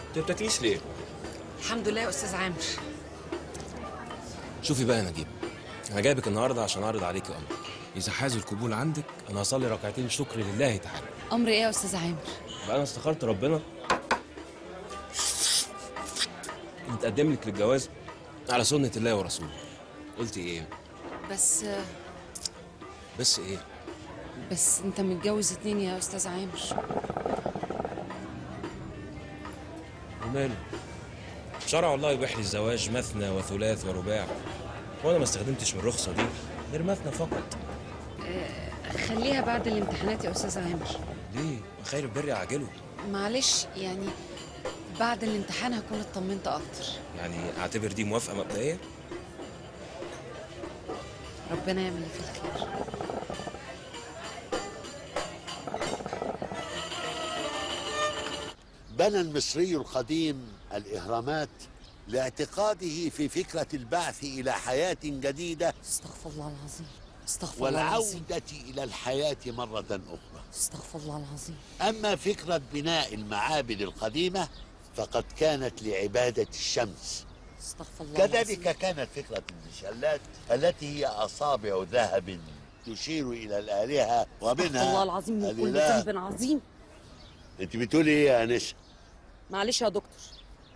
Speaker 25: انت ما بتاكليش ليه؟
Speaker 11: الحمد لله يا أستاذ عامر.
Speaker 25: شوفي بقى يا نجيب، أنا جايبك النهارده عشان أعرض عليكي أمر. إذا حاز القبول عندك أنا هصلي ركعتين شكر لله تعالى.
Speaker 11: أمر إيه يا أستاذ عامر؟
Speaker 25: بقى أنا استخرت ربنا نتقدم لك للجواز على سنة الله ورسوله. قلتي إيه؟ بس إيه؟
Speaker 11: بس أنت متجوز 2 يا أستاذ عامر.
Speaker 25: وماله؟ شرع الله يبيح لي الزواج مثنى وثلاث ورباع، وأنا ما استخدمتش من الرخصة دي غير مثنى فقط.
Speaker 24: خليها بعد الامتحانات يا أستاذ عامر.
Speaker 25: ليه؟ خير البر عاجله.
Speaker 24: معلش يعني بعد الامتحان هكون اطمنت أكتر.
Speaker 25: يعني أعتبر دي موافقة مبدئية؟
Speaker 24: ربنا يعمل اللي فيه الخير.
Speaker 5: بنى المصري القديم الإهرامات لاعتقاده في فكرة البعث إلى حياة جديدة.
Speaker 11: استغفر الله العظيم، استغفر الله العظيم.
Speaker 5: والعودة إلى الحياة مرة أخرى.
Speaker 11: استغفر الله العظيم.
Speaker 5: أما فكرة بناء المعابد القديمة فقد كانت لعبادة الشمس.
Speaker 11: استغفر الله
Speaker 5: كذلك
Speaker 11: العظيم.
Speaker 5: كانت فكرة المشلات التي هي أصابع ذهب تشير إلى الآلهة ومنها
Speaker 11: استغفر الله العظيم من كل ذنب عظيم.
Speaker 5: أنت بتقولي إيه يا أنسة؟
Speaker 11: معلش يا دكتور،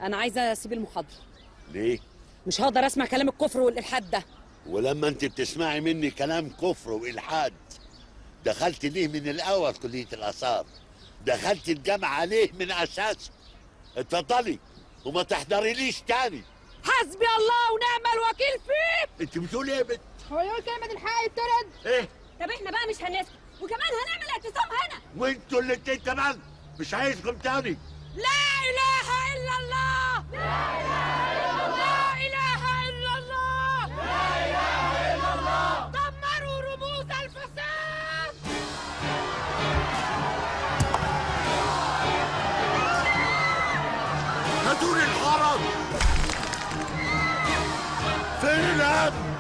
Speaker 11: أنا عايزة أسيب المحاضرة.
Speaker 5: ليه؟
Speaker 11: مش هقدر أسمع كلام الكفر والإلحاد ده.
Speaker 5: ولما أنت بتسمعي مني كلام كفر وإلحاد دخلت ليه من الأول كلية الآثار؟ دخلت الجامعة ليه من أساسه؟ اتفضلي وما تحضريليش تاني.
Speaker 11: حسبي الله ونعم الوكيل فيك.
Speaker 5: أنت بتقولي إيه يا بنت؟
Speaker 4: هو يقول كلمة الحق يطرد؟
Speaker 5: إيه؟
Speaker 1: طب إحنا بقى مش هنسكت، وكمان هنعمل اعتصام هنا.
Speaker 5: وأنتوا الاتنين كمان مش عايزكم تاني.
Speaker 11: لا إله إلا الله، لا إله إلا الله، لا إله إلا الله، لا إله إلا الله. دمروا رموز الفساد.
Speaker 5: هاتولي الحرس. فين الأمن؟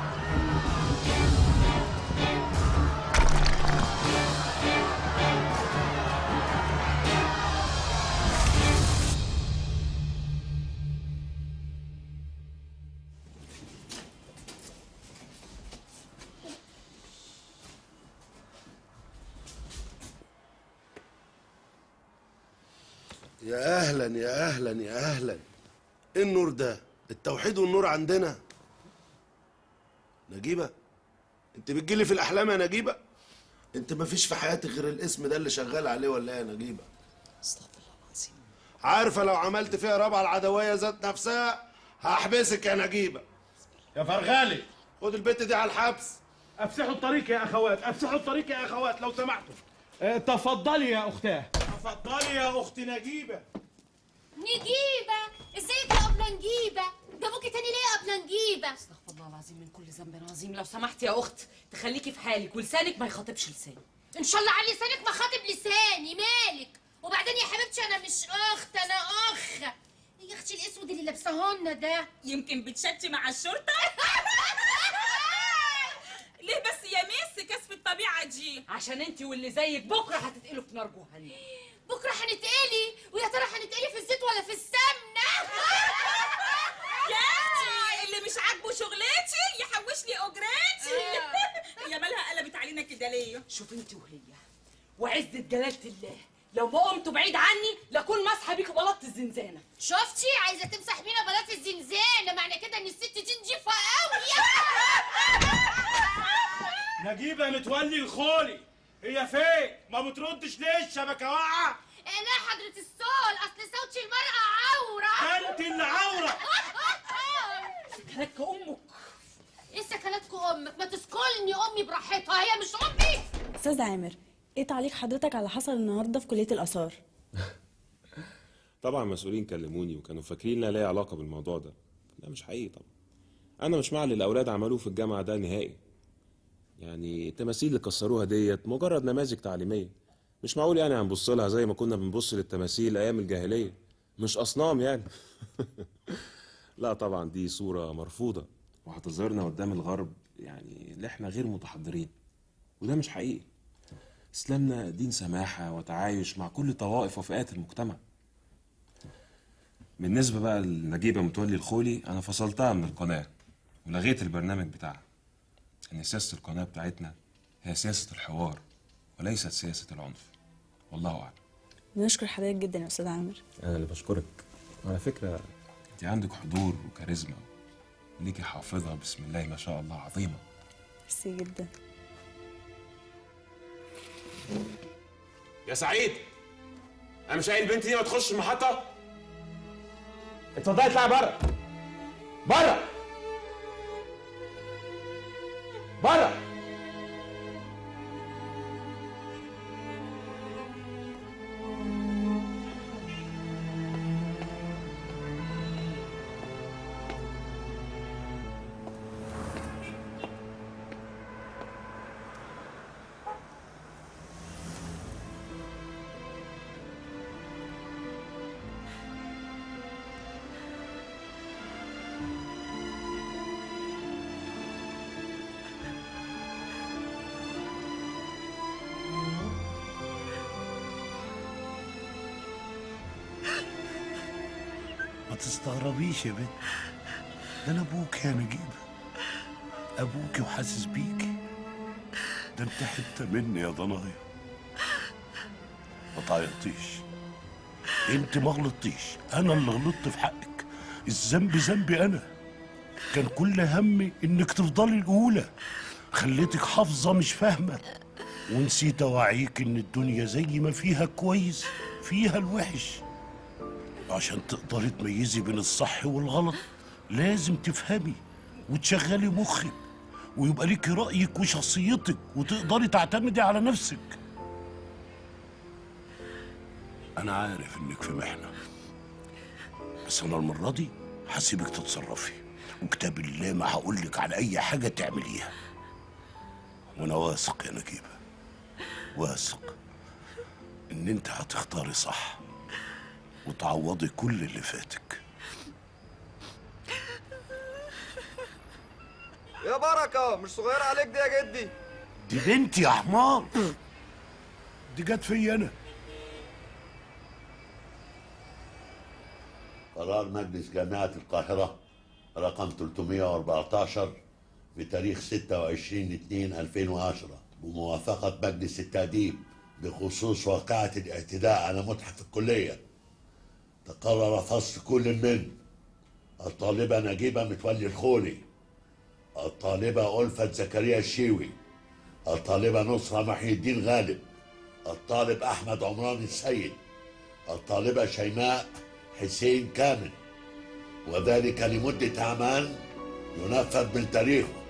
Speaker 17: يا اهلا يا اهلا يا اهلا. ايه النور ده؟ التوحيد والنور عندنا. نجيبه، انت بتجيلي في الاحلام يا نجيبه؟ انت مفيش في حياتك غير الاسم ده اللي شغال عليه ولا ايه يا نجيبه؟
Speaker 11: استغفر الله العظيم.
Speaker 17: عارفه لو عملت فيها رابعه العدوية ذات نفسها هحبسك يا نجيبه. يا فرغالي خد البت دي على الحبس.
Speaker 6: افسحوا الطريق يا اخوات، افسحوا الطريق يا اخوات لو سمحتوا. تفضلي يا اختاه. تفضلي يا اخت نجيبه.
Speaker 12: نجيبه ازيك يا ابله نجيبه؟ جابوكي تاني ليه يا ابله نجيبه؟
Speaker 11: استغفر الله العظيم من كل ذنب عظيم. لو سمحتي يا اخت تخليكي في حالك ولسانك ما يخاطبش لساني.
Speaker 12: ان شاء الله على لسانك ما خاطب لساني، مالك؟ وبعدين يا حبيبتي انا مش اخت، انا اخ. يا اختي الاسود اللي لابساهولنا ده
Speaker 16: يمكن بتشتي مع الشرطة. ليه بس يا ميس كسف الطبيعة دي؟
Speaker 11: عشان انت واللي زيك بكره هتتقلوا في نار جهنم.
Speaker 12: بكره هنتقلي، ويا ترى هنتقلي في الزيت
Speaker 11: العربية. شوف انت وهي، وعزة جلالة الله لو ما قمتوا بعيد عني لكون مسحه بيكوا بلاط الزنزانة.
Speaker 12: شفتي؟ عايزه تمسح بينا بلاط الزنزانة، معنى كده ان الست دي نضيفه قوي.
Speaker 6: نجيبه متولي الخولي هي فين؟ ما بتردش ليه؟ الشبكة واقعه؟
Speaker 12: لا حضرة الصول، اصل صوت المرأة عورة.
Speaker 6: انت اللي عورة.
Speaker 11: سكلاتك امك.
Speaker 12: ايه سكلاتك امك؟ ما تسكلني امي براحتها، هي مش امي.
Speaker 3: استاذ عامر، ايه تعليق حضرتك على حصل النهارده في كلية الآثار؟
Speaker 25: طبعا مسؤولين كلموني وكانوا فاكرين لا ليا علاقة بالموضوع ده. لا مش حقيقي طبعا. انا مش مع اللي الاولاد عملوه في الجامعة ده نهائي. يعني التماثيل اللي كسروها ديت مجرد نماذج تعليمية، مش معقول يعني هنبص لها زي ما كنا بنبص للتماثيل ايام الجاهلية، مش اصنام يعني. لا طبعا دي صوره مرفوضة وهتظهرنا قدام الغرب يعني اللي احنا غير متحضرين، وده مش حقيقي. اسلامنا دين سماحة وتعايش مع كل طوائف وفئات المجتمع. بالنسبة بقى لنجيبه متولي الخولي، انا فصلتها من القناة ولغيت البرنامج بتاعها. ان سياسة القناة بتاعتنا هي سياسة الحوار وليست سياسة العنف. والله اعلم.
Speaker 3: بنشكر حضرتك جدا يا استاذ عامر.
Speaker 25: انا اللي بشكرك. وعلى فكرة انت عندك حضور وكاريزما وليكي حافظه بسم الله ما شاء الله عظيمة.
Speaker 3: ميرسي جدا.
Speaker 25: يا سعيد، انا مش قايل البنت دي ما تخش المحطة؟
Speaker 6: اتفضلي اطلعي بره بره بره.
Speaker 5: ما تستغربيش يا بنت، ده انا ابوك يا نجيبه، ابوكي وحاسس بيكي، ده انت حتة مني يا ضنايا. ما تعيطيش، انت ما غلطتيش، انا اللي غلطت في حقك، الذنب ذنبي انا. كان كل همي انك تفضلي الاولى، خليتك حافظه مش فاهمه، ونسيت اوعيك ان الدنيا زي ما فيها كويس فيها الوحش. عشان تقدري تميزي بين الصح والغلط لازم تفهمي وتشغلي مخك ويبقى ليكي رأيك وشخصيتك وتقدري تعتمدي على نفسك. أنا عارف إنك في محنة، بس أنا المرة دي هسيبك تتصرفي، وكتاب الله ما هقولك على أي حاجة تعمليها. وأنا واثق يا نجيبة، واثق إن أنت هتختاري صح وتعوضي كل اللي فاتك.
Speaker 10: يا بركة، مش صغيرة عليك دي يا جدي.
Speaker 5: دي بنتي يا حمار، دي جت فيا أنا.
Speaker 13: قرار مجلس جامعة القاهرة رقم 314 بتاريخ 26/2/2010 بموافقة مجلس التأديب بخصوص واقعة الاعتداء على متحف الكلية، تقرر فصل كل من الطالبة نجيبة متولي الخولي، الطالبة ألفت زكريا الشيوي، الطالبة نصرة محي الدين غالب، الطالب أحمد عمران السيد، الطالبة شيماء حسين كامل، وذلك لمدة عامان ينفذ من تاريخه.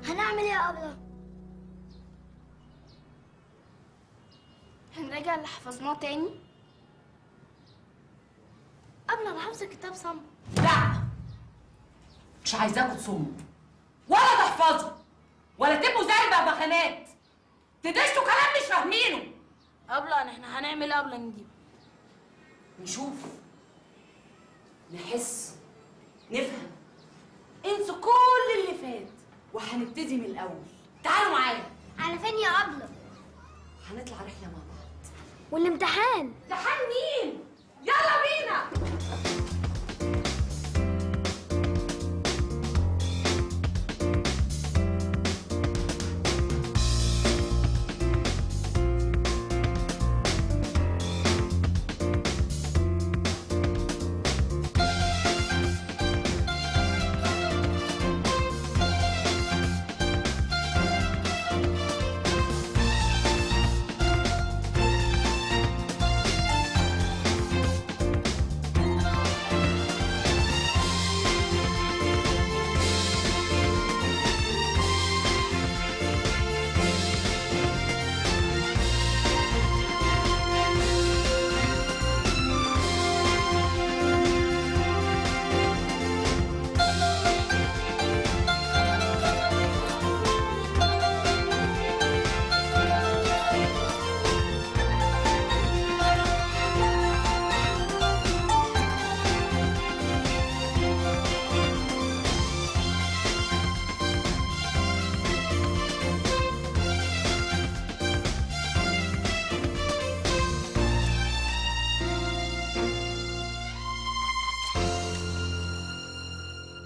Speaker 9: هنعمل ايه يا أبلة؟ هنراجع اللي حفظناه تاني؟ أبلة أنا حافظة كتاب صم.
Speaker 4: لا، مش عايزاكوا تصموا ولا تحفظوا ولا تبقوا زي البغبغانات تدشوا كلام مش فاهمينه.
Speaker 9: أبلة احنا هنعمل ايه؟ أبلة نجيب
Speaker 11: نشوف، نحس، نفهم. انسوا كل اللي فات وهنبتدي من الأول. تعالوا معايا.
Speaker 9: على فين يا أبلة؟
Speaker 11: هنطلع رحلة مع بعض.
Speaker 9: والامتحان؟
Speaker 4: امتحان مين؟ يلا بينا.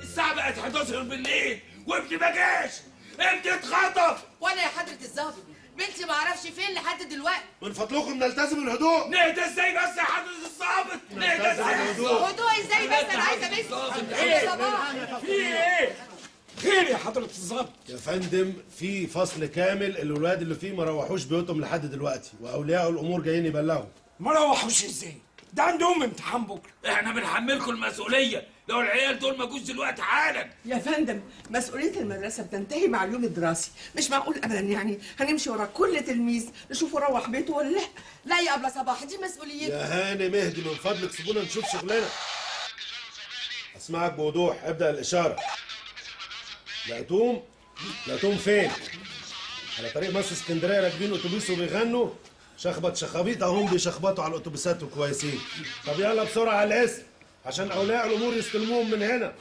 Speaker 5: الساعة بقت 11 بالليل وابني ما جاش، ابني اتخطف.
Speaker 8: وانا يا حضرة الظابط بنتي ما اعرفش فين لحد دلوقتي.
Speaker 17: من فضلكم نلتزم الهدوء.
Speaker 5: نهدى ازاي بس يا حضرة الظابط؟ نهدى ازاي؟
Speaker 8: هدوء ازاي بس؟ انا عايزة بنتي.
Speaker 2: ايه؟ في ايه؟ خير يا حضرة الظابط؟
Speaker 17: يا فندم في فصل كامل الولاد اللي فيه ما روحوش بيوتهم لحد دلوقتي، واولياء الامور جايين يبلغوا.
Speaker 2: ما روحوش ازاي؟ ده عندهم امتحان بكره.
Speaker 5: احنا بنحملكم المسؤولية، لو العيال دول ما جوش دلوقتي حالا.
Speaker 8: يا فندم مسؤولية المدرسة بتنتهي مع اليوم الدراسي، مش معقول أبدا يعني هنمشي ورا كل تلميذ نشوفه روح بيته ولا لا. لا يا أبلة صباح دي مسؤوليتنا.
Speaker 17: يا هاني مهدي من فضلك سيبونا نشوف شغلنا. أسمعك بوضوح، ابدأ الإشارة. لقيتوهم؟ لقيتوهم فين؟ على طريق مصر اسكندرية راكبين أتوبيس وبيغنوا شخبط شخابيط، أهم بيشخبطوا على الأتوبيسات وكويسين. طب يلا بسرعة على الاسم عشان أولياء الأمور يستلموهم من هنا.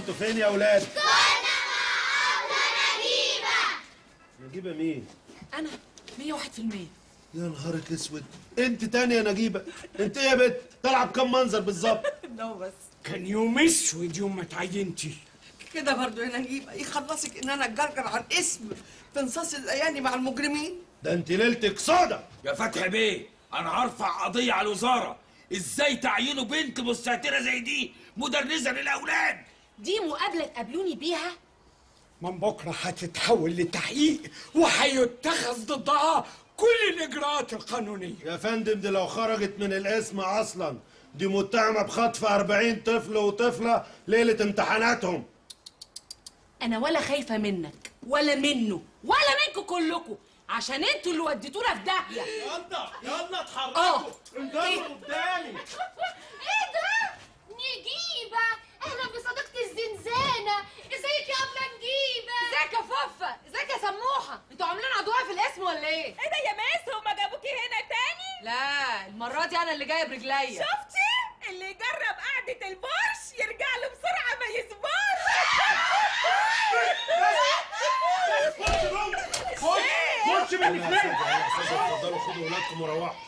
Speaker 17: كنتوا فين يا اولاد؟
Speaker 12: كنا مع أبلة نجيبة.
Speaker 17: نجيبة مين؟
Speaker 11: انا 101%.
Speaker 17: يا نهارك اسود، انت تاني يا نجيبة، انت ايه يا بت؟ طالعة بكام منظر بالظبط؟
Speaker 8: لا بس
Speaker 2: كان يوم اسود يوم ما تعينتي
Speaker 8: كده برضو يا نجيبة، يخلصك ان انا اتجرجر على الاسم تنصاص الليالي مع المجرمين.
Speaker 17: ده انت ليلتك سودا
Speaker 18: يا فتحي بيه. انا هرفع قضية على الوزارة، ازاي تعينوا بنت مستهترة زي دي مدرسة للأولاد؟
Speaker 11: دي مقابلة تقابلوني بيها؟
Speaker 2: من بكرة هتتحول لتحقيق وهيتخذ ضدها كل الإجراءات القانونية.
Speaker 17: يا فندم دي لو خرجت من الاسم أصلا دي متهمة بخطف 40 طفل وطفلة ليلة امتحاناتهم.
Speaker 11: أنا ولا خايفة منك ولا منه ولا منكم كلكم، عشان انتوا اللي وديتونا في داهية.
Speaker 6: يلا يلا اتحركوا، انزلوا قدامي.
Speaker 12: ايه ده؟ نجيبة، اهلا بصديقتي الزنزانة. ازيك يا أبلة نجيبة؟
Speaker 4: ازيك يا فوفا؟ ازيك يا سموحة؟ انتوا عاملين عدوها في الاسم ولا ايه؟
Speaker 16: ايه ده يا ماس، هما جابوكي هنا تاني؟
Speaker 4: لا المرة دي أنا اللي جاية برجليا.
Speaker 16: شفتي؟ اللي يجرب قعدة البرش يرجع له بسرعة ما يصبرش.
Speaker 17: خش من الاثنين. يا استاذه اتفضلوا خدوا ولادكم وروحوا.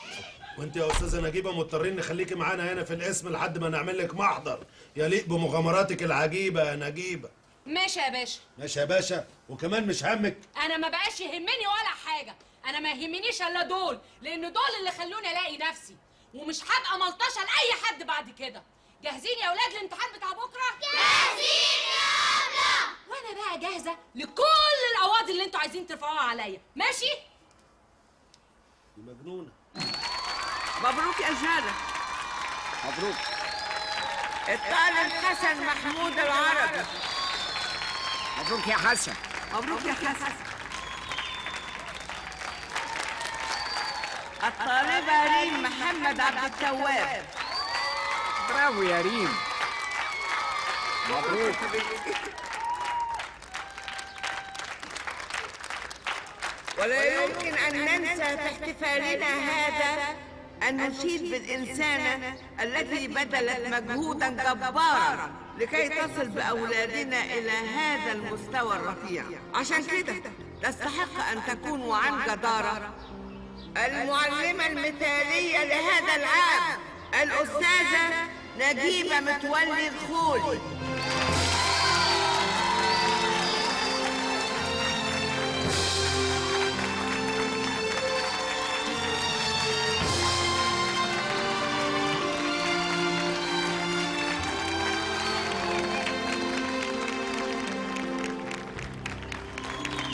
Speaker 17: وانت يا استاذه نجيبه مضطرين نخليكي معانا هنا في القسم لحد ما نعمل لك محضر يليق بمغامراتك العجيبة يا نجيبه.
Speaker 11: ماشي يا باشا.
Speaker 17: ماشي يا باشا، وكمان مش همك.
Speaker 11: انا ما بقاش يهمني ولا حاجة، انا ما يهمنيش الا دول، لان دول اللي خلوني الاقي نفسي، ومش هبقى ملطشه لاي حد بعد كده. جاهزين يا اولاد الامتحان بتاع بكره؟
Speaker 12: جاهزين يا ابله.
Speaker 11: وانا بقى جاهزة لكل القواضي اللي انتوا عايزين ترفعوها عليا، ماشي؟
Speaker 17: دي مجنونة.
Speaker 8: مبروك يا جاله.
Speaker 7: مبروك.
Speaker 8: الطالب حسن محمود العربي.
Speaker 7: مبروك يا حسن.
Speaker 8: مبروك يا حسن. الطالبة ريم محمد عبد التواب.
Speaker 7: برافو يا ريم. مبروك.
Speaker 8: ولا يمكن أن ننسى في احتفالنا هذا أن نشيد بالإنسانة التي بذلت مجهودا جبارا لكي تصل بأولادنا إلى هذا المستوى الرفيع. عشان كده تستحق أن تكون وعن جدارة المعلمة المثالية لهذا العام، الأستاذة نجيبة متولي الخولي.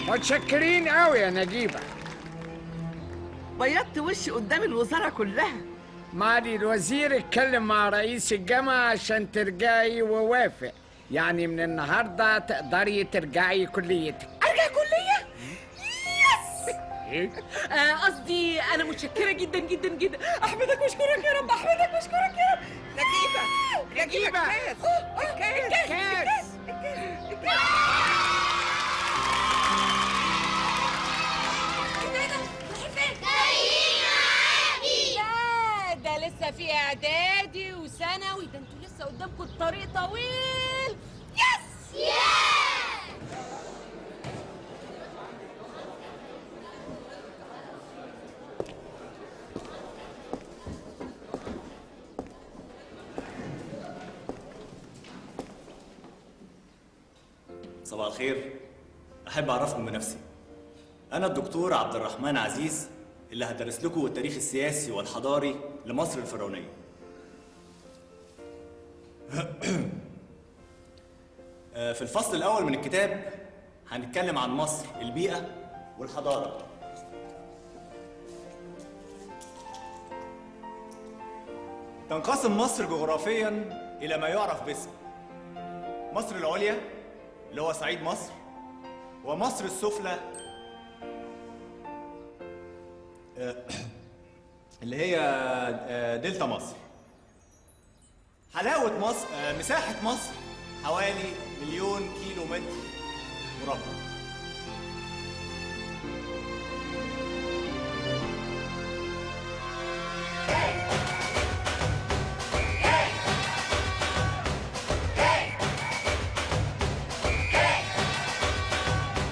Speaker 2: متشكرين قوي يا نجيبة.
Speaker 8: بيضت وشي قدام الوزارة كلها.
Speaker 2: معالي الوزير اتكلم مع رئيس الجامعة عشان ترجعي ووافق، يعني من النهاردة تقدري ترجعي كليتك.
Speaker 11: أرجع كلية؟ يس.
Speaker 2: إيه؟
Speaker 11: قصدي أنا متشكرة جدا جدا جدا. أحمدك وأشكرك يا رب، أحمدك وأشكرك يا رب.
Speaker 8: نجيبة نجيبة الكاس الكاس الكاس.
Speaker 11: لا ده لسه في اعدادي وثانوي، ده انتوا لسه قدامكم الطريق طويل. yes
Speaker 19: صباح الخير. احب اعرفكم بنفسي. انا الدكتور عبد الرحمن عزيز اللي هدرس لكم التاريخ السياسي والحضاري لمصر الفرعونية. في الفصل الأول من الكتاب هنتكلم عن مصر البيئة والحضارة. تنقسم مصر جغرافياً إلى ما يعرف باسم مصر العليا اللي هو صعيد مصر، ومصر السفلى اللي هي دلتا مصر. حلاوة مصر، مساحة مصر حوالي 1,000,000 كيلو متر مربع.